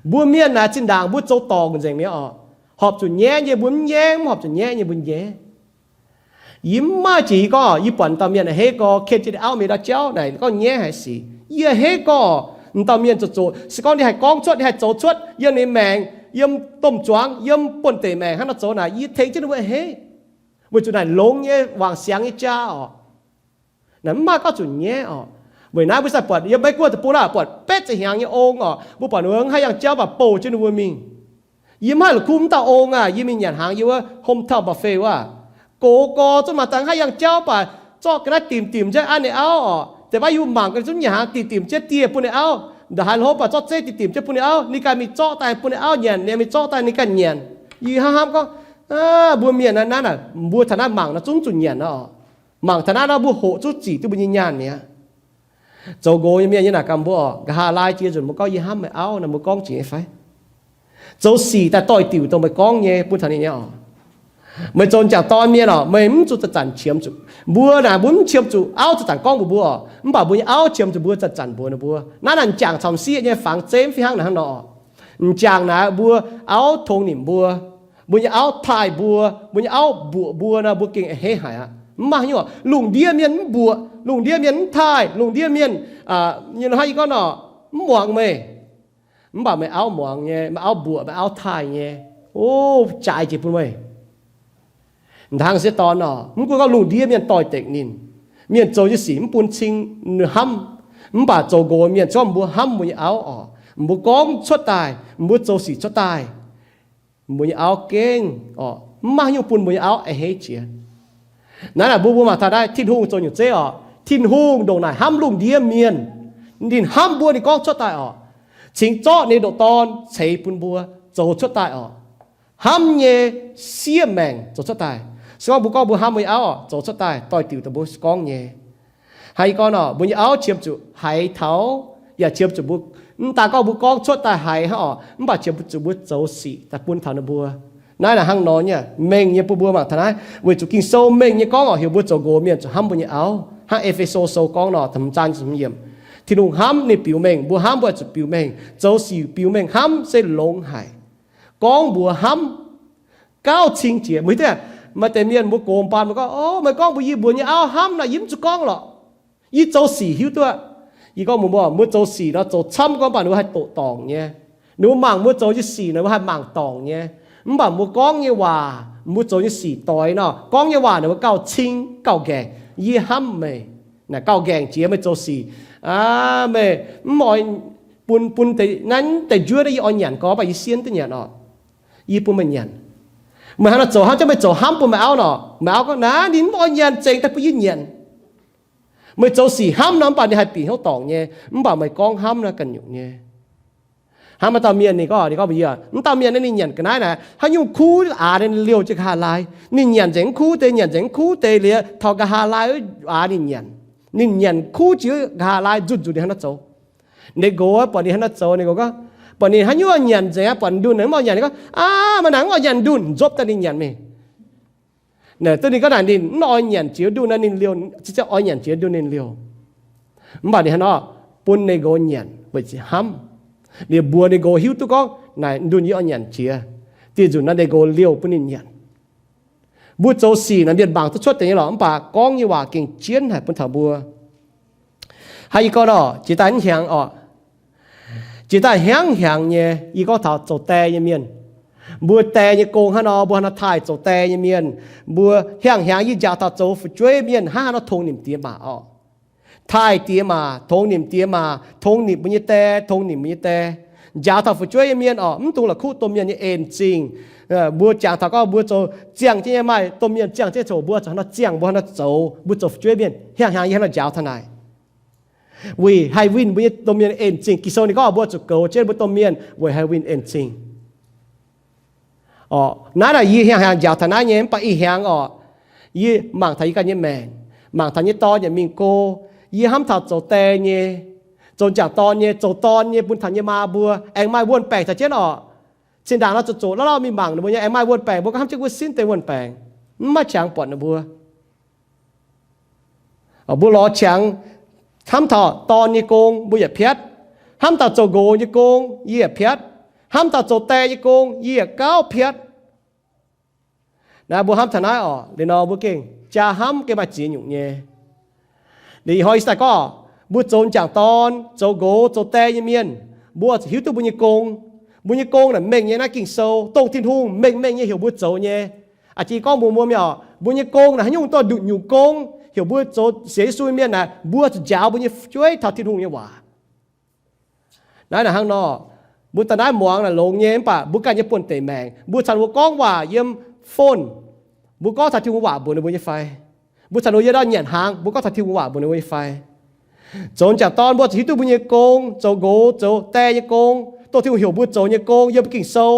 Mbuo mienh naaic zinh ndaangc mbuo zoux dorngc nzengc mi'aqv orqc. Horpc zuqc nyaiv nyei mbuo mv nyaiv, mv horpc zuqc nyaiv nyei mbuo nyaiv. Yie mv maaih jiex yie gorngv, yie buatc dauh mienh a'hneiv gorx, ken jienv auv mingh ndau jauv naaic, gorngv nyaiv haic sic. Yie a'hneiv gorx, m'dauh mienh zoqc zoqc, se gorngv ninh haih gorngv cuotv, ninh haih zoux cuotv yiem ninh maengc, yiem domh zuangx, yiem buonv-deic maengc hnangv nor zoux naaic, yie tengx jienv ninh mbuo a'hneiv. Weic zuqc naaic longx nyei wangc siangx nyei jaa oc. Naaic mv maaih gorngv zuqc nyaiv oc. Weic naaiv mbuo sai buatc yiem Meiv Guoqv deic-bung naaic buatc betv ziepc hnyangx nyei ong oc, mbuo buatc ninh mbuo mv haih yangh jauv mv baac bouh jienv ninh mbuo mingh. Yie mv haih la'kuqv mv dauh ong aac, yie mingh nyanc hnaangx yiem wuov hometown buffet wuov, gox gorx zunv mangc daaih mv haih yangh jauv mv baac zorqv ga'naaiv dimc dimc jienv an ninh auv oc. Deix baav yie mangc ga'naaiv zunv nyanc hnaangx dimc dimc jienv dieh bun ninh auv, ndongc haaix hlo mv baac zorqv zeiv dimc dimc jienv bun ninh auv, ninh ganh mingh zorqv daaih bun ninh auv nyanc, ninh mingh zorqv daaih ninh ganh nyanc. Yie hnamv hnamv gorngv, mbuo mienh naaiv naaic, mbuo taux naaiv mangc nor zungv zuqc nyanc oc. Mangc taux naaiv nor mbuo hoqc zungv zic duqv mbuo nyei nyaanh mi'aqv. Zoux nqox nyei mienh nyei naaic gaax mbuo oc, nqa'haav laai jiex nzunc mbuo gorngv yie hnamv meih auv nor, mbuo gorngv jiex nyei fai? Zoux sic daaih doix-diuc dongh meih gorngv nyei bun taux ninh nyei oc. Meih zoux m'jangc dorn mienh oc, meih mv zuqc zanc-zanc qiemx zuqc. Mbuo naaic mbuo mv qiemx zuqc auv zanc-zanc gorngv mbuox mbuo oc, mv baac mbuo nyei auv qiemx zuqc mbuo zanc-zanc mbuox ninh mbuo. Naaiv naaic m'jangc caux m'sieqv nyei fangx zeiv mv fih hnangv naaiv nor oc. M'jangc naaic mbuo auv tongx nimc mbuo, mbuo nyei auv taaih mbuo, mbuo nyei auv mbuoqc mbuo nor, mbuo gengh a'hneiv haic aqv. Mv maaih haaix nyungc oc, lungh ndiev mienh mv mbuoqc, lungh ndiev mienh mv taaih, lungh ndiev mienh, aa, nyei hnoi yie gorngv nor, mv muangx meih. Mv baac meih auv muangx nyei, meih auv mbuoqc, meih auv taaih nyei, o, jaaix jiex bun meih. Hnangv sieqv dorn nor, mv gunv gorngv lungh ndiev mienh doix-dekc ninh, mienh zoux nyei sic mv bun cing ninh hnamv, mv baac zoux nqox mienh zorqv mbuo hnamv mbuo nyei auv oc. Mbuo gorngv cuotv daaih, mbuo zoux sic cuotv daaih, mbuo nyei auv gengh oc, mv maaih haaix nyungc bun mbuo nyei auv a'hneiv jiex. Naaiv naaic mbuo mbuo mangc taux naaiv Tin-Hungh zoux nyungc zeiv oc. Tin-Hungh ndongc naaic hnamv lungh ndiev mienh. Ninh hnamv mbuo, ninh gorngv cuotv daaih oc. Cingx zorqv ninh ndoqc Dorn ceix bun mbuo zoux cuotv daaih oc. Hnamv nyei siev maengc zoux cuotv daaih. Se gorngv mbuo gorngv mbuo hnamv mbuo nyei auv oc, zoux cuotv daaih doix-diuc dongh mbuo gorngv nyei. Hnangv yie gorngv nor, mbuo nyei auv qiemx zuqc haiz taux, yaac qiemx zuqc mbuo, mv daaih gorngv mbuo gorngv cuotv daaih haiz hnangv oc, mv baac qiemx zuqc mbuo zoux sic daaih bun taux ninh mbuo. Naaiv naaic hnangv nor nyei, mengh nyei bun mbuo mangc taux naaiv, weic zuqc Ging-Sou mengh nyei gorngv oc, heuc mbuo zoux nqox mienh zuqc hnamv mbuo nyei auv. Hnangv E^fe^so Sou gorngv nor, da'hmz zaang nyei ziepc yiemc, Tin-Hungh hnamv ninh biux mengh, mbuo hnamv mbuo zuqc biux mengh, zoux sic biux mengh hnamv se longx haic. Gorngv mbuox hnamv gauh cing jiex. Mbuo hiuv duqv, maaih deix mienh mbuo gox baan mbuo gorngv, o, meih gorngv mbuox yie mbuox nyei auv hnamv naaic yie mv zuqc gorngv lorqc. Yie zoux sic hiuv duqv. Yie gorngv mbuox mbuo, mbuo zoux sic nor zoux camv gorngv baac ninh mbuo haih doqc dorngc nyei. Ninh mbuo mangc mbuo zoux nyei sic nor mbuo haih mangc dorngc nyei. Mv baac mbuo gorngv nyei waac, mbuo zoux nyei sic doix nor, gorngv nyei waac ninh mbuo gauh cing gauh nqaengc. Yie hnamv meih, naaic gauh nqaengc jiex meih zoux sic. Aa, meih mv oix bun, bun deix, naaiv deix njuov naaiv yie oix nyanc gorx, mv baac yie sienv duqv nyanc oc. Yie bun meih nyanc. Meih hnangv naaiv zoux hnangv, meih zoux hnamv bun meih auv nor, meih auv gorngv, naaiv ninh mv oix nyanc, zengc daaih bun yie nyanc. Meih zoux sic hnamv nor, mv baac ninh haih bieqc hnyouv dorngc nyei. Mv baac meih gorngv hnamv naaiv ganh nyungc nyei. Hnangv maaih dauh mienh ninh gorngv, ninh gorngv mbuox yie, mv dauh mienh naaiv ninh nyanc ga'naaiv naaic, haaix nyungc kuv aax ninh liouh jienv nqa'haav laai. Ninh nyanc nzengc mv kuv deix, nyanc nzengc mv kuv deix liuz, taux nqa'haav laai aax ninh nyanc. Ninh nyanc kuv jiex nqa'haav laai nzunc nzunc ninh hnangv naaiv zoux. Ninh nqox buatc ninh hnangv naaiv zoux, ninh nqox gorngv, buatc ninh haaix nyungc nyanc nzengc aqv, buatc ndunh mv oix nyanc, ninh gorngv, aav, maaih naaic mv oix nyanc ndunh, nzopv daaih ninh nyanc mingh. Naaic duqv ninh gorngv naaic ninh mv oix nyanc jiex ndunh naaiv ninh liouh, ziouc oix nyanc jiex ndunh ninh liouh. Mv baac ninh hnangv nor bun ninh nqox nyanc weic zuqc hnamv. Liuz mbuox ninh nqox hiuv duqv gorngv naaic ndunh yie oix nyanc jiex. Dieh nzunc naaiv ninh nqox liouh bun ninh nyanc. Mbuo zoux sic naaic mienh mangc duqv cuotv deix nyei lorqc, mv baac gorngv nyei waac gengh jienv haic bun taux mbuo. Hnangv yie gorngv nor, jiex daaih mv hnyangx oc, jiex daaih hnyangx hnyangx nyei, yie gorngv taux zoux die nyei mienh. Mbuo die nyei gong hnangv nor, mbuo hnangv nor taaih zoux die nyei mienh. Mbuo hnyangx hnyangx yie njaaux taux zoux fu'jueiv mienh hnangv haaix nor tongx nimc diex maac oc. Taaih diex maac, tongx nimc diex maac, tongx nimc mbuo nyei die, tongx nimc mbuo nyei die. Njaaux taux fu'jueiv nyei mienh oc, mv dungx la'kuqv domh mienh nyei en zingh. Mbuo jangx taux gorngv mbuo zoux ziangh jienv nyei, maaih domh mienh ziangh jienv coc mbuo zuqc hnangv nor ziangh, mbuo hnangv nor zoux, mbuo zoux fu'jueiv mienh hnyangx hnyangx yie hnangv nor njaaux taux naaic. Weic haih winh mbuo nyei domh mienh en zingh. Ging-Sou ninh gorngv mbuo zuqc goux jienv mbuo domh mienh weic haih winh en zingh. Naaiv naaic yie hnyangx hnyangx njaaux taux naaiv nyei, mv baac ih hnyangx oc, yie mangc taux yie ganh nyei maengc, mangc taux nyei dorn yaac mingh go, yie hnamv taux zoux die nyei, zoux m'jangc dorn nyei, zoux dorn nyei bun taux nyei maa mbuo aengx maaih wuonh baengc taux jienv oc. Zinh ndaangc nor zoqc zoqc lauh lauh mingh mangc ninh mbuo nyei, aengx maaih wuonh baengc, mbuo gorngv hnamv jienv mbuo sin deix wuonh baengc, mv maaih qangx buatc ninh mbuo. Mbuo lorz qangx, hnamv taux dorn nyei gong mbuo yaac piatv, hnamv taux zoux nqox nyei gong yie yaac piatv, hnamv taux zoux die nyei gong yie yaac gauh piatv. Naaiv mbuo hnamv taux naaiv oc, liuz nor mbuo gengh jaa hnamv gengh maaih ziex nyungc nyei. Liuz ih hnoi yie daaih gorngv, mbuo zoux m'jangc dorn, zoux nqox, zoux die nyei mienh, mbuo zuqc hiuv duqv mbuo nyei gong. Mbuo nyei gong naaic mengh nyei, naaiv Ging-Sou dongh Tin-Hungh mengh mengh nyei heuc mbuo zoux nyei. A'jang gorngv mbuox mbuo mienh oc, mbuo nyei gong naaic haaix nyungc duqv nduqc nyungc gong, heuc mbuo zoux sienx Yesu nyei mienh naaic, mbuo zuqc njaaux mbuo nyei fu'jueiv taux Tin-Hungh nyei waac. Naaiv naaic hnangv nor, mbuo daaih naaiv muangx naaic longx nyei, mv baac mbuo ganh nyei buonv-deic maengc, mbuo caux ninh mbuo gorngv waac yiem phone, mbuo gorngv taux Tin-Hungh waac mbuox ninh mbuo nyei fai? Mbuo caux ninh mbuo yiem ndau nyanc hnaangx, mbuo gorngv taux Tin-Hungh waac mbuox ninh mbuo nyei fai? Zoux m'jangc dorn mbuo zuqc hiuv duqv mbuo nyei gong, zoux nqox zoux die nyei gong, dongh Tin-Hungh heuc mbuo zoux nyei gong yiem Ging-Sou.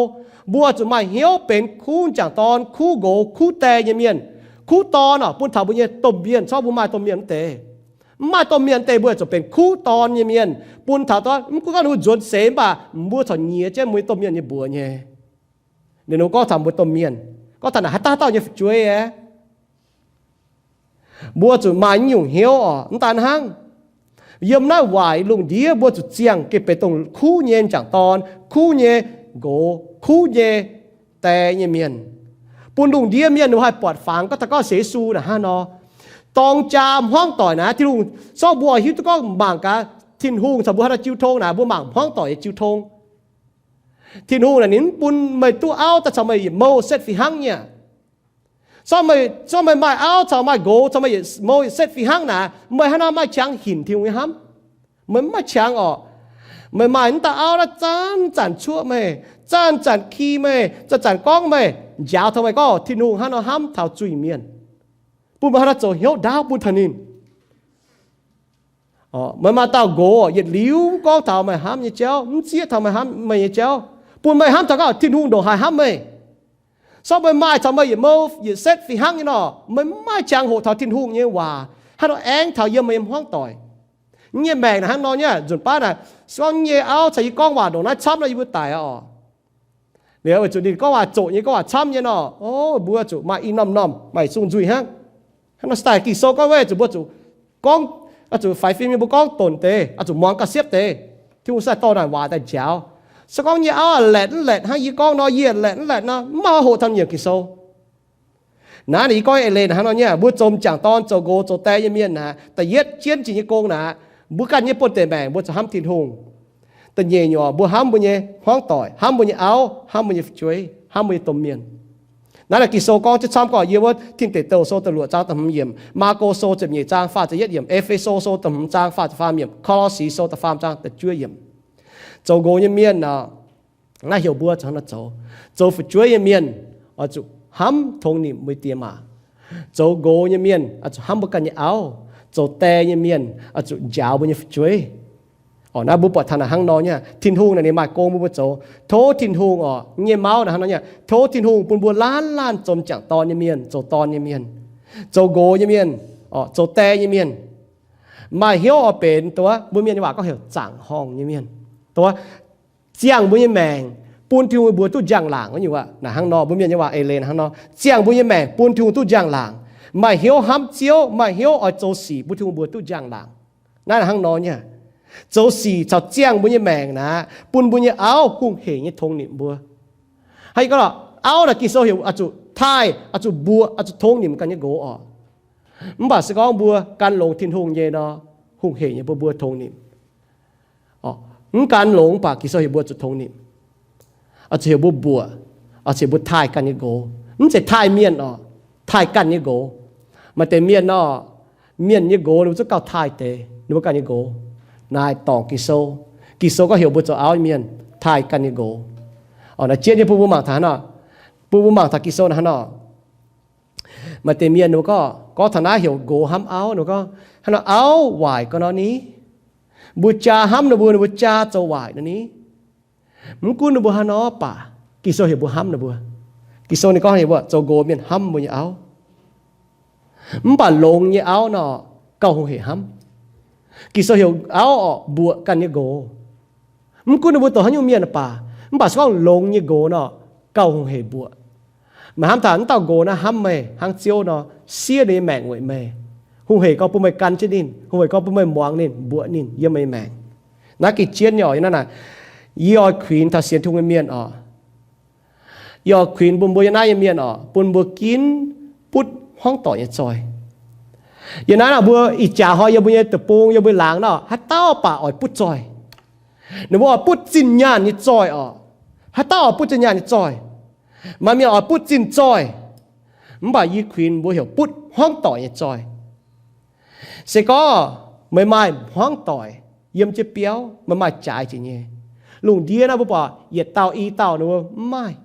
Mbuo zuqc maaih hnyouv benx kuv m'jangc dorn, kuv nqox, kuv die nyei mienh. Kuv dorn oc, bun taux mbuo nyei domh mienh, corc mbuo maaih domh mienh wuov deix. Mv maaih domh mienh deix mbuo zuqc benx kuv dorn nyei mienh, bun taux dorn, mv gunv gorngv ninh mbuo nzuonx seix, mv baac mbuo corc nyiex jienv mbuo nyei domh mienh nyei mbuox nyei. Ninh mbuo gorngv taux mbuo domh mienh, gorngv taux naaic haaix dauh haaix dauh nyei fu'jueiv aeqv, mbuo zuqc maaih nyungc hnyouv oc. Mv daan hnangv, yiem naaiv waaic lungh ndiev mbuo zuqc ziangh gengh benx dongh kuv nyei m'jangc dorn, kuv nyei nqox, kuv nyei die nyei mienh, bun lungh ndiev mienh ninh mbuo haih buatc fangx gorngv taux gorngv sienx Yesu naaic hnangv nor. Dorng jaa hmuangv doic naaic, Tin-Hungh, zorqv mbuo hiuv duqv gorngv mangc gaax Tin-Hungh caux mbuo haaix nor jiu tong naaic, mbuo mangc hmuangv doic nyei jiu tong. Tin-Hungh naaic ninh mv bun meih duqv auv daaih caux meih yietc mouh setv fih hnangv nyei aqv. Zorqv meih, zorqv meih maaih auv caux maaih nqox caux meih yietc mouh yietc setv fih hnangv naaic, meih hnangv naaiv maaih qangx hinc Tin-Hungh nyei hnamv? Meih mv maaih qangx orqc. Meih maaih mv dauh auv naaiv zanc-zanc cuoqv meih, zanc-zanc ki meih, zanc-zanc gorngv meih, njaaux taux meih gorngv Tin-Hungh hnangv nor hnamv taux zuiz-mienh, bun meih hnangv nor zoux hnyouv ndaauv bun taux ninh. Meih maaih dauh nqox yietc liuz mv gorngv taux meih hnamv nyei jauv, mv zieqv taux meih hnamv meih nyei jauv, bun meih hnamv taux gorngv Tin-Hungh ndongc haaix hnamv meih. Sorng meih maaih caux meih yietc mouh yietc setv fih hnangv nyei nor, meih mv maaih qangx hoqc taux Tin-Hungh nyei waac hnangv nor aengx taux yiem meih nyei hmuangv doic. Yie nyei maengc naaic hnangv nor nyei, nzunc baav naaic, se gorngv yie nyei auv caux yie gorngv waac ndongc naaiv camv nor, yie mbuo daic oc. Liuz weic zuqc ninh gorngv waac zoqc nyei, gorngv waac camv nyei nor, o, mbuo zuqc maaih i norm-norm maaih sung nzuih hnangv. Hnangv nor se daaih Ging-Sou gorngv weic zuqc mbuo zuqc gorngv, oix zuqc faix fim nyei mbuo gorngv donc deix, oix zuqc muangx gauh siepv deix. Tin-Hungh se daaih dorh naaic waac daaih njaaux. Se gorngv yie nyei auv laetc mv laetc hnangv yie gorngv nor, yie laetc mv laetc nor, mv maaih hoqc taux yiem Ging-Sou. Naaiv yie gorngv eix leiz hnangv nor nyei, mbuo zoux m'jangc dorn, zoux nqox, zoux die nyei mienh naaic, da'yietv jienv jiex nyei gong naaic, mbuo ganh nyei buonv-deic maengc mbuo zuqc hnamv Tin-Hungh. Da'nyeic nyungc, mbuo hnamv mbuo nyei hmuangv doic, hnamv mbuo nyei auv, hnamv mbuo nyei fu'jueiv, hnamv mbuo nyei domh mienh. Naaiv Ging-Sou gorngv jienv camv gorngv yiem wuov Tin Deic Douh Sou da'luoqc zaang da'hmz yiemc, Maako Sou ziepc nyeic zaang faah ziepc yietv yiemc, E^fe^so Sou da'hmz zaang faah ziepc faam yiemc, Ko^lo^si Sou da'faam zaang da'juov yiemc. Zoux nqox nyei mienh naaic, naaiv heuc mbuo zuqc hnangv nor zoux. Zoux fu'jueiv nyei mienh oix zuqc hnamv tongx nimc mbuo nyei die maac. Zoux nqox nyei mienh oix zuqc hnamv mbuo ganh nyei auv. Zoux die nyei mienh oix zuqc njaaux mbuo nyei fu'jueiv. Orqc, naaiv mbuo buatc taux naaic hnangv nor nyei, Tin-Hungh naaic ninh maaih gong bun mbuo zoux. Tov Tin-Hungh orqc, nyei mauv naaic hnangv nor nyei, tov Tin-Hungh bun mbuo laanh laanh zoux m'jangc dorn nyei mienh, zoux dorn nyei mienh, zoux nqox nyei mienh, orqc, zoux die nyei mienh. Maaih hnyouv oix benx dongh mbuo mienh nyei waac gorngv heuc zaangc horngh nyei mienh. Dongh ziangh mbuo nyei maengc bun Tin-Hungh mbuo duqv njang-laangc wuov nyungc aqv. Naaic hnangv nor, mbuo mienh nyei waac eix leiz hnangv nor, ziangh mbuo nyei maengc bun Tin-Hungh duqv njang-laangc. Maaih hnyouv hnamv Ziouv, maaih hnyouv oix zoux sic bun Tin-Hungh mbuo duqv njang-laangc. Naaiv hnangv nor nyei, zoux sic caux ziangh mbuo nyei maengc naaic, bun mbuo nyei auv hungh hec nyei tongx nimc mbuo. Hnangv yie gorngv lorqc, auv naaic Ging-Sou heuc oix zuqc taaih, oix zuqc mbuoqc, oix zuqc tongx nimc ganh nyei nqox orqc. Mv baac se gorngv mbuo gan longx Tin-Hungh nyei nor, hungh hec nyei bun mbuo tongx nimc. Mv gan longx mv baac Ging-Sou heuc mbuo zuqc tongx nimc, oix zuqc heuc mbuo mbuoqc, oix zuqc heuc mbuo taaih ganh nyei nqox. Mv zeiz taaih mienh orqc, taaih ganh nyei nqox. Maaih deix mienh nor, mienh nyei nqox ninh mbuo zungv gauh taaih deix ninh mbuo ganh nyei nqox. Naaic dorngc Ging-Sou. Ging-Sou gorngv heuc mbuo zoux auv nyei mienh taaih ganh nyei nqox. Orqc, naaiv jienv nyei bun mbuo mangc taux hnangv nor, bun mbuo mangc taux Ging-Sou naaic hnangv nor. Maaih deix mienh ninh mbuo gorngv, gorngv taux naaiv heuc nqox hnamv auv, ninh mbuo gorngv, hnangv nor auv waaic ga'naaiv ni? Mbuo jaa hnamv ninh mbuo, ninh mbuo jaa zoux waaic nor ni? Mv gunv ninh mbuo haaix nor baac, Ging-Sou heuc mbuo hnamv ninh mbuo. Ging-Sou ninh gorngv heuc mbuo zoux nqox mienh hnamv mbuo nyei auv. Mv baac longx nyei auv nor, gauh hungh hec hnamv. Ging-Sou heuc auv orqc mbuoqc ganh nyei nqox. Mv gunv ninh mbuo dongh haaix nyungc mienh baac, mv baac se gorngv longx nyei nqox nor, gauh hungh hec mbuoqc. Meih hnamv taux naaiv dauh nqox naaiv hnamv meih hnangv Ziouv nor, siev ninh nyei maengc weic meih, hungh hec gorngv bun meih gan jienv ninh, hungh hec gorngv bun meih muangx ninh, mbuoqc ninh yiem meih nyei maengc. Naaiv gengh jienv nyei orqc. Naaiv naaic yie oix kuinx taux sienx Tin-Hungh nyei mienh orqc. Yie oix kuinx bun mbuo yiem naaiv nyei mienh orqc, bun mbuo ginv butv hmuangv doic nyei zoih. Yiem naaiv naaic mbuo ih jaax hnoi yiem mbuo nyei deic-bung, yiem mbuo laangz nor, haaix dauh baac oix butv zoih. Ninh mbuo oix butv zinh nyaanh nyei zoih orqc. Haaix dauh oix butv zinh nyaanh nyei zoih? Maaih mienh oix butv zinh zoih. Mv baac yie kuinx mbuo heuc butv hmuangv doic nyei zoih. Se gorngv meih maaih hmuangv doic yiem jienv biauv, meih maaih jaaix jiex nyei. Lungh ndiev naaiv mbuo buatc yietc dauh i dauh ninh mbuo mv maaih.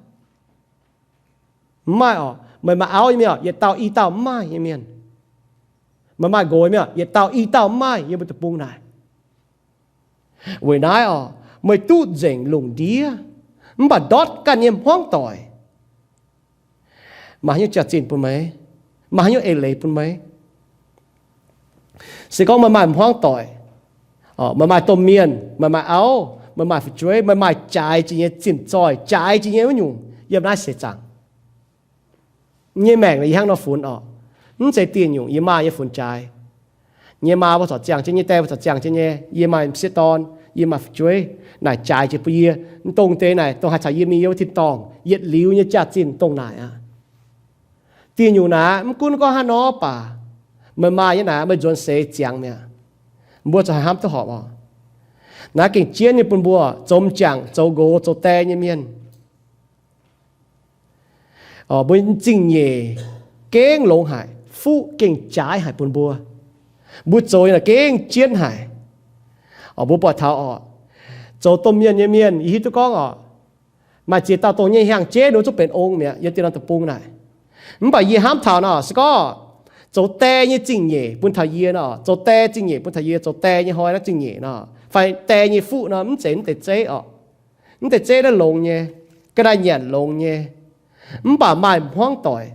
Mv maaih oc. Meih maaih auv nyei mienh, yietc dauh i dauh mv maaih nyei mienh. Meih maaih nqox mienh, yietc dauh i dauh mv maaih yiem mbuo deic-bung naaic. Weic naaiv oc, meih duqv nzengc lungh ndiev, mv baac ndortv ganh nyei hmuangv doic, maaih haaix nyungc jaax-zinh bun meih? Maaih haaix nyungc eix leiz bun meih? Se gorngv meih maaih hmuangv doic, meih maaih domh mienh, meih maaih auv, meih maaih fu'jueiv, meih maaih jaaix jiex nyei zinh zoih, jaaix jiex nyei wuov nyungc yiem naaiv seix zaangc nyei maengc, yie hnangv nor funx oc. Mv zeiz dieh nyungc yie maaih nyei funx jaaix. Yie nyei maa mbuo corc ziangh jienv nyei, die mbuo corc ziangh jienv nyei, yie maaih m'sieqv dorn, yie maaih fu'jueiv, naaic jaaix jiex bun yie. Mv dongh deix naaic dongh haih caux yie mingh yiem wuov tin-dorngh yietc liuz nyei jaax-zinh dongh naaic aqv. Dieh nyungc naaic mv gunv gorngv hnangv nor baac, meih maaih nyei naaic meih nzuonx seix ziangx mi'aqv. Mbuo zuqc haih hnamv duqv horpc oc. Naaiv gengh jienv nyei bun mbuo zoux m'jangc, zoux nqox, zoux die nyei mienh. Mbuo zingh nyeic gengh longx haic, fuqv gengh jaaix haic bun mbuo. Mbuo zoux naaic gengh jienv haic. Mbuo buatc taux oc, zoux domh mienh nyei mienh yie hiuv duqv gorngv oc, maaih ziex dauh dongh nyei hnyangx-jeiv ninh zungv benx ong mi'aqv yiem dieh norm deic-bung naaic. Mv baac yie hnamv taux nor, se gorngv zoux die nyei zingh nyeic bun taux yie nor, zoux die zingh nyeic bun taux yie, zoux die nyei hnoi naaiv zingh nyeic nor, fai die nyei fuqv nor, mv zeiz mv deix zeiv oc. Mv deix zeiv naaiv longx nyei, ga'naaiv nyanc longx nyei. Mv baac maaih hmuangv doic,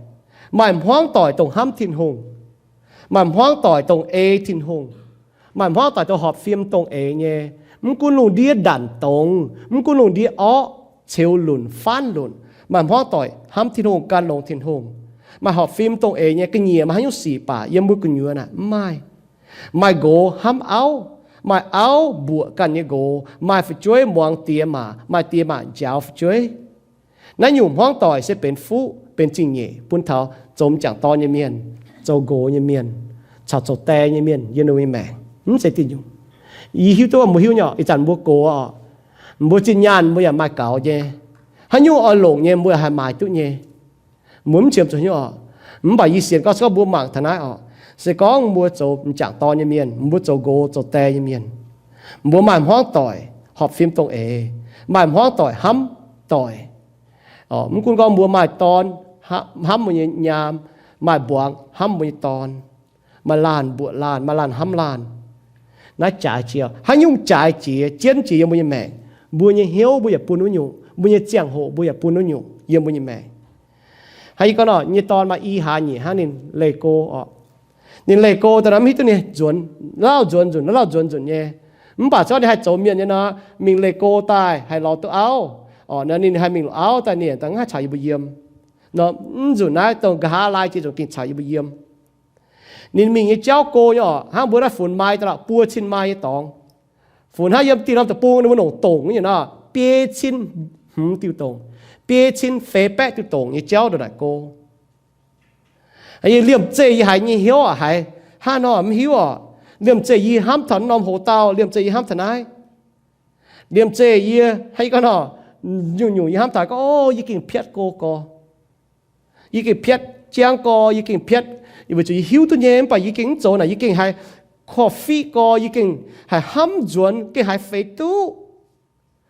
maaih hmuangv doic dongh hnamv Tin-Hungh, maaih hmuangv doic dongh ei Tin-Hungh, maaih hmuangv doic dongh horpc fim dongh eix nyei. Mv gunv lungh ndiev ndanc dongz, mv gunv lungh ndiev orqv, ceux lunc, faanv lunc, maaih hmuangv doic hnamv Tin-Hungh, gan longx Tin-Hungh, maaih horpc fim dongh eix nyei. Ga'nyiec maaih haaix nyungc sic baac yiem mbuo gu'nyuoz naaic mv maaih. Maaih nqox hnamv auv, maaih auv mbuoqc ganh nyei nqox, maaih fu'jueiv muangx diex maac, maaih diex maac njaaux fu'jueiv. Naaiv nyungc hmuangv doic se benx fuqv benx zingh nyeic bun taux zoux m'jangc dorn nyei mienh, zoux nqox nyei mienh, caux zoux die nyei mienh yiem ninh mbuo nyei maengc. Mv zeiz dieh nyungc. Yie hiuv duqv mbuo hiuv nyei oc, ih zanc mbuo gox oc, mbuo zinh nyaanh mbuo yaac maaih gaux nyei. Haaix nyungc oix longc nyei mbuo yaac haih maaiz duqv nyei. Mbuo mv qiemx zuqc hnyouv oc. Mv baac yie sienx gorngv se gorngv mbuo mangc taux naaiv oc, se gorngv mbuo zoux m'jangc dorn nyei mienh, mbuo zoux nqox zoux die nyei mienh, mbuo maaih hmuangv doic horpc fim dongh eix, maaih hmuangv doic hnamv doic. Mv gunv gorngv mbuo maaih dorn hnamv mbuo nyei nyaam, maaih mbuangz hnamv mbuo nyei dorn, maaih laanh mbuoqc laanh, maaih laanh hnamv laanh. Naaiv jaaix jiex, haaix nyungc jaaix jiex, jienv jiex yiem mbuo nyei maengc. Mbuo nyei hnyouv mbuo yaac bun wuov nyungc, mbuo nyei ziangh hoc mbuo yaac bun wuov nyungc yiem mbuo nyei maengc. Hnangv yie gorngv nor, yie nyei dorn maaih i hlaax nyeic hnangv, ninh leih go oc. Ninh leih go daaih nor mv hiuv duqv ninh nzuonx, lauh nzuonx nzunc, lauh nzuonx nzunc nyei. Mv baac se gorngv ninh haih zoux mienh nyei nor, mingh leih go daaih haih lorz duqv auv oc. Nor ninh haih mingh lorz auv daaih, ninh daaih mv haih caux yie mbuo yiem. Nor mv nzunc naaiv dongh nqa'haav laai jiex nzunc gengh caux yie mbuo yiem. Ninh mingh nyei jauv go nyei oc, hnangv mbuo naaiv funx mai daaih lorqc, buo cin mai nyei dorngx. Funx hnangv yiem dieh norm deic-bung ninh mbuo longc dongc nyei nor, biei cin hmz diuh dongc, biei cin feix baeqv diuh dongc nyei jauv ndongc naaic go. Yie liemh zeih yie haiz nyei hnyouv haiz hnangv nor mv hiuv oc. Liemh zeih yie hnamv taux norm hoc dauh, liemh zeih yie hnamv taux naaiv. Liemh zeih yie hnangv yie gorngv nor, nyungc-nyungc yie hnamv taux gorngv, o, yie gengh piatv go gorx. Yie gengh piatv jangv gorx, yie gengh piatv, weic zuqc yie hiuv duqv nyei, mv baac yie gengh mv zoux naaic, yie gengh haiz korv-fiqv gorx, yie gengh haiz hnamv nzuonx, gengh haiz feix duqv.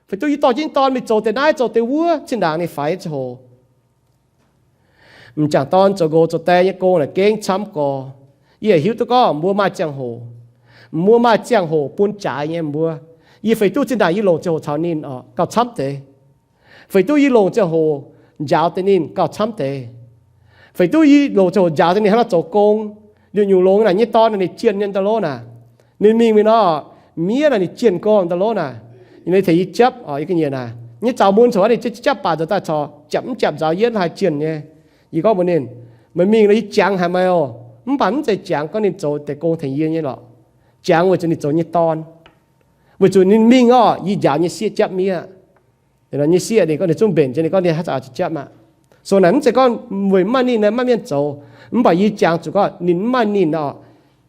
Feix duqv yie dorh jienv dorn mingh zoux deix naaiv zoux deix wuov, zinh ndaangc ninh faix ziangh hoc. M'jangc dorn zoux nqox zoux die nyei gong naaic gengh camv gorx. Yie hiuv duqv gorngv mbuo maaih ziangh hoc, mbuo maaih ziangh hoc bun jaaix nyei mbuo. Yie feix duqv zinh ndaangc yie longc ziangh hoc caux ninh oc, gauh camv deix. Feix duqv yie longc ziangh hoc njaaux deix ninh gauh camv deix. Feix duqv yie longc ziangh hoc njaaux deix ninh hnangv nor zoux gong. Nyungc-nyungc longx naaic nyei dorn naaic ninh jienh nyei ndau lov naaic. Ninh mingh mingh nor, miev naaic ninh jienh gorngv ndau lov naaic. Ninh tengx yie japv oc, yie ga'nyiec naaic. Nyei zaux mun corc ninh japv baac nzuonx daaih corc japv mv japv nzaaux yietv haih jienh nyei. Yie gorngv mbuox ninh, meih mingh nor yie jangx haic meih oc. Mv baac mv zeiz jangx gorngv ninh zoux deix gong tengx yie nyei lorqc. Jangx weic zuqc ninh zoux nyei dorn. Weic zuqc ninh mingh oc, yie njaaux nyei sieqv japv miev. Nyei sieqv ninh gorngv ninh zungv mbenc jienv, ninh gorngv ninh haaix zanc oix zuqc japv aqv. So naaic mv zeiz gorngv weic mv maaih ninh naaic maiv maaih mienh zoux, mv baac yie jangx zuqc gorngv ninh mv maaih ninh oc.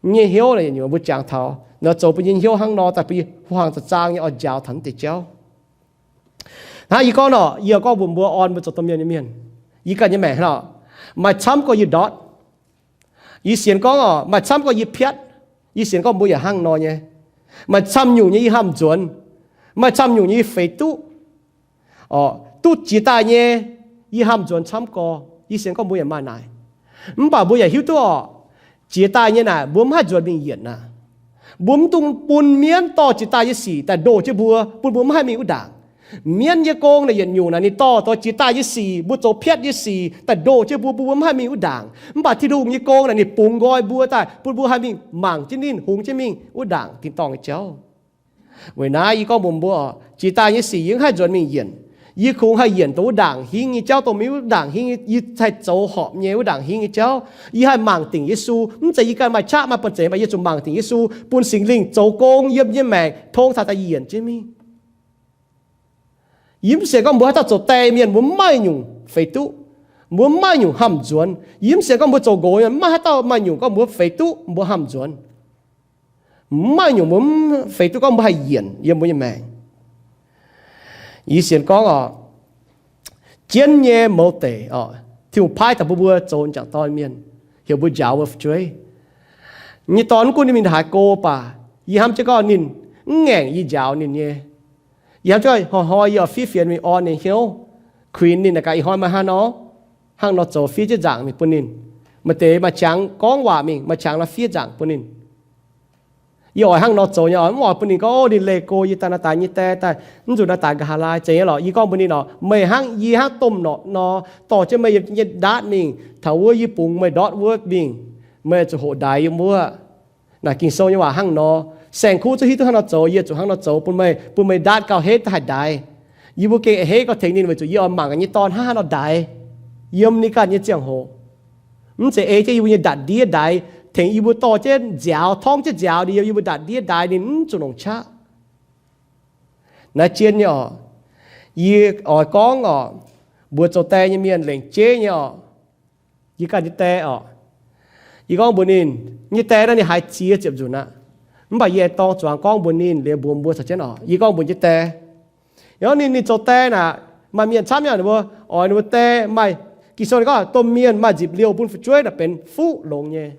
Nyei hnyouv naaic nyungc mbuo jangx taux nor zoux bun yie nyei hnyouv hnangv nor daaih bun yie hmuangx za'zaang nyei oix njaaux taux naaiv deix jauv. Hnangv yie gorngv nor, yie gorngv mbuox mbuo orn mbuo zoux domh mienh nyei mienh, yie ganh nyei maengc hnangv nor, Maaih camv gorx yie ndortv. Yie sienx gorngv oc, maaih camv gorx yie piatv. Yie sienx gorngv mbuo yaac hnangv nor nyei. Maaih camv nyungc nyei yie hnamv nzuonx. Maaih camv nyungc nyei yie feix duqv. Oc, duqv jiex daaih nyei, yie hnamv nzuonx camv gorx. Yie sienx gorngv mbuo yaac maaih naaic. Mv baac mbuo yaac hiuv duqv oc, jiex daaih nyei naaic mbuo mv haih nzuonx mingh yienc aqv. Mbuo mv dungx bun mienv dorh jiex daaih nyei sic daaih ndoh jienv mbuo, bun mbuo mv haih mingh wuov ndaangc. Mienv nyei gong naaic yietc nyungc naaic ninh dorh doix jiex daaih nyei sic, mbuo zoux piatv nyei sic daaih ndoh jienv mbuo, bun mbuo mv haih mingh wuov ndaangc. Mv baac Tin-Hungh nyei gong naaic ninh bungx nqoi mbuo daaih, bun mbuo haih mingh mangc jienv ninh, hungx jienv mingh wuov ndaangc tin-dorngh nyei jauv. Weic naaiv yie gorngv mbuox mbuo oc, jiex daaih nyei sic yie mv haih nzuonx mingh yienc. Yie kungx haih yienc dongh wuov ndaangc hingv nyei jauv, dongh mv wuov ndaangc hingv yie haih zoux horpc nyei wuov ndaangc hingv nyei jauv. Yie haih mangc dingc Yesu, mv zeiz yie ganh maaih qaqv maaih banh zeic, mv baac yie zuqc mangc dingc Yesu, bun Singx Lingh zoux gong yiem yie nyei maengc, tong taux daaih yienc jienv mingh. Yie mv sienx gorngv mbuo haaix dauh zoux die mienh mbuo mv maaih nyungc feix duqv, mbuo mv maaih nyungc hnamv nzuonx. Yie mv sienx gorngv mbuo zoux nqox mienh mv maaih haaix dauh maaih nyungc gorngv mbuo feix duqv mbuo hnamv nzuonx. Mv maaih nyungc mbuo mv feix duqv gorngv mbuo haih yienc yiem mbuo nyei maengc. Yie sienx gorngv oc, jienv nyei mouz deic oc, Tin-Hungh paaiv daaih bun mbuo zoux m'jangc dorn mienh, heuc mbuo njaaux mbuo fu'jueiv. Nyei dorn mv gunv ninh mingh haaix go baac, yie hnamv jienv gorngv ninh mv ngaengc yie njaaux ninh nyei. Yie hnamv jienv gorngv hnoi-hnoi yie oix fiev fienx mingh orn ninh hnyouv, kuinx ninh naaic gaax ih hnoi meih hnangv nor, hnangv nor zoux, fiev jienv nzaangc mingh bun ninh. Maaih deix maaih qangx gorngv waac mingh, maaih qangx nor fiev nzaangc bun ninh. Yie oix hnangv nor zoux nyei oc, mv oix bun ninh gorngv, o, ninh leih go yie daaih naaiv daaih nyei die daaih, mv zuqc naaiv daaih nqa'haav laai zeiz nyei lorqc. Yie gorngv mbuox ninh oc, meih hnangv yie hnangv domh norqc nor, dorh jienv meih yiem nyei ndaatv mingh, taux wuov yie bungx meih ndortv wuov mingh, meih zuqc hoqc ndaix yiem wuov. Naaic Ging-Sou nyei waac hnangv nor. Saeng-kuv zungv hiuv duqv hnangv nor zoux, yie zuqc hnangv nor zoux bun meih, bun meih ndaatv gauh henv daaih haih ndaix. Yie mbuo gengh a'hneiv gorngv tengx ninh weic zuqc yie oix mangc gaax nyei dorn hnangv haaix nor ndaix yiem ninh ganh nyei ziangh hoc. Mv zeiz ei jienv yie mbuo nyei ndatc ndiev ndaix, tengx yie mbuo dorh jienv nziaaux, torngv jienv nziaaux ninh yiem yie mbuo ndatc ndiev ndaix, ninh mv zuqc longc qaqv. Naaiv zien nyei oc. Yie oix gorngv oc, mbuox zoux die nyei mienh lengc jeiv nyei oc, yie ganh nyei die oc, yie gorngv mbuox ninh, nyei die naaiv ninh haiz ziex ziepc nzunc aqv. Mv baac yie aengx dorng zuangx gorngv mbuox ninh liuz mbuox mbuo caux jienv oc. Yie gorngv mbuox nyei die, yie gorngv ninh, ninh zoux die naaic, maaih mienh camv nyei ninh mbuo oix ninh mbuo die maaih, Ging-Sou ninh gorngv domh mienh maaih nzipc liouh bun fu'jueiv naaic benx fuqv longx nyei.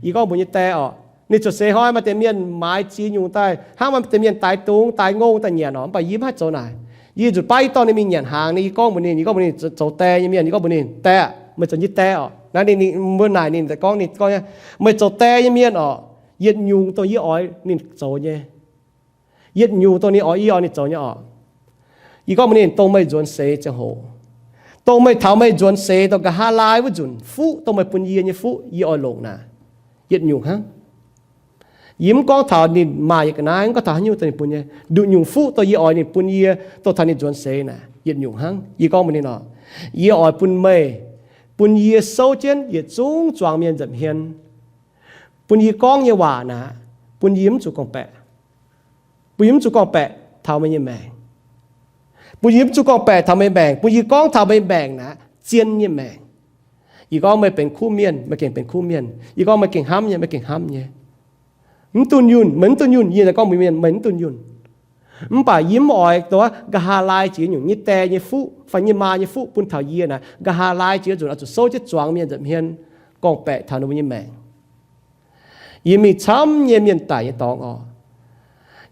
Yie gorngv mbuox nyei die oc, ninh ziouc seix hnoi maaih deix mienh maaiz ziex nyungc daaih, hnangv maaih deix mienh daix dungz daix ngongh daaih nyanc oc. Mv baac yie mv haih zoux naaic. Yie nzunc baav yie dorh ninh mingh nyanc hnaangx, ninh, yie gorngv mbuox ninh, yie gorngv mbuox ninh zoux die nyei mienh, yie gorngv mbuox ninh, die, meih zoux nyei die oc. Naaiv ninh, ninh mbuo naaic ninh gorngv, ninh gorngv, meih zoux die nyei mienh oc, yietc nyungc dongh yie oix ninh zoux nyei, yietc nyungc dongh ninh oix, yie oix ninh zoux nyei oc. Yie gorngv mbuox ninh, dongh meih nzuonx seix ziangh hoc, dongh meih taux meih nzuonx seix dongh nqa'haav laai wuov nzunc, fuqv dongh meih bun yie nyei fuqv yie oix longc naaic, yietc nyungc hnangv. Yie mv gorngv taux ninh maaih yietc ga'naaiv, mv gorngv taux haaix nyungc dongh ninh bun nyei, nduqc nyungc fuqv dongh yie oix ninh bun yie, dongh taux ninh nzuonx seix naaic, yietc nyungc hnangv. Yie gorngv mbuox ninh oc, yie oix bun meih, bun yie souv jienv yietc zungv zuangx mienh nza'hmien. Bun yie gorngv nyei waac naaic, bun yie mv zuqc gorngv-baeqc. Bun yie mv zuqc gorngv-baeqc taux meih nyei maengc. Bun yie mv zuqc gorngv-baeqc taux meih maengc. Bun yie gorngv taux meih maengc naaic, zien nyei maengc. Yie gorngv meih benx kuv mienh, meih gengh benx kuv mienh. Yie gorngv meih gengh hnamv nyei, meih gengh hnamv nyei. Mv dunh yunh, meih mv dunh yunh, yie naaic gorngv mbuox mienh, meih mv dunh yunh. Mv baac yie mv oix dongh nqa'haav laai jiex nyungc nyei die nyei fuqv fai nyei maa nyei fuqv bun taux yie naaic, nqa'haav laai jiex nzunc oix zuqc souv jienv zuangx mienh nza'hmien gorngv-baeqc taux ninh mbuo nyei maengc. Yie mingh camv nyei mienh daic nyei dorngx oc,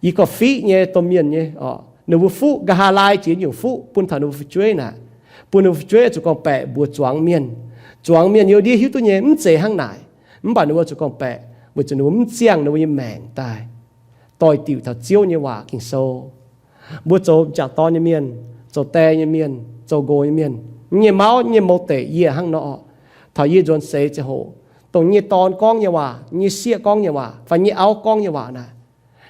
yie gorngv-fiqv nyei domh mienh nyei oc, ninh mbuo fuqv nqa'haav laai jiex nyungc fuqv bun taux ninh mbuo fu'jueiv naaic, bun ninh mbuo fu'jueiv zuqc gorngv-baeqc mbuox zuangx mienh. Zuangx mienh yiem ndiev hiuv duqv nyei mv zeiz hnangv naaic, mv baac ninh mbuo zuqc gorngv-baeqc weic zuqc ninh mbuo mv ziangh ninh mbuo nyei maengc daaih doix-diuc taux Ziouv nyei waac Ging-Sou. Mbuo zoux m'jangc dorn nyei mienh, zoux die nyei mienh, zoux nqox nyei mienh, nyei mauv nyei mouz deic yie hnangv nor oc. Taux yie nzuonx seix ziangh hoc, dongh nyei dorn gorngv nyei waac, nyei sieqv gorngv nyei waac fai nyei auv gorngv nyei waac naaic,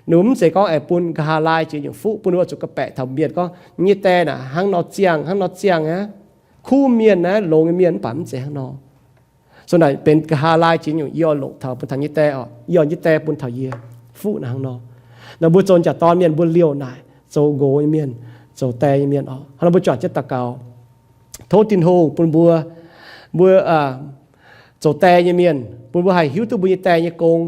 ninh mbuo mv zeiz gorngv aengx bun nqa'haav laai jiex nyungc fuqv bun ninh mbuo zuqc gorngv-baeqc taux mienh gorngv nyei die naaic hnangv nor ziangh, hnangv nor ziangh aqv. Kuv mienh aqv, longx nyei mienh, mv baac mv zeiz hnangv nor. Zoux naaic benx nqa'haav laai jiex nyungc yie oix longc taux bun taux nyei die oc, yie oix nyei die bun taux yie fuqv naaic hnangv nor. Naaic mbuo zoux m'jangc dorn mienh mbuo liouh naaic zoux nqox nyei mienh, zoux die nyei mienh oc. Hnangv nor mbuo juangc jienv daux gaux, tov Tin-Hungh bun mbuo, mbuo zoux die nyei mienh, bun mbuo haih hiuv duqv mbuo nyei die nyei gong.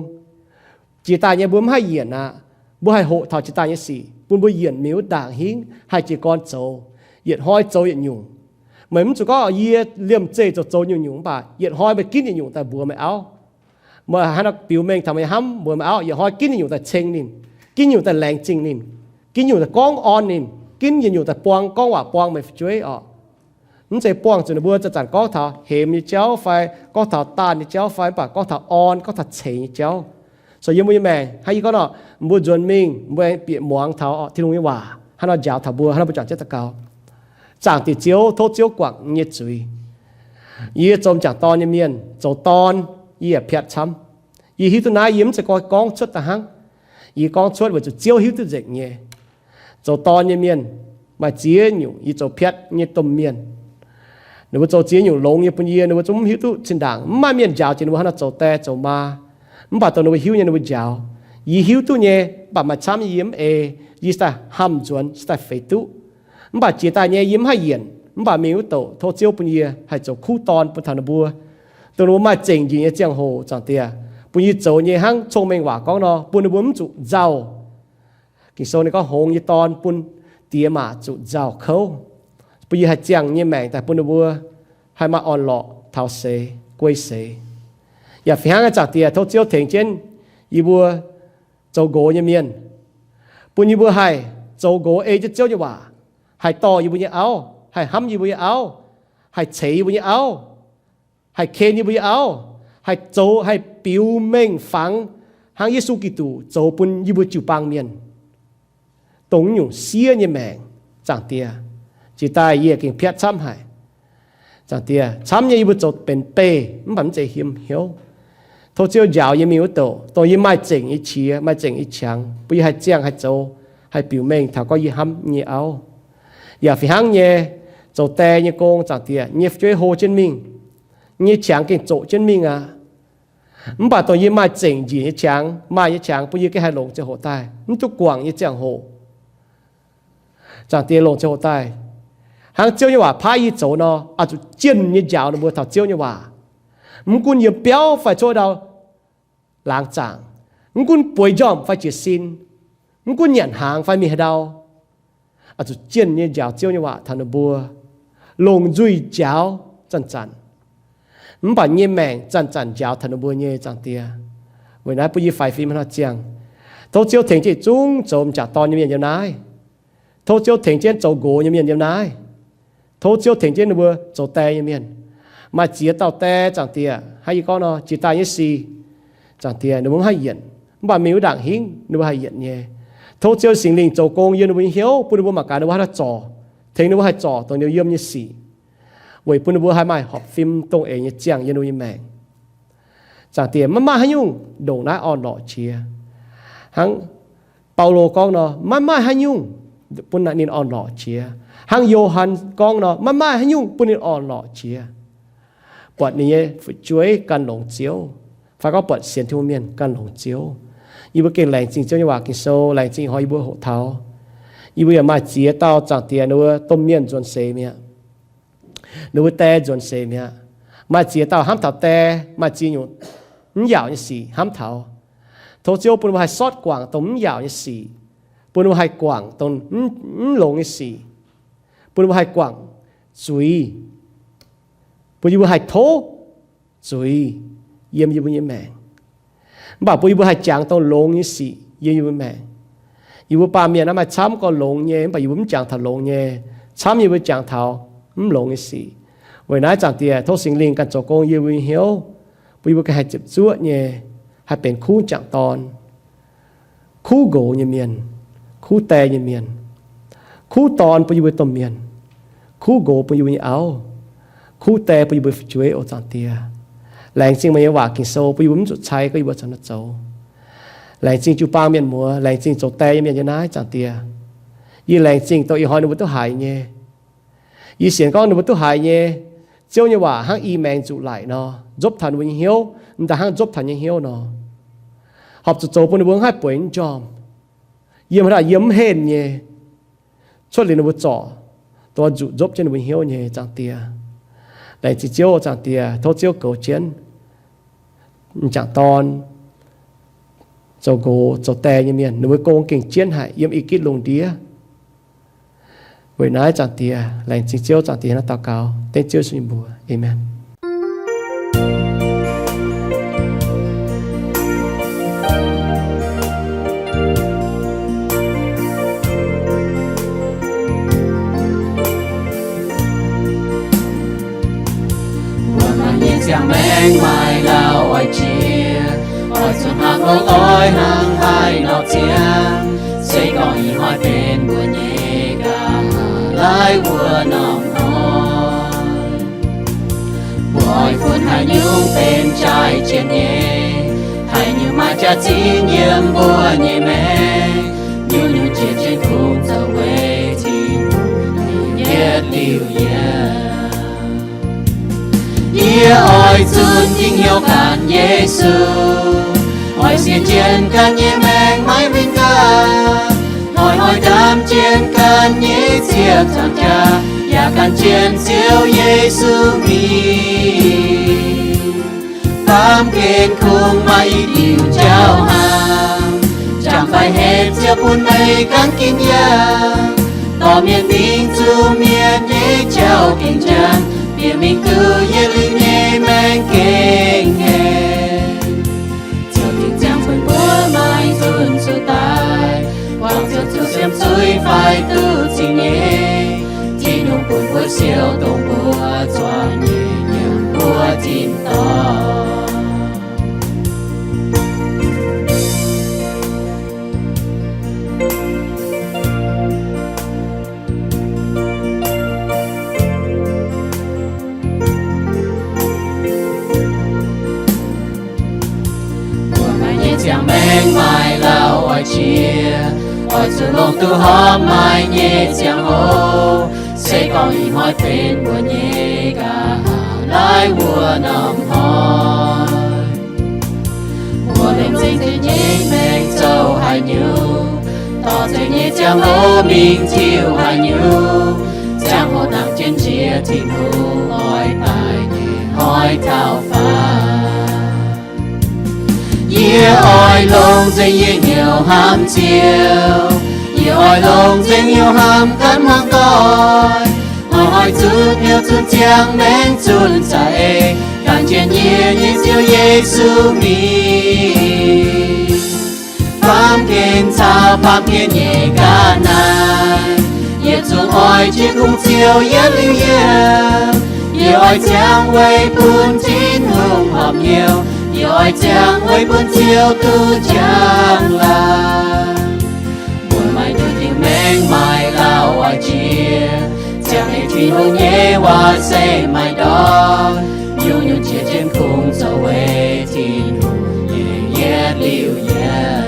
Jiex daaih nyei mbuo mv haih yienc aqv. Mbuo haih hoqc taux jiex daaih nyei sic bun mbuo yienc mingh wuov ndaangc hingv haih jiez gorn zoux, yietc hnoi zoux yietc nyungc. Meih mv zuqc gorngv, Yie liemh zeih zoux zoux nyungc-nyungc, mv baac yietc hnoi meih ginv yietc nyungc daaih mbuox meih auv. Meih haaix nor biux mengh taux meih hnamv mbuox meih auv, yietc hnoi ginv yietc nyungc daaih ceng ninh, ginv nyungc daaih laengz zingh ninh, ginv nyungc daaih gorngv orn ninh, ginv yietc nyungc daaih buang, gorngv waac buang meih fu'jueiv orqc. Mv zeiz buangh zuqc ninh mbuo zanc-zanc gorngv taux hemx nyei jauv fai gorngv taux daanh nyei jauv fai, mv baac gorngv taux orn, gorngv taux ceix nyei jauv. So yiem mbuo nyei maengc, hnangv yie gorngv nor, mbuo nzuonx mingh, mbuo aengx bieqc muangx taux Tin-Hungh nyei waac hnangv nor njaaux taux mbuo, hnangv nor mbuo juangc jienv daux gaux. Zaangc Diex Ziouv, tov Ziouv guangc yie nyei zuiz. Yie zoux m'jangc dorn nyei mienh, zoux dorn, yie yaac piatv camv. Yie hiuv duqv naaiv, yie mv zeiz gorngv, gorngv cuotv da'hnangv. Yie gorngv cuotv weic zuqc Ziouv hiuv duqv nzengc nyei. Zoux dorn nyei mienh, maaih ziex nyungc yie zoux piatv nyei domh mienh. Ninh mbuo zoux ziex nyungc longx nyei bun yie, ninh mbuo zungv mv hiuv duqv zinh ndaangc. Mv maaih mienh njaaux jiex ninh mbuo hnangv nor zoux die zoux maa. Mv baac dongh ninh mbuo hiuv nyei ninh mbuo njaaux. Yie hiuv duqv nyei, mv baac maaih camv nyei yie mv ei. Yie se daaih hamh nzuonx, se daaih feix duqv. Mv baac jiex daaih nyei yie mv haih yienc, mv baac mingh wuov douc tov Ziouv bun yie haih zoux kuv dorn bun taux ninh mbuo. Dongh ninh mbuo maaih zengc njiec nyei ziangh hoc, Zaangc Diex, bun yie zoux nyei hnangv cong-mengh waac gorngv nor, bun ninh mbuo mv zuqc nzauh. Ging-Sou ninh gorngv, hngongx nyei dorn bun diex maac zuqc nzauh kouv, bun yie haih ziangh nyei maengc daaih bun ninh mbuo haih maaih orn-lorqc taux seix guei seix. Yaac fih hnangv, Zaangc Diex, tov Ziouv tengx jienv yie mbuo zoux nqox nyei mienh, bun yie mbuo haih zoux nqox ei jienv Ziouv nyei waac, haih dorh yie mbuo nyei auv, haih hnamv yie mbuo nyei auv, haih ceix yie mbuo nyei auv, haih ken yie mbuo nyei auv, haih zoux, haih biux mengh fangx hnangv Yesu Giduc zoux bun yie mbuo jiu-baang mienh. Dongh nyungc siev nyei maengc, Zaangc Diex, jiex daaih yie gengh piatv camv haic. Zaangc Diex, camv nyei yie mbuo zoux benx beih mv baac mv zeiz hiem hnyouv. Tov Ziouv njaaux yie mingh wuov douc, dongh yie maaih zengc nyei qiex, maaih zengc nyei qangx, bun yie haih ziangh haih zoux, haih biux mengh taux gorngv yie hnamv nyei auv. Yaac fih hnangv nyei, zoux die nyei gong, Zaangc Diex, nyei fu'jueiv hlo jienv mingh, nyei qangx gengh zoqc jienv mingh aqv. Mv baac dongh yie maaih zengc njiec nyei qangx, maaih nyei qangx bun yie gengh haih longc ziangh hoc daaih, mv duqv guangc nyei ziangh hoc. Zaangc Diex, longc ziangh hoc daaih, hnangv Ziouv nyei waac paaiv yie zoux nor, oix zuqc jienh nyei njaaux ninh mbuo taux Ziouv nyei waac. Mv gunv yiem biauv fai cuotv ndau laangz zaangc, mv gunv bueix njormh fai jiez sin, mv gunv nyanc hnaangx fai mingh haaix ndau, oix zuqc jienh nyei njaaux Ziouv nyei waac taux ninh mbuo, longc nzuih njaaux zanc-zanc, mv baac nyei maengc zanc-zanc njaaux taux ninh mbuo nyei, Zaangc Diex. Weic naaiv bun yie faix fim hnangv haaix nor ziangh. Tov Ziouv tengx jienv yietc zungv zoux m'jangc dorn nyei mienh yiem naaiv. Tov Ziouv tengx jienv zoux nqox nyei mienh yiem naaiv. Tov Ziouv tengx jienv ninh mbuo zoux die nyei mienh. Maaih ziex dauh die, Zaangc Diex, hnangv yie gorngv nor, jiex daaih nyei sic, Zaangc Diex, ninh mbuo mv haih yienc, mv baac mingh wuov ndaangc hingv ninh mbuo haih yienc nyei. Tov Ziouv Singx Lingh zoux gong yiem ninh mbuo nyei hnyouv, bun ninh mbuo mangc gaax ninh mbuo haaix nor zorc, tengx ninh mbuo haih zorc dongh ninh yiem nyei sic, weic bun ninh mbuo haih maaih horpc fim dongh eix nyei ziangh yiem ninh mbuo nyei maengc. Zaangc Diex, maiv maaih haaix nyungc ndongc naaiv orn-lorqc qiex. Hnangv Baulo gorngv nor, maiv maaih haaix nyungc bun ninh orn-lorqc qiex. Hnangv Yo^han gorngv nor, maiv maaih haaix nyungc bun ninh orn-lorqc qiex. Buatc ninh nyei fu'jueiv gan longx Ziouv, fai gorngv buatc sienx Tin-Hungh mienh gan longx Ziouv. Yie mbuo gengh laengz zingh Ziouv nyei waac Ging-Sou, laengz zingh ih hnoi yie mbuo hoqc taux. Yie mbuo yaac maaih ziex dauh Zaangc Diex ninh mbuo domh mienh nzuonx seix mi'aqv. Ninh mbuo die nzuonx seix mi'aqv. Maaih ziex dauh hnamv taux die, maaih ziex nyungc mv yaauc nyei sic hnamv taux. Tov Ziouv bun ninh mbuo haih sortv guangc dongh mv yaauc nyei sic, bun ninh mbuo haih guangc dongh mv longx nyei sic, bun ninh mbuo haih guangc zuiz, bun yie mbuo haih tov zuiz yiem yie mbuo nyei maengc. Mv baac bun yie mbuo haih jangx dongh longx nyei sic yiem yie mbuo maengc. Yie mbuo baamh mienh naaiv maaih camv gorx longx nyei, mv baac yie mbuo mv jangx taux longx nyei. Camv yie mbuo jangx taux mv longx nyei sic. Weic naaiv Zaangc Diex tov Singx Lingh ganh zoux gong yiem yie mbuo nyei hnyouv, bun yie mbuo ganh haih ziepc zuoqv nyei, haih benx kuv m'jangc dorn, kuv nqox nyei mienh, kuv die nyei mienh, kuv dorn bun yie mbuo domh mienh, kuv nqox bun yie mbuo nyei auv, kuv die bun yie mbuo fu'jueiv, o Zaangc Diex. Laengz zingh meih nyei waac Ging-Sou bun yie mbuo mv zuqc cai gorngv yie mbuo zoux nor zoux. Laengz zingh jiu-baang mienh muoz, laengz zingh zoux die nyei mienh yiem naaiv, Zaangc Diex. Yie laengz zingh dongh ih hnoi ninh mbuo duqv haiz nyei. Yie sienx gorngv ninh mbuo duqv haiz nyei Ziouv nyei waac hnangv i maengx nzuqc laic nor, nzopv taux ninh mbuo nyei hnyouv, m'daaih hnangv nzopv taux nyei hnyouv nor, horpc zuqc zoux bun ninh mbuo mv haih bueix njormh, yiem haaix dauh yiem mv henh nyei, cuotv liuz ninh mbuo zorc, dongh nzuqc nzopv jienv ninh mbuo hnyouv nyei, Zaangc Diex. Laengz zingh Ziouv, Zaangc Diex, tov Ziouv goux jienv m'jangc dorn, zoux nqox zoux die nyei mienh, ninh mbuo gong gengh jienv haic yiem i gitv lungh ndiev. Weic naaiv Zaangc Diex, laengz zingh Ziouv. Zaangc Diex naaiv daux gaux dengv Ziouv Yesu nyei mbuox. Aamen. Mbuo maaih nyei ziangh maengc maaih lauh oix jiex, oix zuqc hnangv longx oix hnangv haaix nor ziangh. Se gorngv ih hnoi benx mbuo nyei ga'naaiv wuov norm hnoi, mbuo oix funx haaix nyungc benx jaaix jienv nyei? Haaix nyungc maaih jaax-zinh yiem mbuo nyei maengc? Nyungc-nyungc jiex jienv kungx zoux weic Tin-Hungh nyei yietc liuz yiem. Yie oix zunc dingc hnyouv ganh Yesu, oix sienx jienv ganh nyei maengc maiv winh nqaang, oix hoic ndaamv jienv ganh nyei ziepc nzaangc jaax, yaac ganh jienv Ziouv Yesu mingh. Baamh gen kungx maaih i diuc jauv hnangv, jangx fai hepc Ziouv bun meih ganh ginv yangh. Dorh mienh mingh zuqc mienh nyei jauv gengh njang, bieqc mingh duqv yietc liuz nyei maengc gengh ngaengc. Ziouv Tin-Hungh ziangh bun mbuo maiv zunc zuqc daic, buangh Ziouv zuqc siemv zuiz fai duqv zingh nyeic. Tin-Hungh bun mbuo siou dongh mbuo zuangx nyeic nyiemc mbuo tin-dorngh. Mbuo maaih nyei ziangh maengc maaih lauh oix jiex, oix zuqc longc duqv horpc maaih nyei ziangh hoc. Se gorngv ih hnoi benx mbuo nyei ga'naaiv wuov norm hnoi, mbuo lengc zingh nyei maengc zoux haaix nyungc, dorh zeix nyei ziangh hoc mingh tiuv haaix nyungc, ziangh hoc nangc jienv njiec Tin-Hungh oix daaih nyei hnoi taux faaux. Yie oix longc nzengc yie hnyouv hnamv Ziouv. Yie oix longc nzengc hnyouv hnamv ganh muangx doic. Oix hoic zuqc hnyouv zunc ziangh maengc zunc za'eix, gan jienv yie nyei Ziouv Yesu mingh. Baamh gen caux baamh gen nyei ga'naaiv, yietc zungv oix jiex kungx Ziouv yietc liuz yiem. Yie oix ziangh weic bun Tin-Hungh horpc hnyouv. Yie oix ziangh weic bun Ziouv duqv njang-laangc. Mbuo maaih nduqc diuh maengc maaih lauh oix jiex, ziangh weic Tin-Hungh nyei waac se maaih ndortv. Nyungc-nyungc jiex jienv kungx zoux weic Tin-Hungh nyei yietc liuz yiem.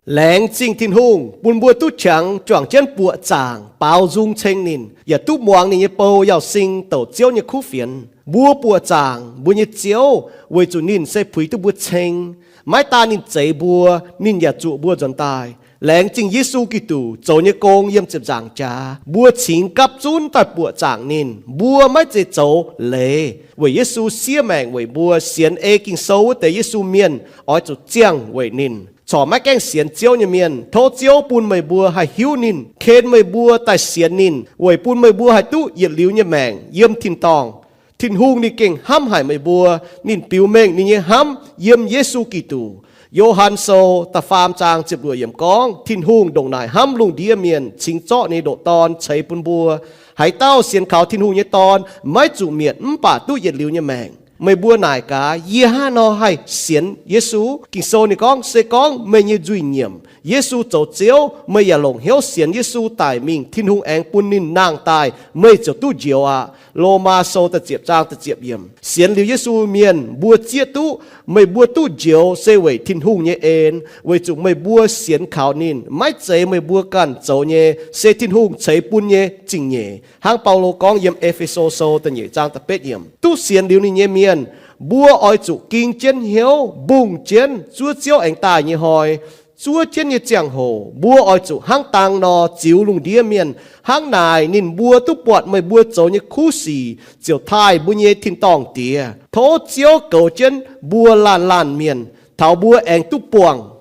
Laengz zingh Tin-Hungh bun mbuo duqv qangx juangc jienv buoqc zaangc baaux nzung ceng ninh, yaac duqv muangx ninh nyei bou Yauz Sing douc Ziouv nyei kuv fienx. Mbuo buoqc zaangc mbuo nyei Ziouv weic zuqc ninh se puix duqv mbuo ceng. Maiv daan ninh zeix mbuo, ninh yaac zuqc mbuo nzuonx daaih. Laengz zingh Yesu Giduc zoux nyei gong yiem ziepc nzaangc jaax, mbuo cingx gapv zunv daaih buoqc zaangc ninh. Mbuo maiv zeiz zoux leiz weic Yesu siev maengc weic mbuo. Sienx ei Ging-Sou wuov deix Yesu mienh oix zuqc ziangh weic ninh. Corc maiv gaengh sienx Ziouv nyei mienh, tov Ziouv bun meih mbuo haih hiuv ninh, ken meih mbuo daaih sienx ninh, weic bun meih mbuo haih duqv yietc liuz nyei maengc yiem tin-dorngh. Tin-Hungh ninh gengh hnamv haic meih mbuo. Ninh biux mengh ninh nyei hnamv yiem Yesu Giduc. Yo^han Sou da'faam zaang ziepc luoqc yiemc gorngv, Tin-Hungh ndongc naaic hnamv lungh ndiev mienh, cingx zorqv ninh nyei ndoqc Dorn ceix bun mbuo. Haaix dauh sienx kaux Tin-Hungh nyei Dorn maiv zuqc mietc mv baac duqv yietc liuz nyei maengc. Meih mbuo naaic gaax, yie hnangv haaix nor haih sienx Yesu? Ging-Sou ninh gorngv, se gorngv meih nyei nzuih nyiemc Yesu zoux Ziouv, meih yaac longc hnyouv sienx Yesu daic mingh, Tin-Hungh aengx bun ninh nangh daaih, meih ziouc duqv njoux aqv. Lomaa Sou da'ziepc zaang da'ziepc yiemc. Sienx liuz Yesu mienh mbuo zieqv duqv, meih mbuo duqv njoux se weic Tin-Hungh nyei en, weic zuqc meih mbuo sienx kaux ninh. Maiv zeiz meih mbuo ganh zoux nyei, se Tin-Hungh ceix bun nyei zingh nyeic. Hnangv Baulo gorngv yiem E^fe^so Sou da'nyeic zaang da'betv yiemc. Duqv sienx liuz ninh nyei mienh, mbuo oix zuqc ging jienv hnyouv mbungh jienv zuov Ziouv aengx daaih nyei hnoi, zuov jienv nyei ziangh hoc, mbuo oix zuqc hnangv dang nor ziux lungh ndiev mienh. Hnangv naaic ninh mbuo duqv buatc meih mbuo zoux nyei kuv sic ziouc taaih mbuo nyei tin-dorngh Diex. Tov Ziouv goux jienv mbuo laanh laanh mienh taux mbuo aengx duqv buangh.